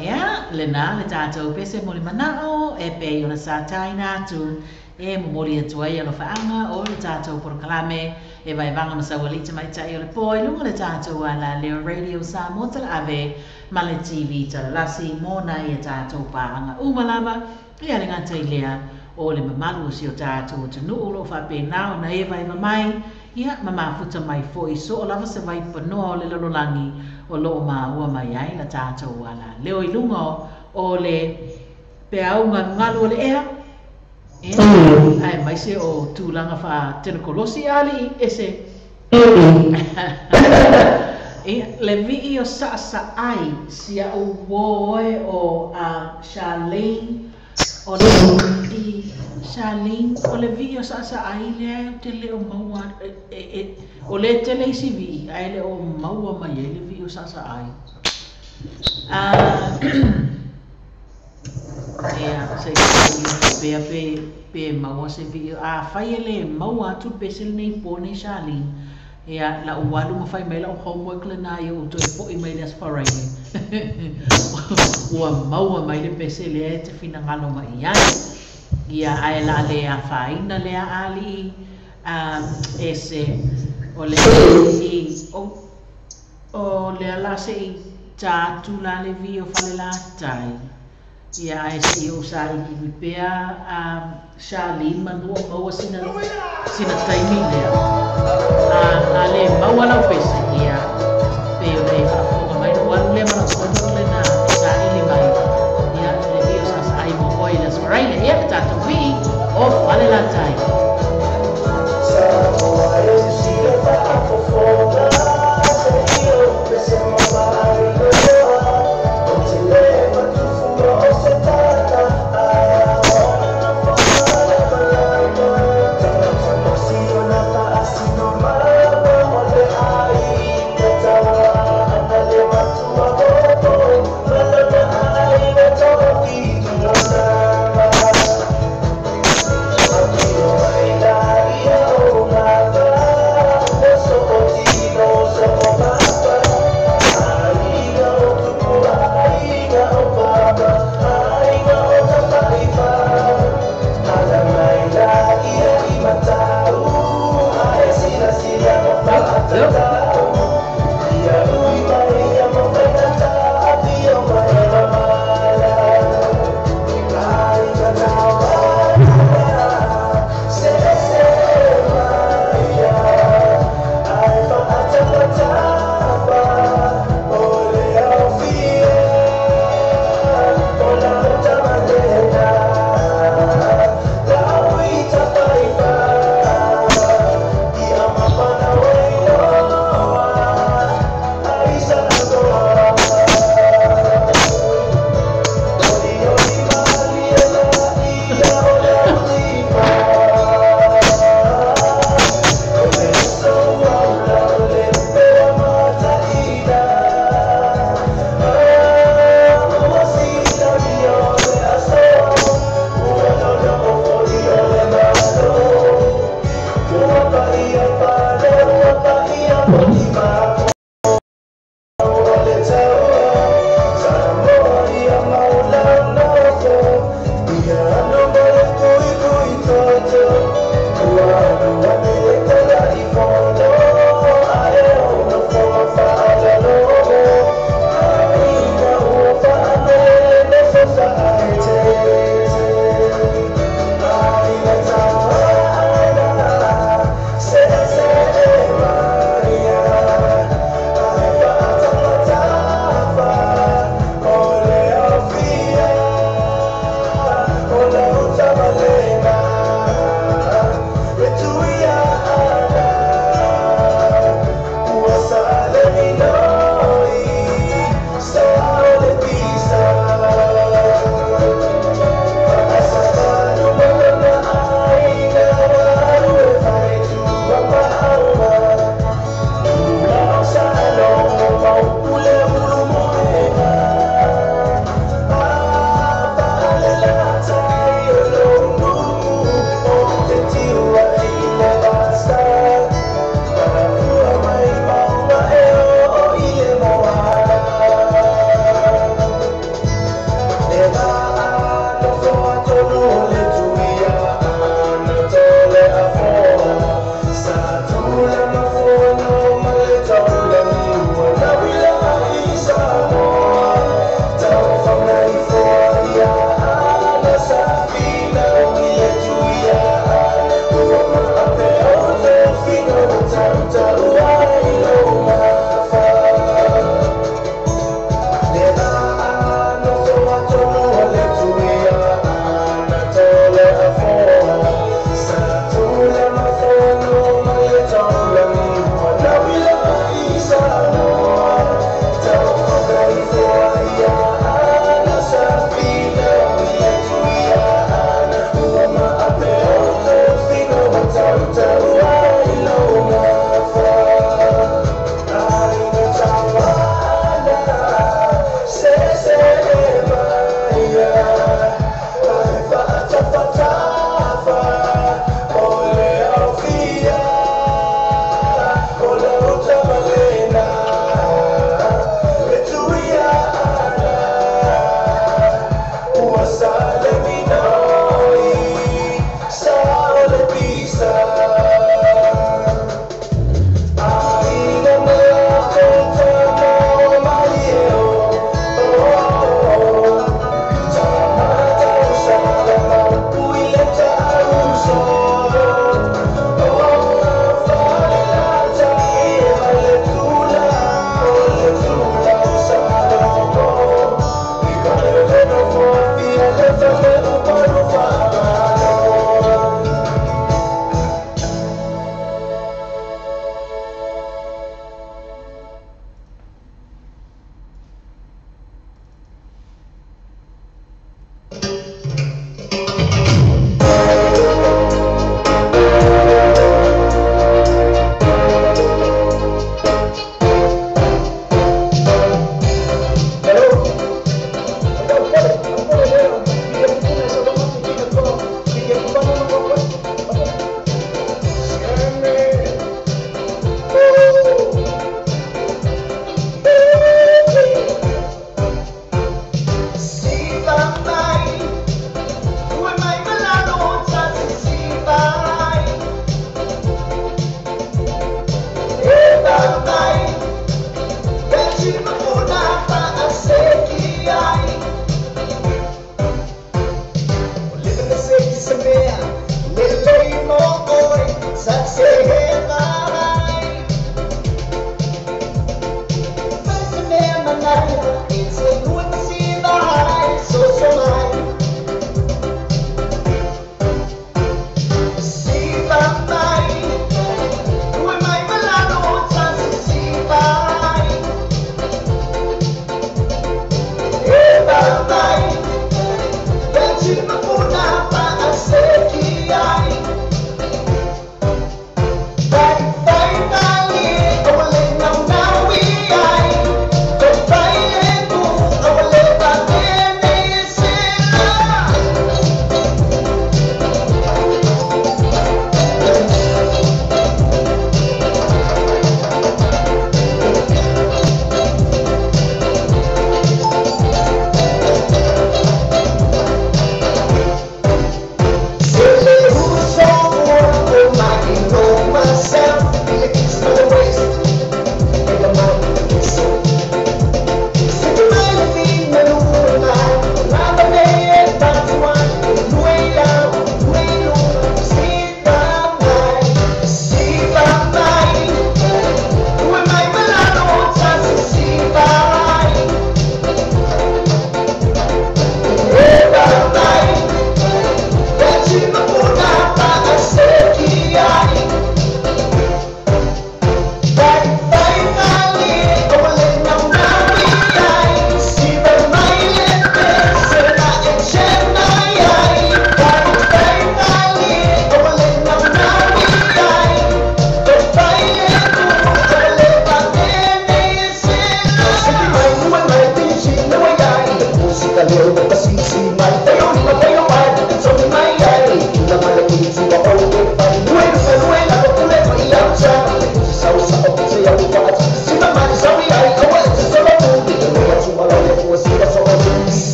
Ia, lena le tatou pese mo le mana'o e pei ona sa taina atu e momoli atu ai alofaaga o le tatou polokalame e vaevaga ma saualii tamaitai o le po i luga o le tatou alaleo Radio Samoa Talaave ma le TV Talalasi mo nai a tatou paaga uma lava. Ia le gata i lea o le mamalu o si o tatou atunuu o loo faapena ona e vaeva mai ia ma mafuta mai fo'i soo lava se vaipanoa o le lalolagi o loo maua mai ai la tatou alaleo i luga o le peau galugalu o le ea ia ae maise o tulaga faatenekolosi alii ese ia le vii o sa'asa'ai si a'u uō e o a Charlene o le i Charlene o le vii o sa'asa'ai lea ou te le o maua o le tele isi vii ae le o maua mai ai le vii o sa'asa'ai ia se pea pe pe maua se vii afai e lē maua atu le pese lenei po nei Charlene ia la'u alu ma fai mai la'u homework lenā ia ou toe fo'i mai le Aso Faraile ua maua mai le pese lea e te finagalo mai ai ia ae la le afaina lea alii ese o le i o lea la se'i tā atu la le vii o Falelatai ia ae se'i ou sailiili pea Charlene manu o maua sina sina taimi lea a lē maua lau pese ia pei ona e faafofoga mai lou alu lea ma lau homework lenā saili mai ia le vii o sa'asa'ai mo oe i le Aso Faraile ia le tatou vii o Falelatai.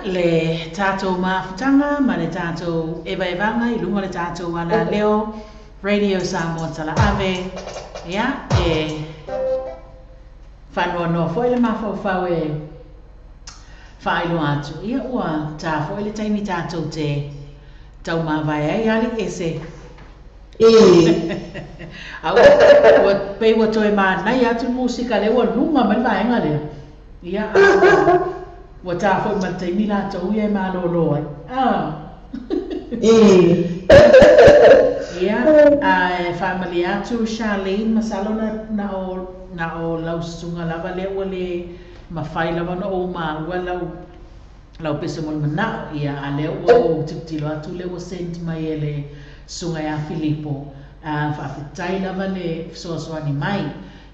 le tatou mafutaga ma le tatou evaevaga i luga o le tatou alaleo Radio Samoa Talaave. Ia, e faanoanoa foi le mafaufau e faailoa atu. Ia, ua tā foi le taimi tatou te taumavae ai ali ese. A ua pei ua toe manaia atu le musika lea ua luma mai le vaega lea. Ia, a ua tā foi ma le taimi latou ia e malōlō ai. Ia, ae faamalie atu Charlene, masalo na o na o lau susuga lava lea ua le mafai lava ona ou maua lau lau pese mo le manao. Ia, a lea ua ou tilotilo atu lea ua send mai e le susuga ia Filipo. Faafetai lava le fesoasoani mai.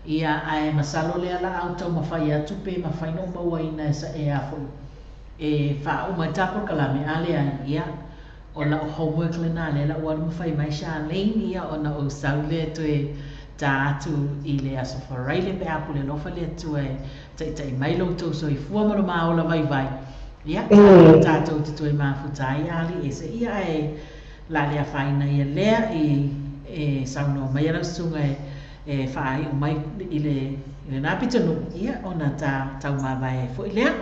Ia, ae masalo lea la au taumafai atu pe mafai ona ou mauaina e sa e a foi e faauma ai ta polokalame a leai. Ia, o lau homework lena lea la ua alu ma fai mai Charlene, ia ona ou sau lea toe tā atu i le Aso Faraile pe a pule alofa le Atua e taitai mai lo outou soifua ma lo maola vaivai. Ia, tatou te toe mafuta ai ali ese. Ia, ae la le afaina ia lea i e saunoa mai lau susuga e faaiu mai i lena pitonuu, ia ona ta taumavae ai foi lea.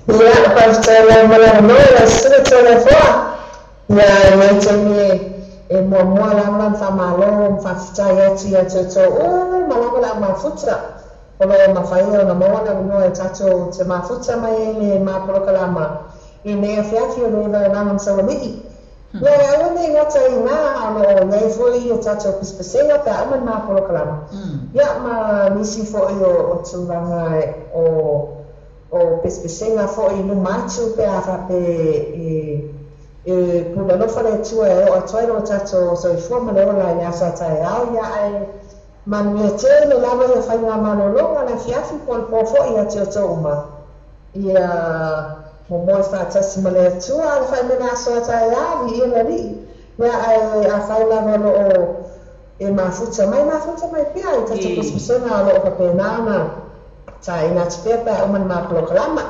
Ia, faafetai lava mo le avanoa i lau susuga Toleafoa. Ia, e nei taimi e muamua lava ona faamalo ma faafetai atu ia te outou uma lava le au mafuta o lo o mafai ona maua le avanoa e tatou te mafuta mai ai le ma polokalama i nei afiafi o le Evaevaga ma Saualii. Ia, e aua nei gata i ina, a o lo o i ai foi ia tatou pesepesega pe a uma le ma polokalama. Ia, ma nisi foi o tulaga o pesepesega foi i luma atu pe a faapea e pule alofa le Atua e oo atu ai lo tatou soifua ma le ola i le aso a taeao. Ia, ae manuia tele lava ia faiga malologa le afiafi po o le po foi ia te outou uma. Ia momoe faatasi ma le Atua a le fai mai le aso a taeao, viia le Alii. Ia, ae afai lava o lo o e mafuta mai, mafuta mai pea i tatou pesepesega o lo o faapena ona taina atu pea pe a uma le ma polokalama.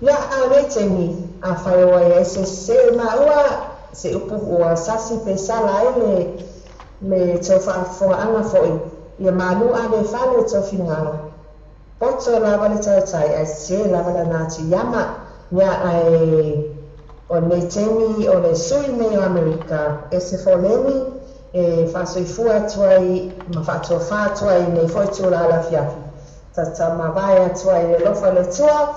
Ia, a o nei taimi, afai o ai ai se sese o maua, se upu ua sasi pe sala ai le tou faafofogaaga foi, ia malu ave i fale o tou finagalo. Poto lava le tautai ae sese lava lana atu iama. Ia, ae o lenei taimi o le sui nei o Amerika, ese Foleni e faasoifua atu ai ma faatofa atu ai i nei foi tulaga afiafi. Tatamavae atu ai i le alofa o le Atua,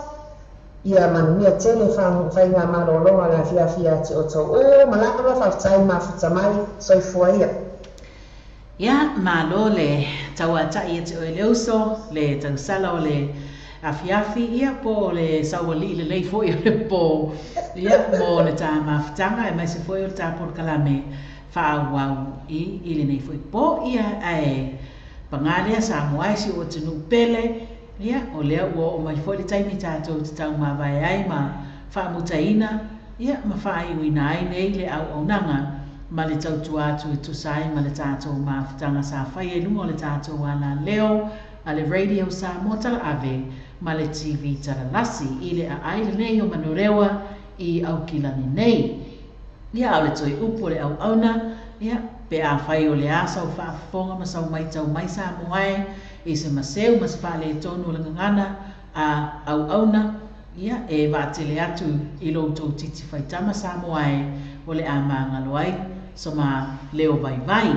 ia manuia tele faiga malologa le afiafi ia te outou uma lava, faafetai mafuta mai, soifua ia. Ia, malo le tauata'i ia te oe le uso, le tausala o le afiafi, ia po o le saualii lelei foi o le po, ia mo le tā mafutaga aemaise foi o le tā polokalame faaauau i lenei foi po. Ia, ae pagā lea Samoa e si ou atunuu pele, ia o lea ua oo mai foi le taimi tatou te taumavae ai ma faamutaina, ia ma faaiuina ai nei le auaunaga ma le tautua atu e tusa ai ma le tatou mafutaga sa faia i luga o le tatou alaleo a le Radio Samoa Talaave ma le TV Talalasi i le aai lenei o Manurewa i Aukilani nei. Ia, a o le toe upu o le auauna, ia, pe afai o le a sau faafofoga ma sau maitau mai Samoa e i se maseu ma se faaletonu o le gagana a auauna, ia, e vaatele atu i lo outou titi faitama Samoa e o le a magalo ai so ma leo vaivai.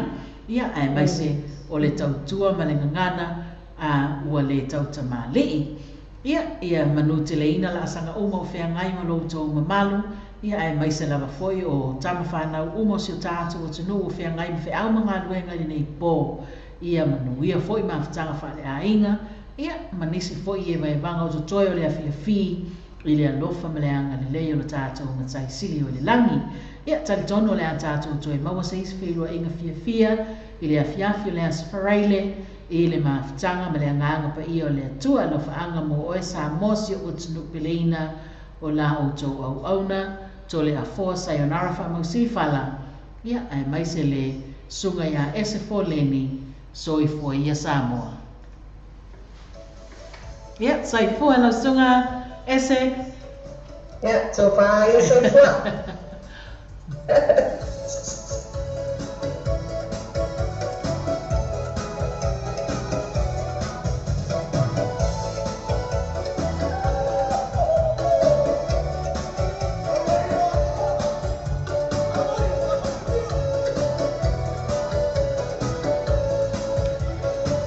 Ia, aemaise o le tautua ma le gagana a ua le tautamalii. Ia, ia manuteleina laasaga uma o feagai ma lo outou mamalu, ia aemaise lava foi o tama fanau uma o si o tatou atunuu o feagai ma feau ma galuega i lenei po. Ia manuia foi mafutaga faaleaiga, ia ma nisi foi i evaevaga o totoe o le afiafi i le alofa ma le agalelei o le tatou Matai Sili o i le lagi. Ia, talitonu o le a tatou toe maua se isi feiloaiga fiafia i le afiafi o le Aso Faraile i le mafutaga ma le agaga paia o le Atua. Alofaaga mo oe Samoa si ou atunuu peleina o la outou auauna, Toleafoa sayonara faamausili fala, ia aemaise le susuga ia Ese Foleni, soifua ia Samoa. Ia, soifua lau susuga Ese. Ia, tofa ia soifua.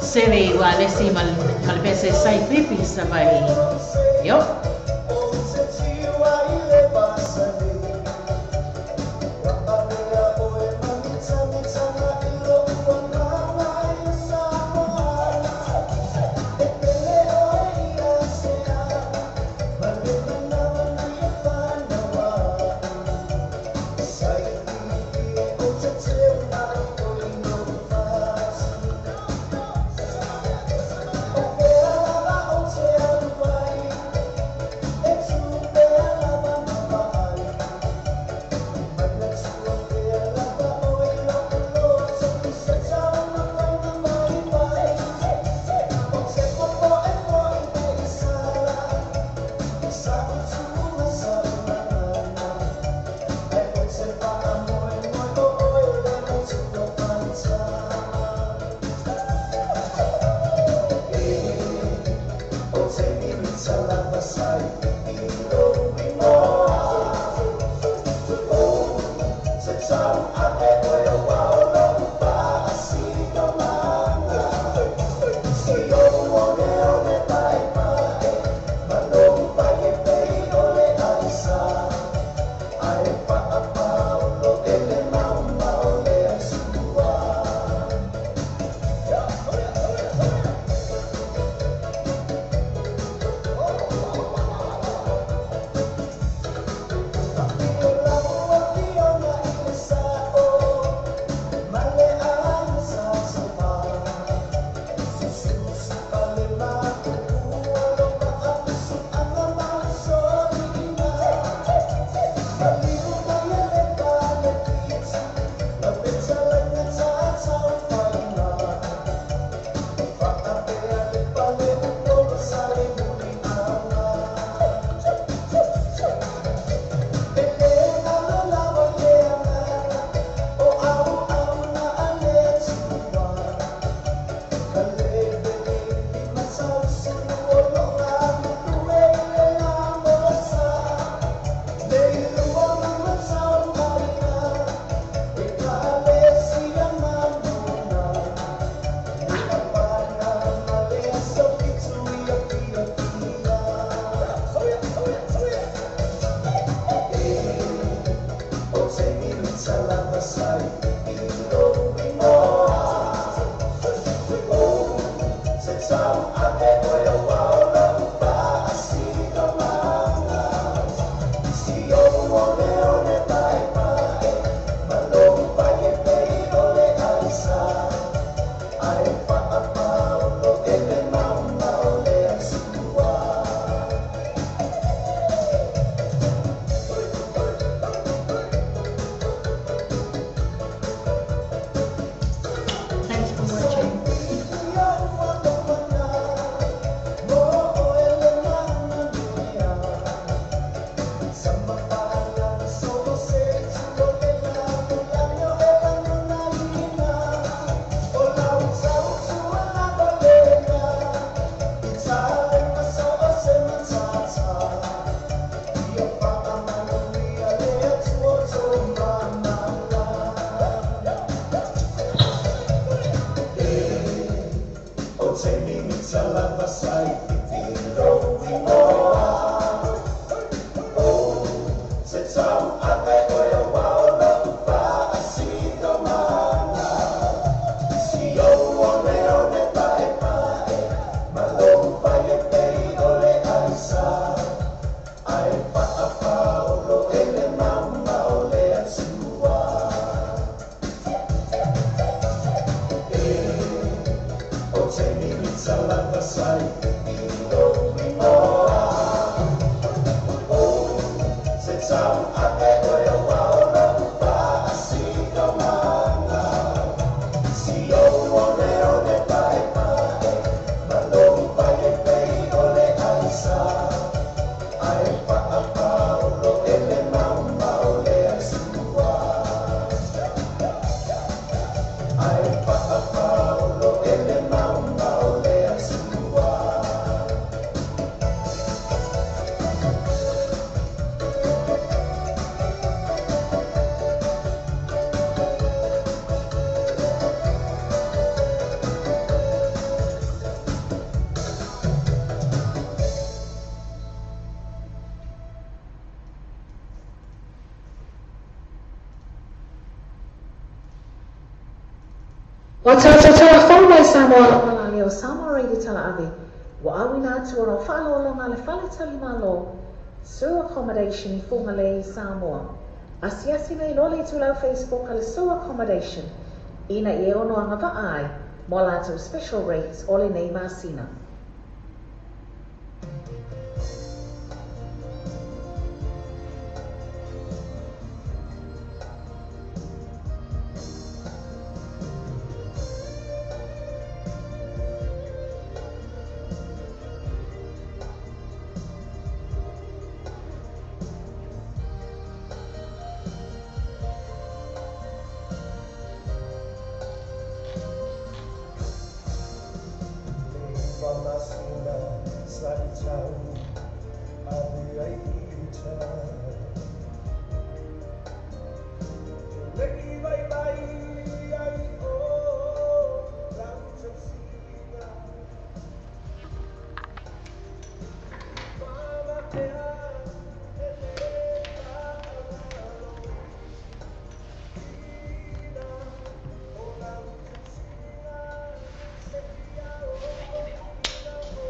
Seve ua lesi ma le pese sai pipi sa vai. Yo. Ua tatou talafou mai Samoa lau malale o Samoa Radio Talaave ua auina atu ona o faaaloaloga a le Fale Tali Malo Sue Accommodation i Fugalei, Samoa. Asiasi nei loa le itulau Facebook a le Sue Accommodation ina ia e ono agavaa ai mo a latou special rates o lenei masina.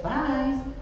Bye.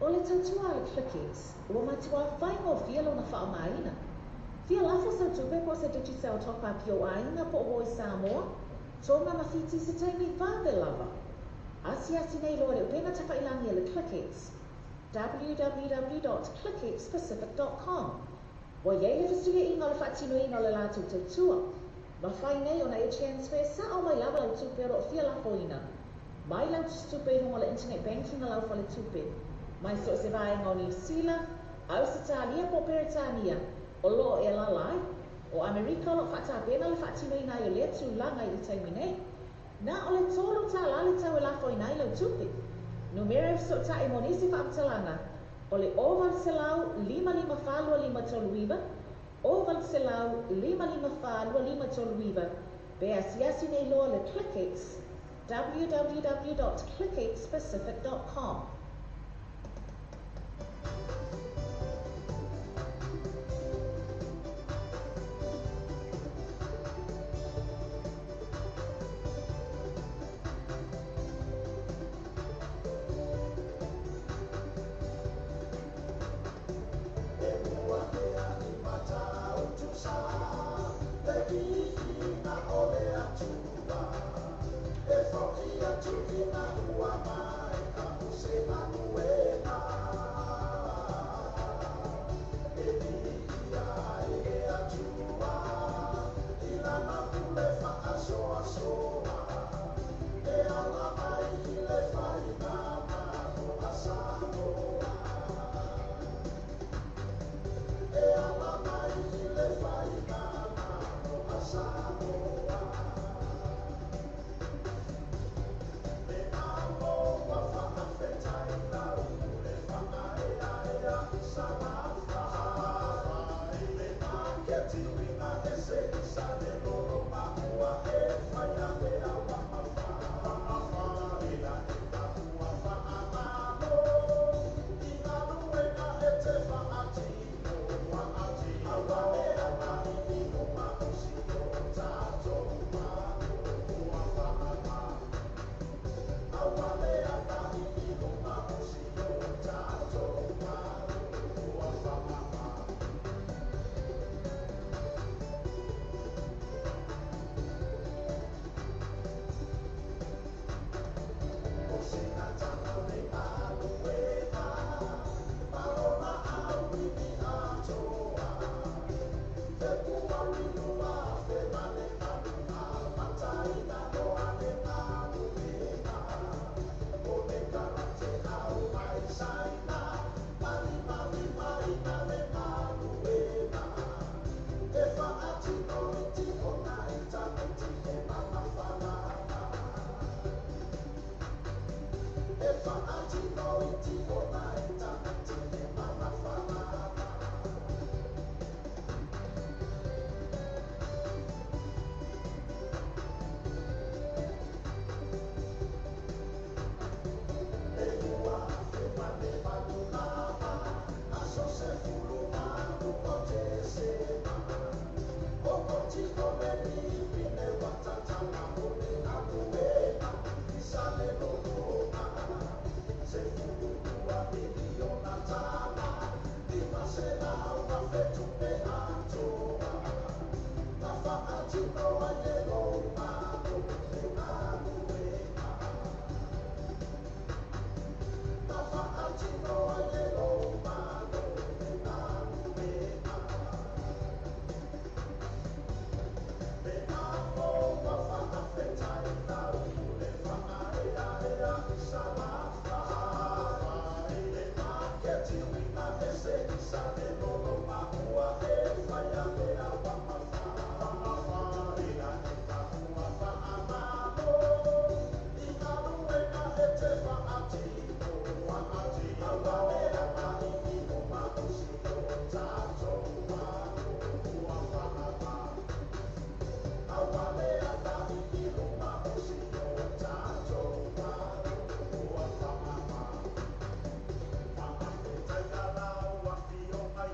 O le tautua a le Clickies, ua matua whaingo fia lona whaamaina. Fia lafo sau tupe po o se Digicel top-up i ou aiga po o uo i Samoa, Tonga ma Fiti i se taimi vave lava. Asiasi nei loa i le upega tafailagi a le ClickX, www.clickxpacific.com. Ua i ai le fesuiaiga o le faatinoina o le latou tautua. Mafai nei ona e transfer sao mai lava lau tupe o lo o fia lafoina mai lau tusitupe i luga o le internet banking a lau faletupe, mai so o se vaega o Niu Sila, Ausetalia po o Peretania o lo o e alaala ai. O Amerika o lo o faatapena le faatinoina ai o lea tulaga i le taimi nei. Na o le $3 le tau e lafoina ai lau tupe. Numera e fesootai mo nisi faamatalaga o le 0800 554 2539, 0800 554 2539, pe asiasi nei loa le ClickX, www.clickxpacific.com. E i le viiga o le Atua, e fo'i atu ina ua maea o se galuega. E viia ai le Atua i lana pule fa'asoasoa, e ala ai i le faigamalo a Samoa. E ala mai i le faigamalo a Samoa. Le alo ua fa'afetai lau le fa'aeaea i Salafa. Le maketi uiga ese i sa le lolo ma ua e faia le aua mafa. Ila e taua fa'amalo i galuega e te fa'atino. Aua le agai i luma o si o tatou malo ua fa'ama. Aua le agai i luma o si o tatou malo ua fa'ama. O sina tana le galuega ma lona auivi atoa. Fepuari 2000 ma le 8, amataina loa le galuega. O le karate au mai Saina, malimalima ina le galuega. E fa'atino i ti'ona i tamaiti e mamafalaga. E fa'atino i ti'ona i tamaiti e mamafalaga. Le 2000 ma le 8 lava, aso 18 o Tesema. O kotino le lipine ua tatala o le galuega i sa le lologa. $12 miliona tala, 500,000 tupe atoa. Na fa'atino ai e lou malo le galuega. Na fa'atino ai e lou malo le galuega. Le alo ua fa'afetai lau le fa'aeaea i Salafa. Le maketi uiga ese i sa le lolo ma ua e faia le aua mafa. Ila e taua fa'amalo i galuega e te fa'atino. Aua le agai i luma o si o tatou malo ua fa'ama. Aua le agai i luma o si o tatou malo ua fa'ama. Fa'afetai lau afioga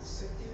Samoa.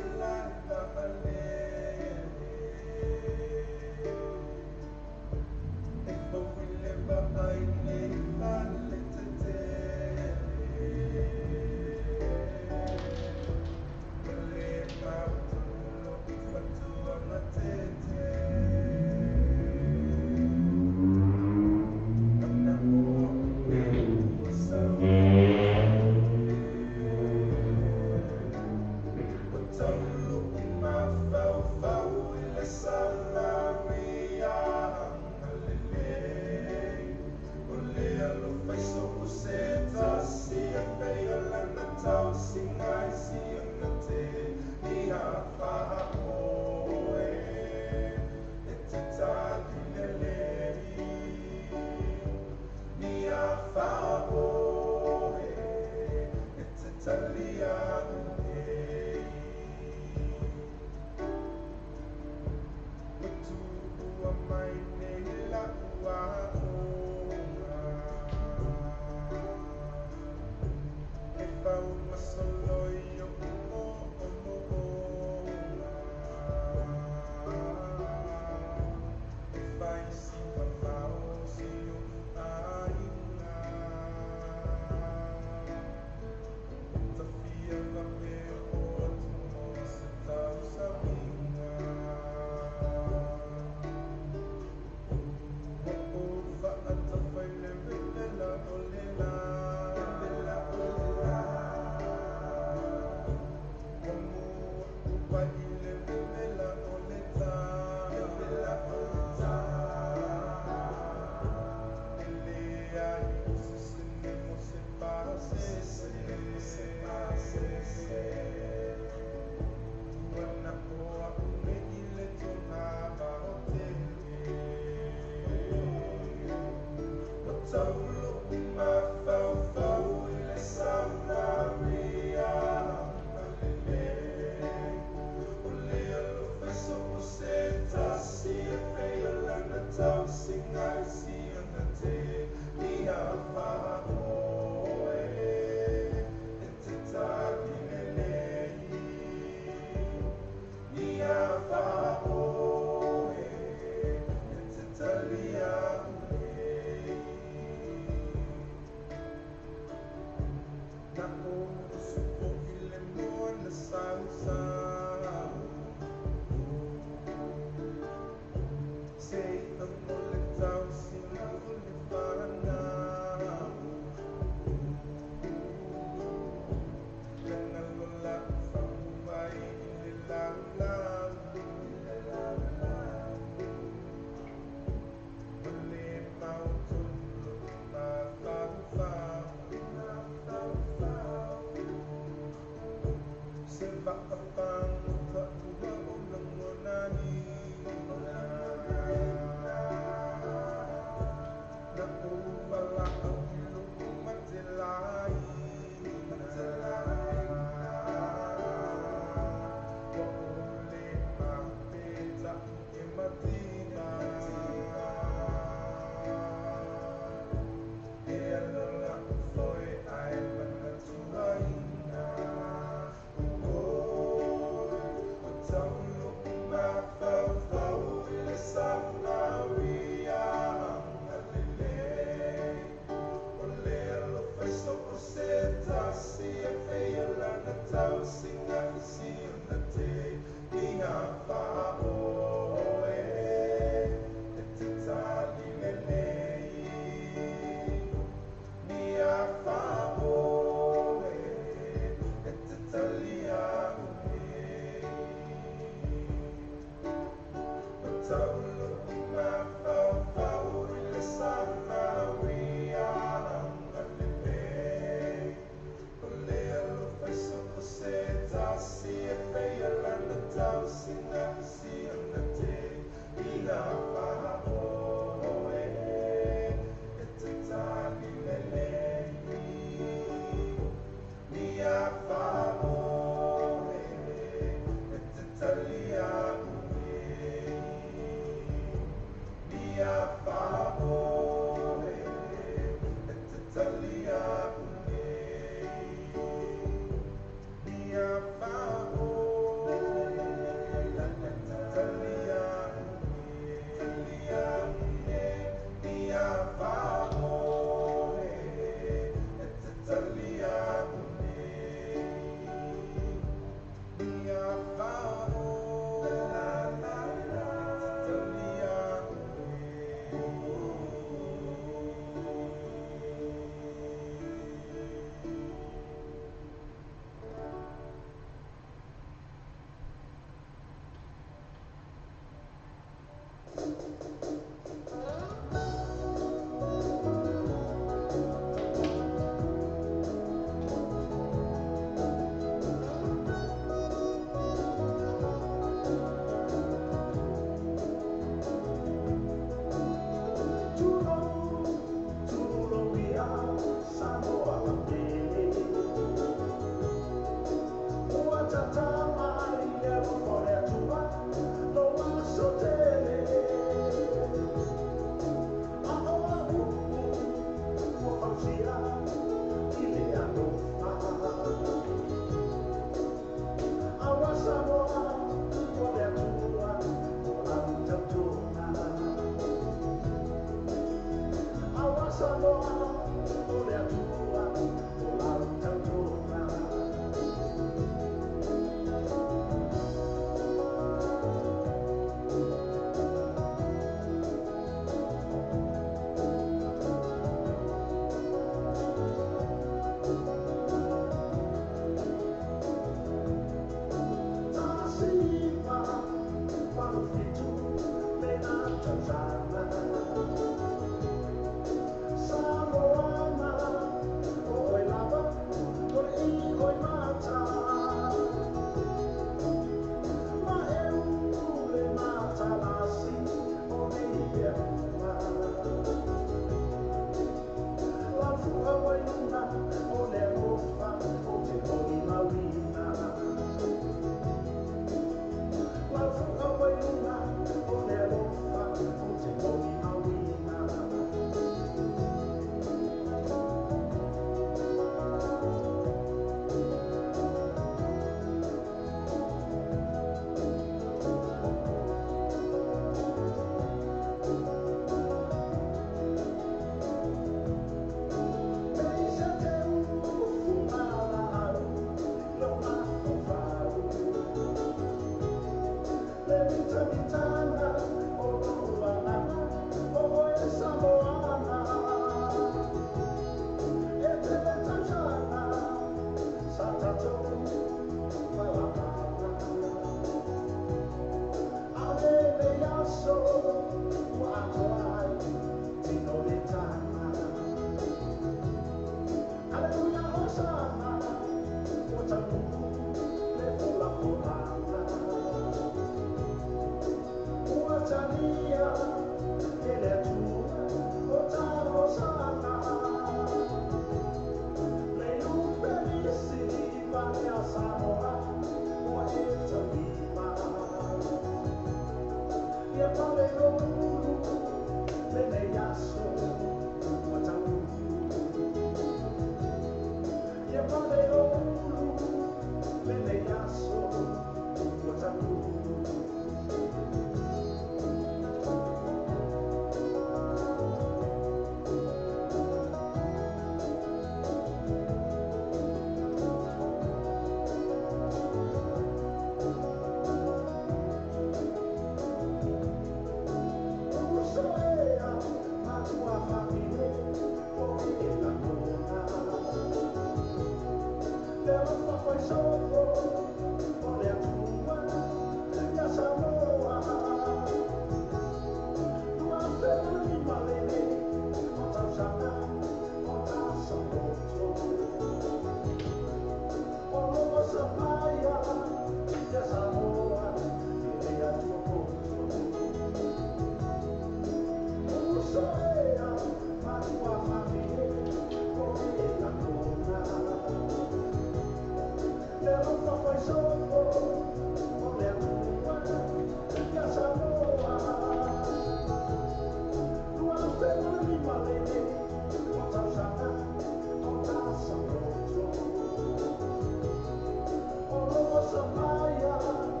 Sapaya.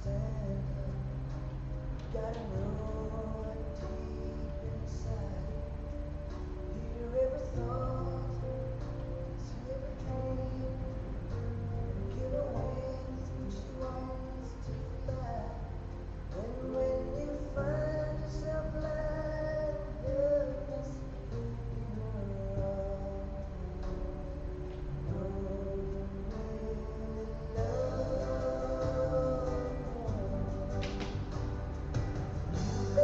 stand up. Gotta know it deep inside. Hear every thought, see every dream. Give her wings when she wants to fly. And when you find yourself lying helpless in her arms, know you really love her. You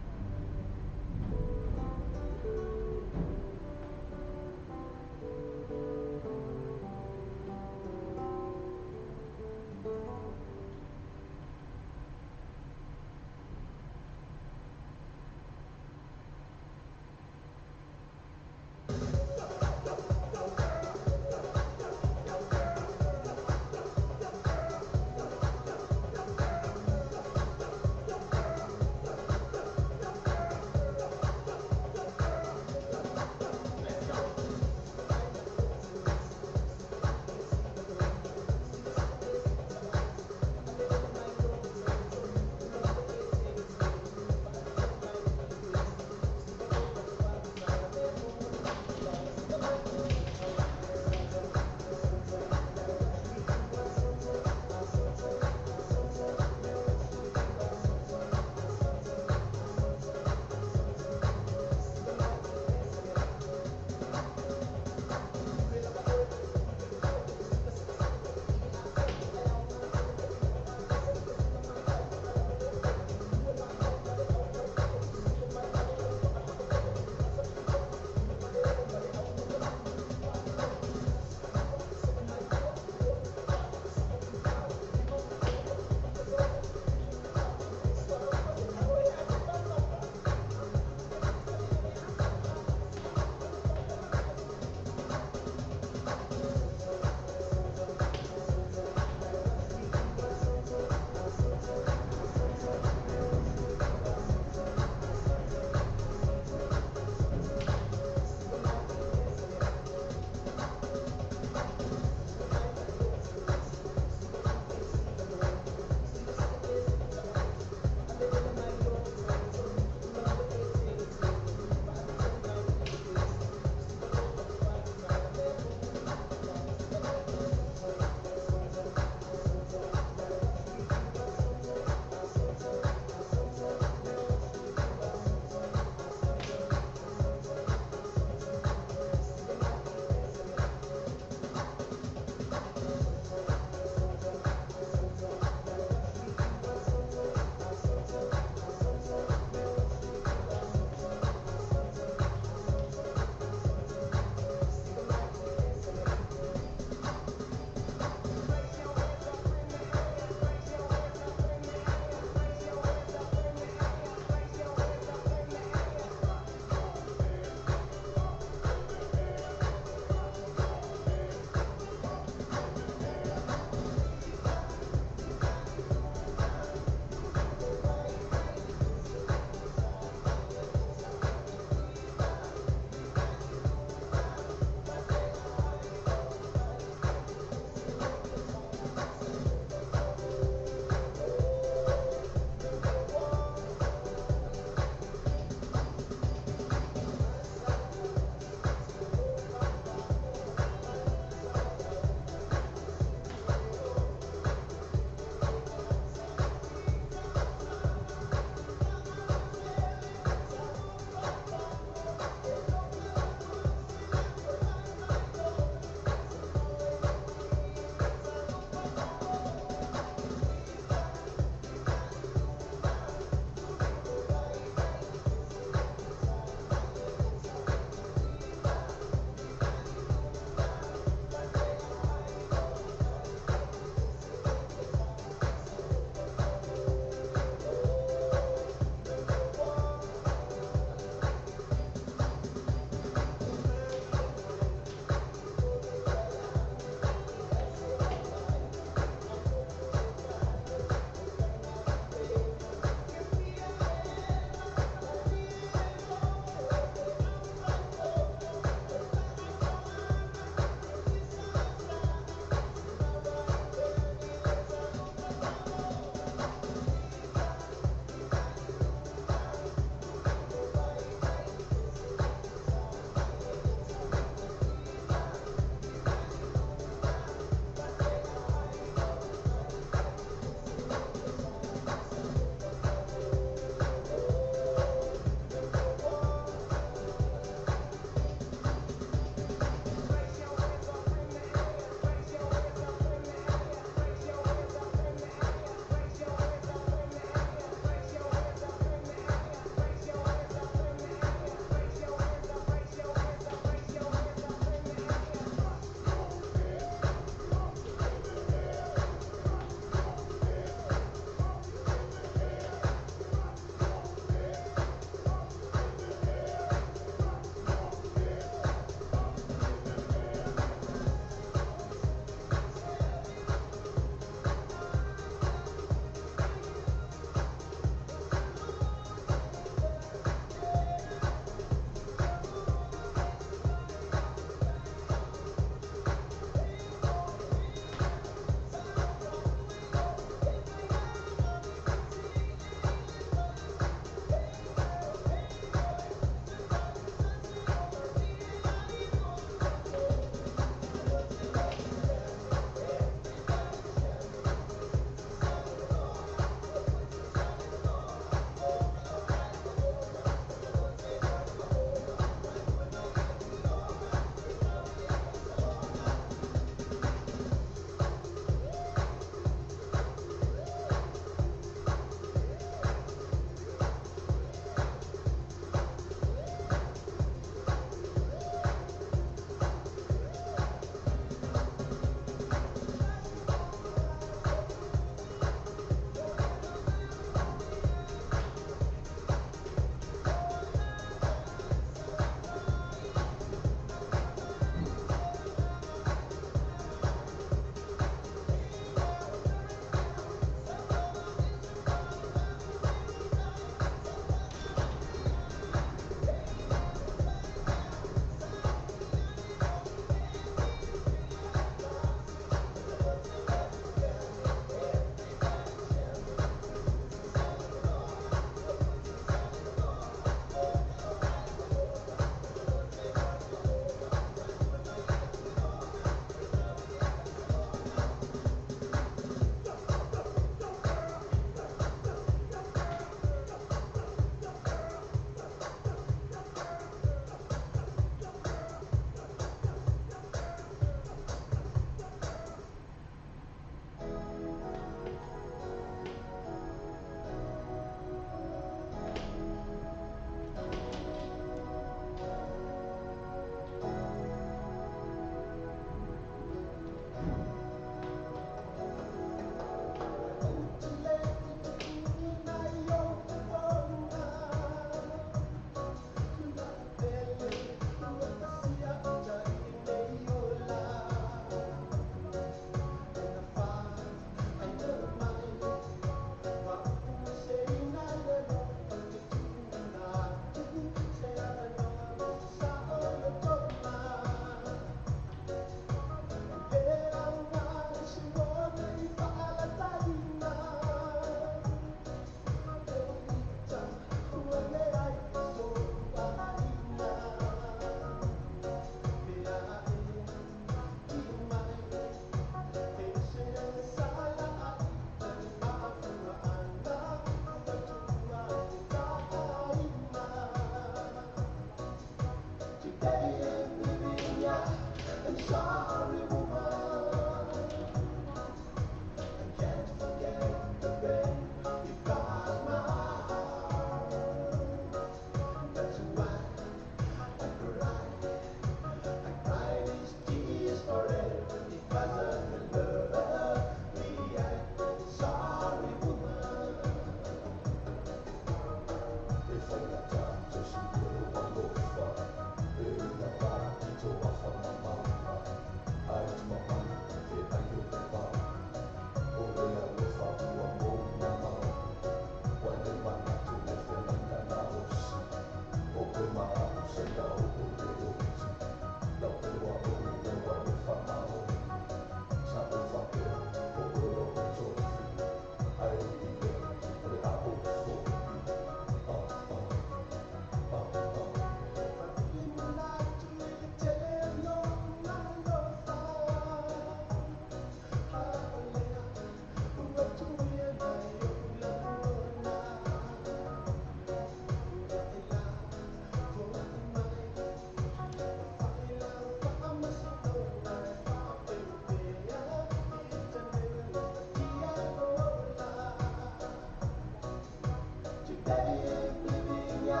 Today I'm leaving ya.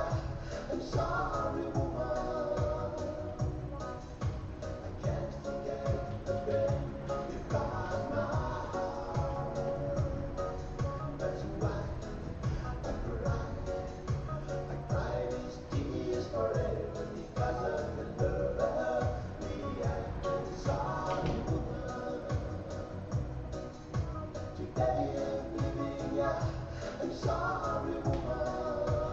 I'm sorry, woman. I can't forget the pain you caused my heart. That's why I cry. I cry these tears forever because of the love we had. Sorry, woman. Today I'm leaving ya. I'm sorry, woman.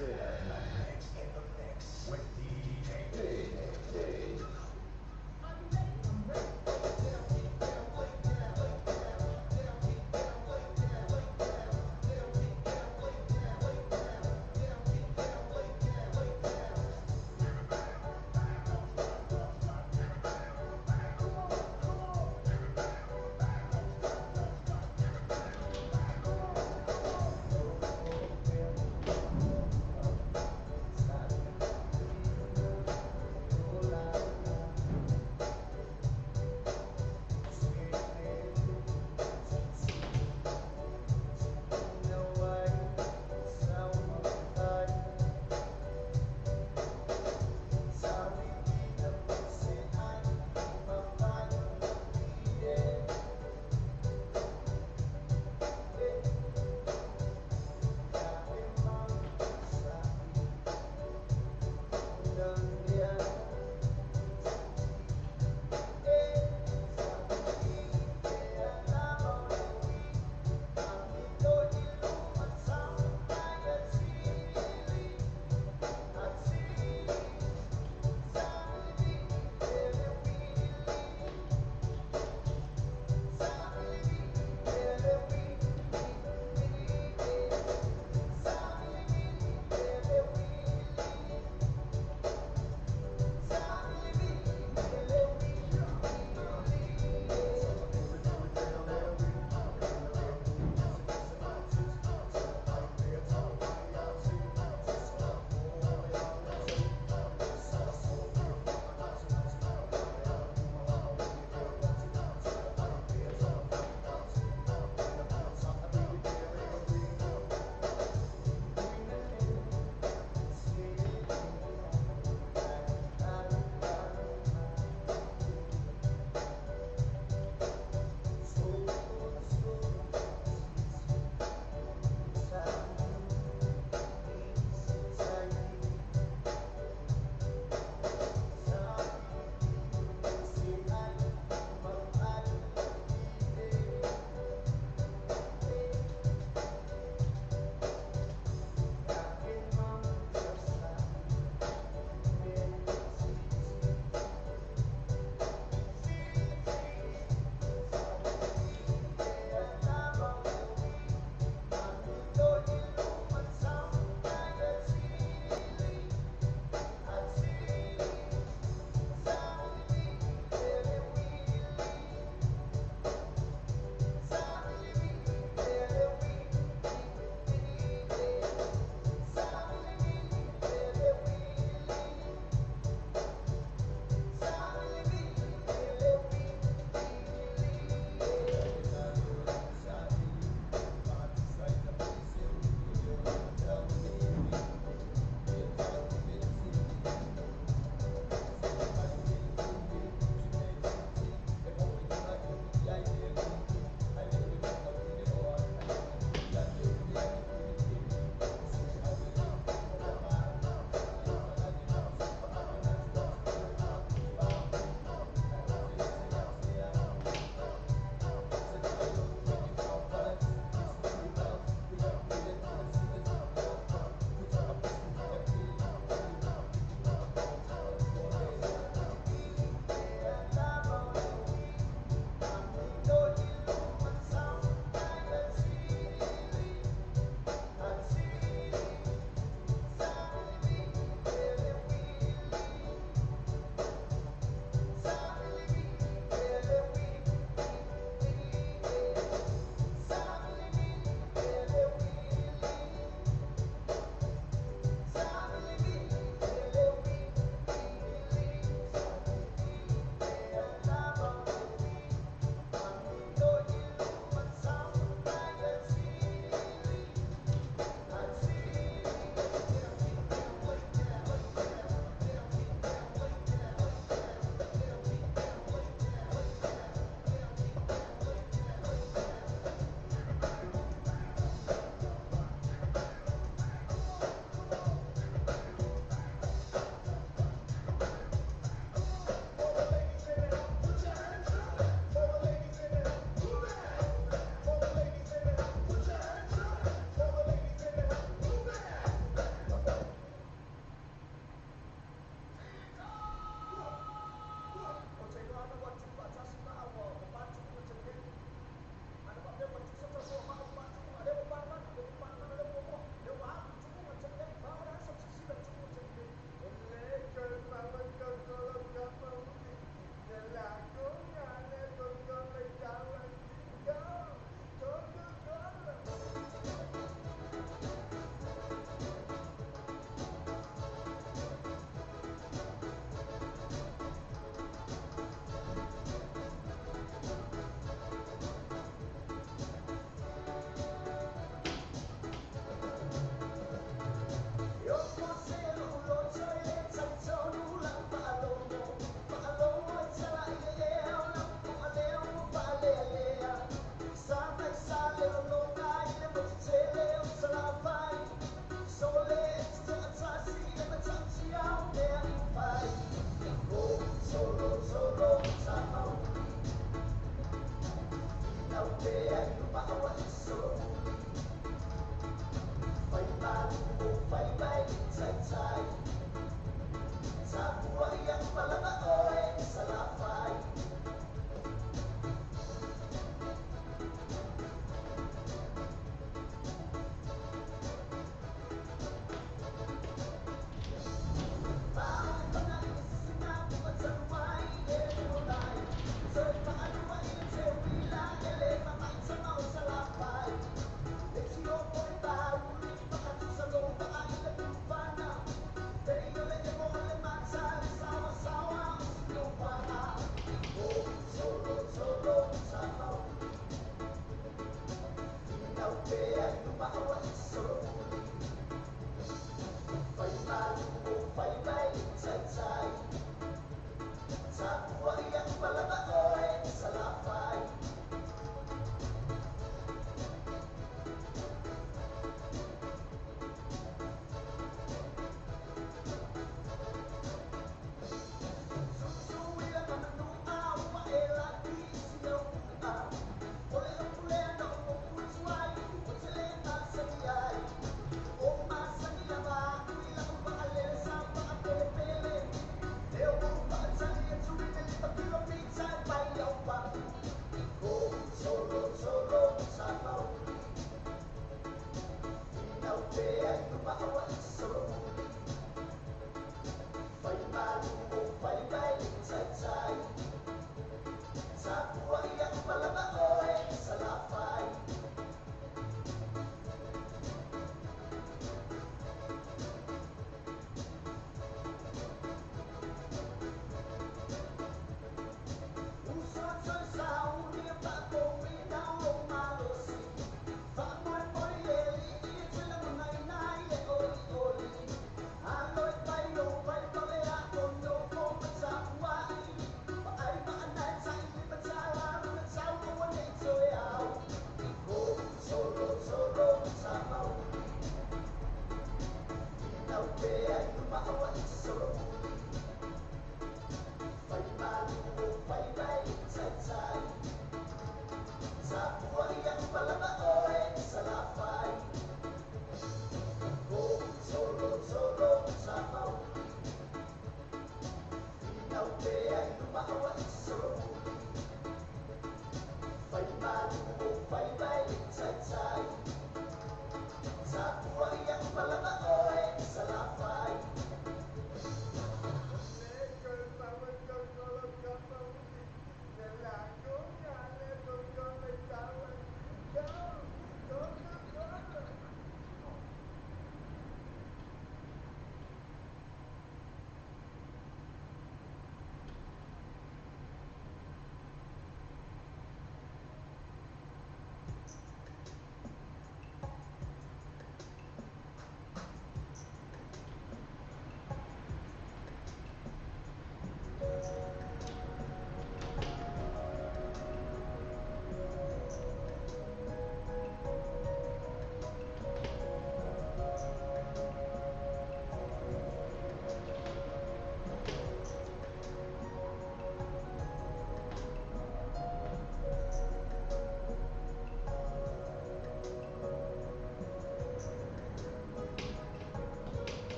In the mix with DJ D.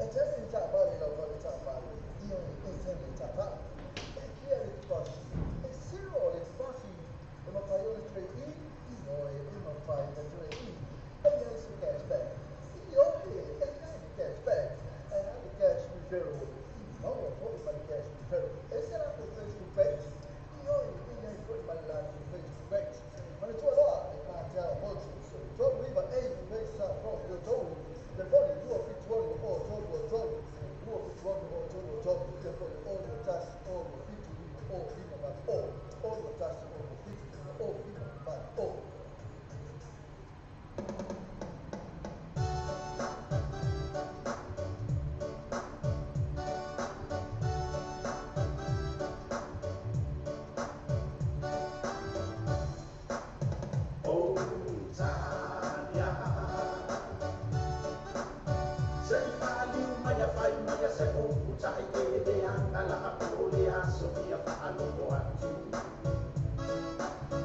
E tele ni taavale i lau fale taavale, ioe, e tele taavale. E fia le deposit? E zero le deposit. E mafai ona trade in? Ioe, e mafai ona trade in. E i ai se cashback? Ioe, e i ai le cashback. Ae a le cash referral? E maua foi ma le cash referral. E se latou Facebook page? Ioe, e i ai foi ma le latou Facebook page. Manatua loa le Cartel Motors, 39 Mesa Road, Telefoni 276 03 276 03, telefoni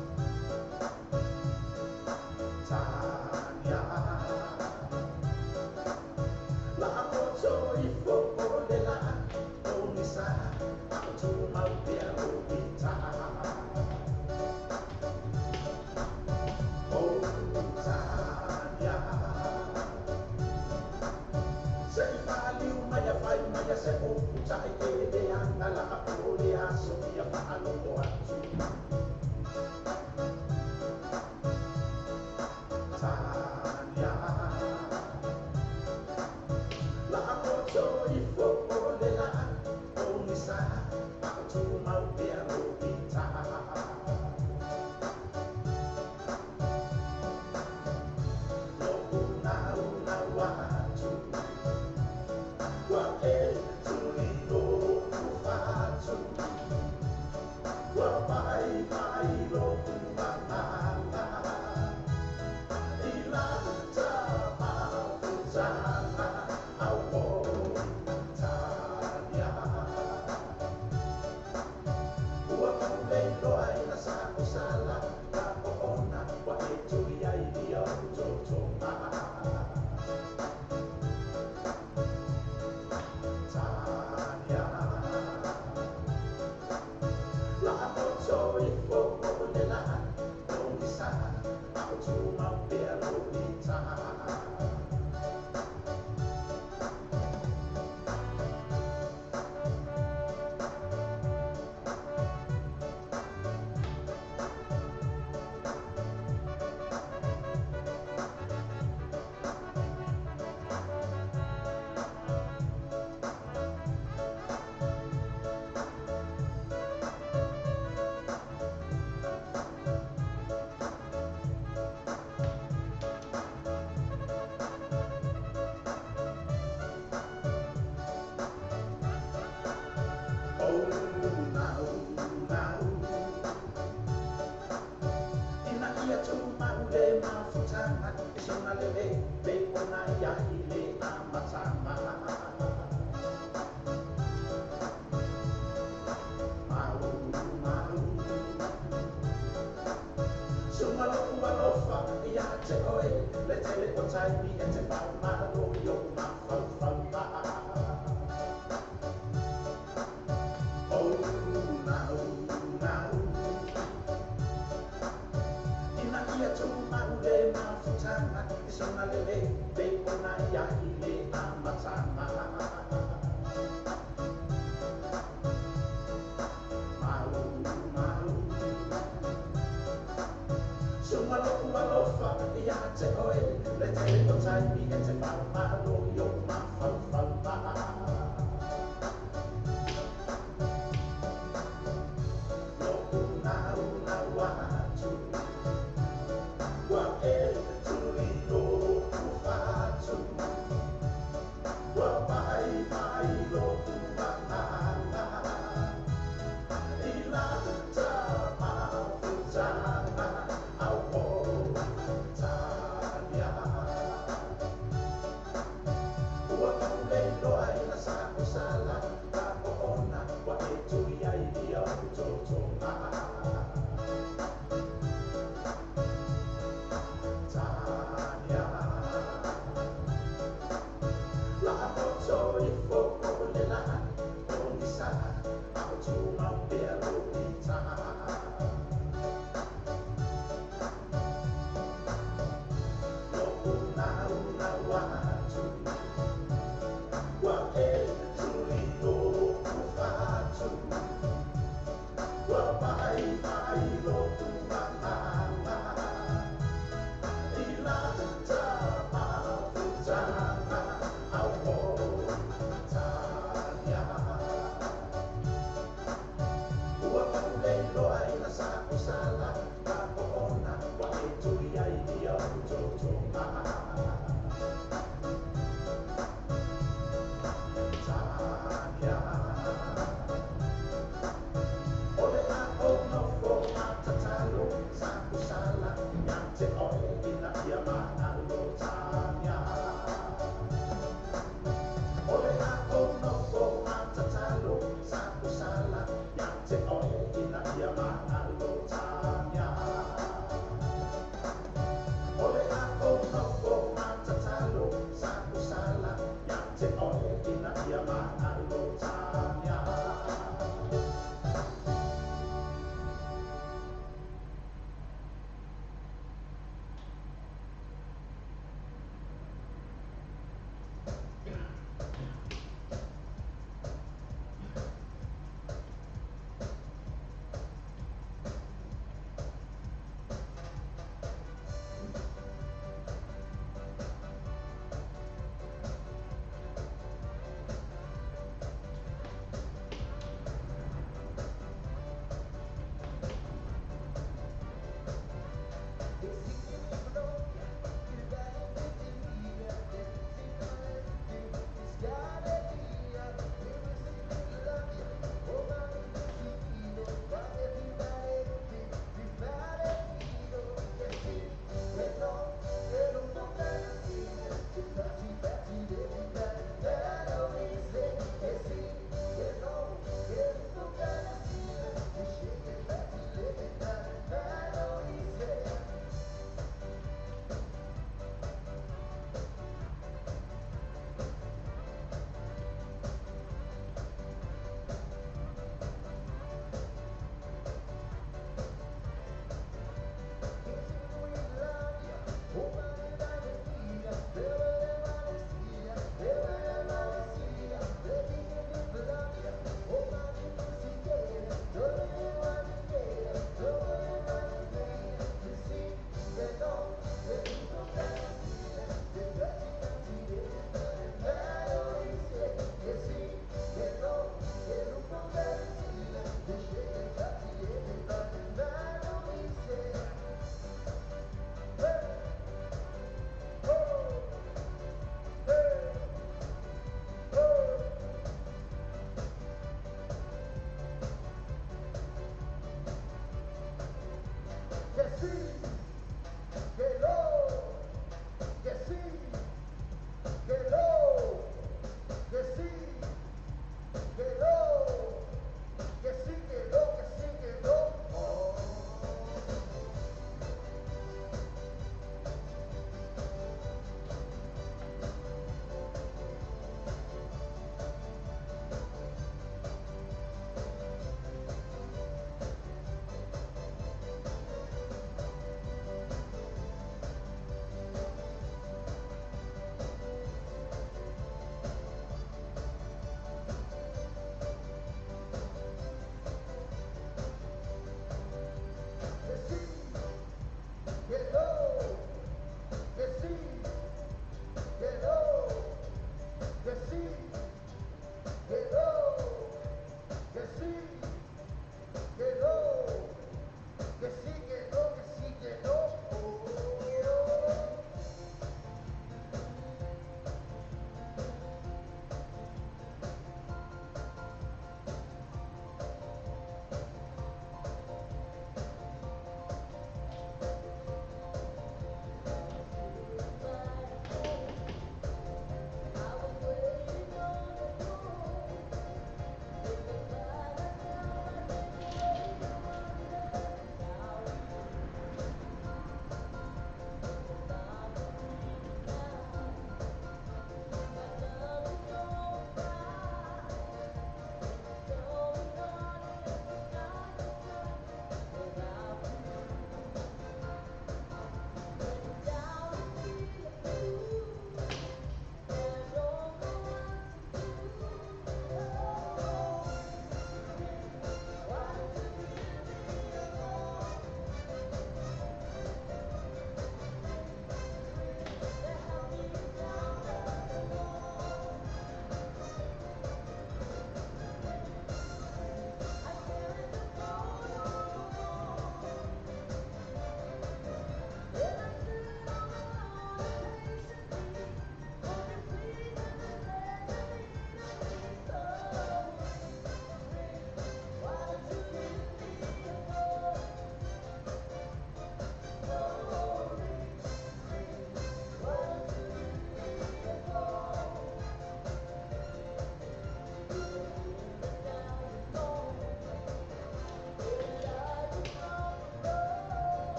6 6 7 5 0 0 6 6 7 5 0 0.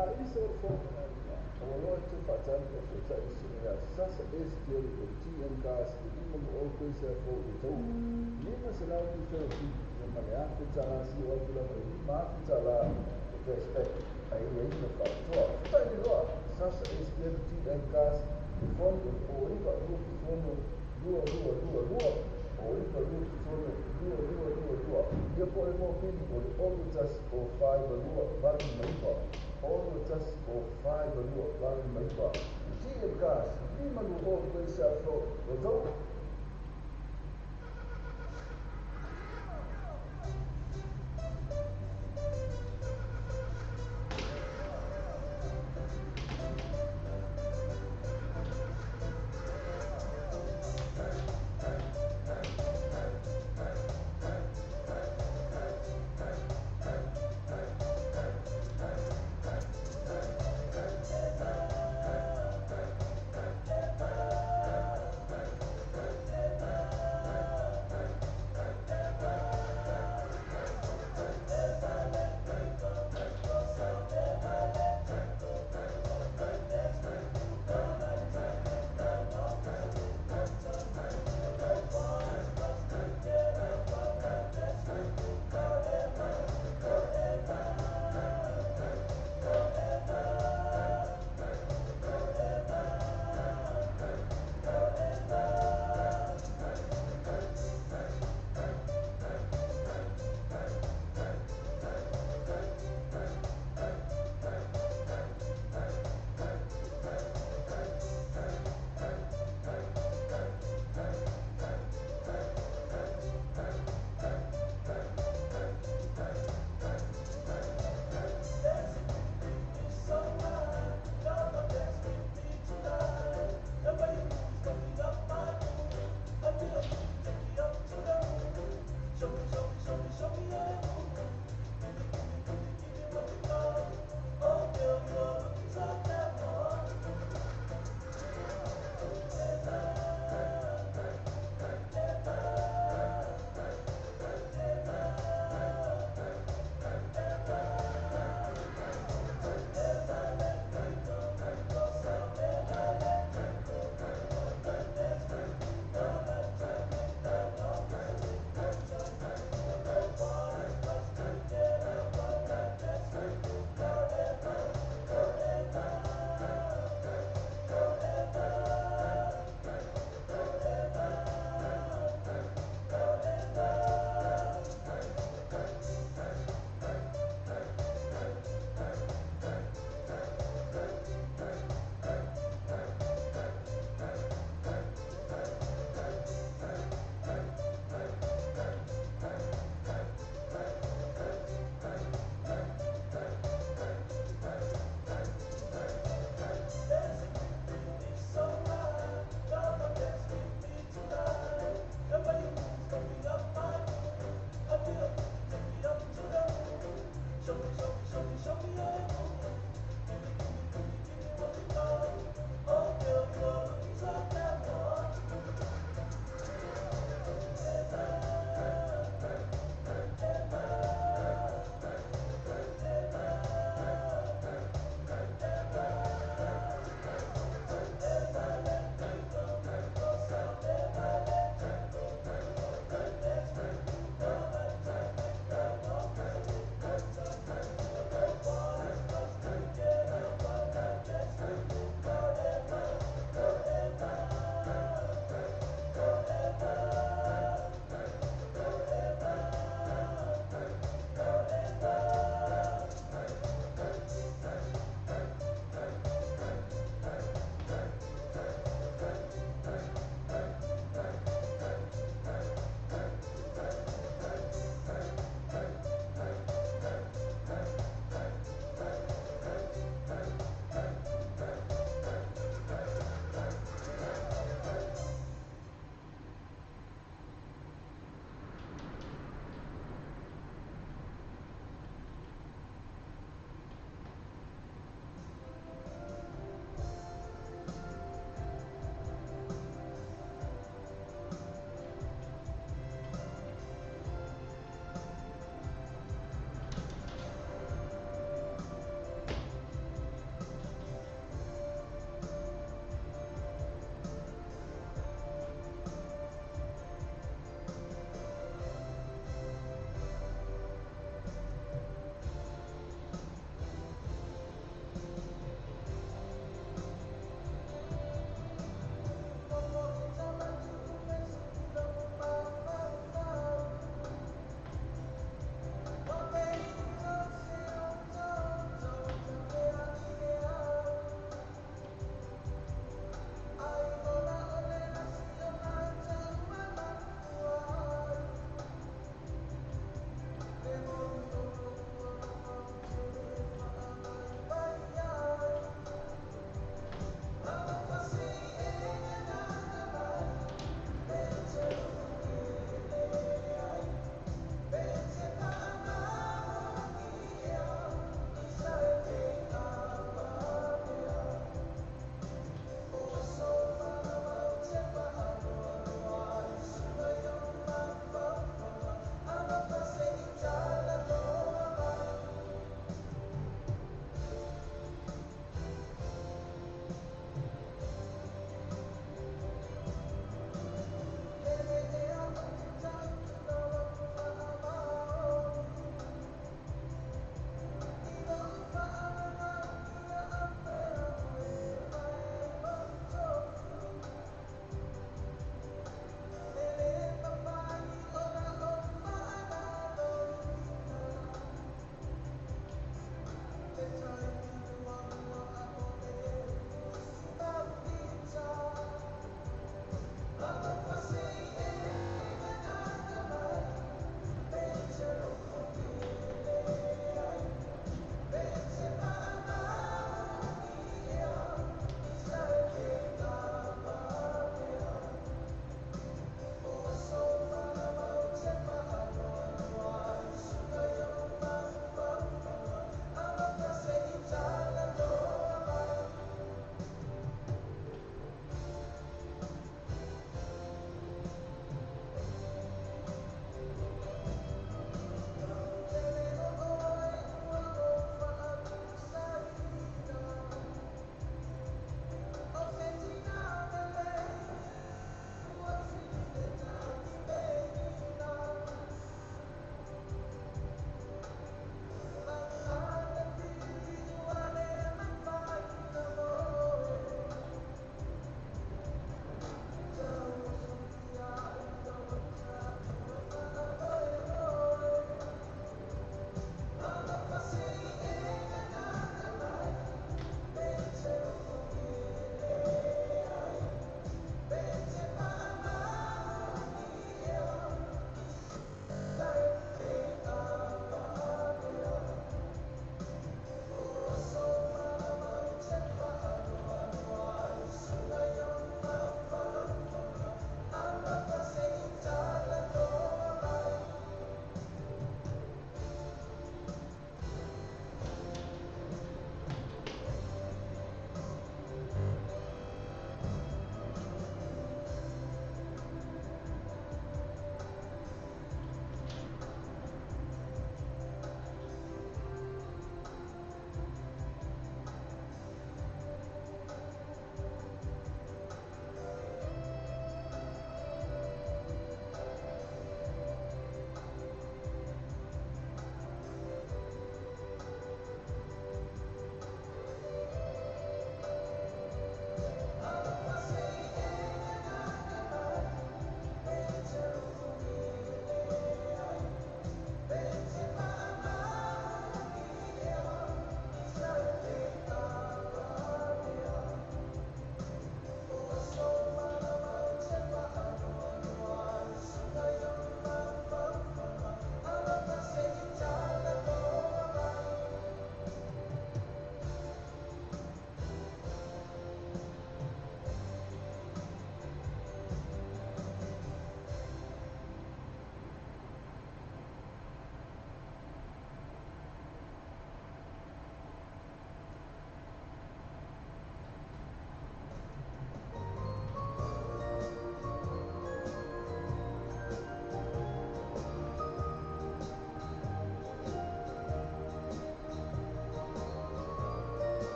Ua loa te faatali o fetai sina sasa STL o TM Gas i lima mo o koe se afo o tau. Lima se lau ki feo fi ia ma le afe tala si o atu lava i lima afe tala e cashback ai ia ina whaatoa. Fetai le loa sasa STL TM Gas i fono o iwa lua fono lua lua lua lua o iwa lua fono lua lua lua lua. Ia po le mōpili o le olu tasi o 5 lua valu maiwa. Olu tasi o 5 lua valu maiwa. TM Gas, lima lua o koe se afo o tau.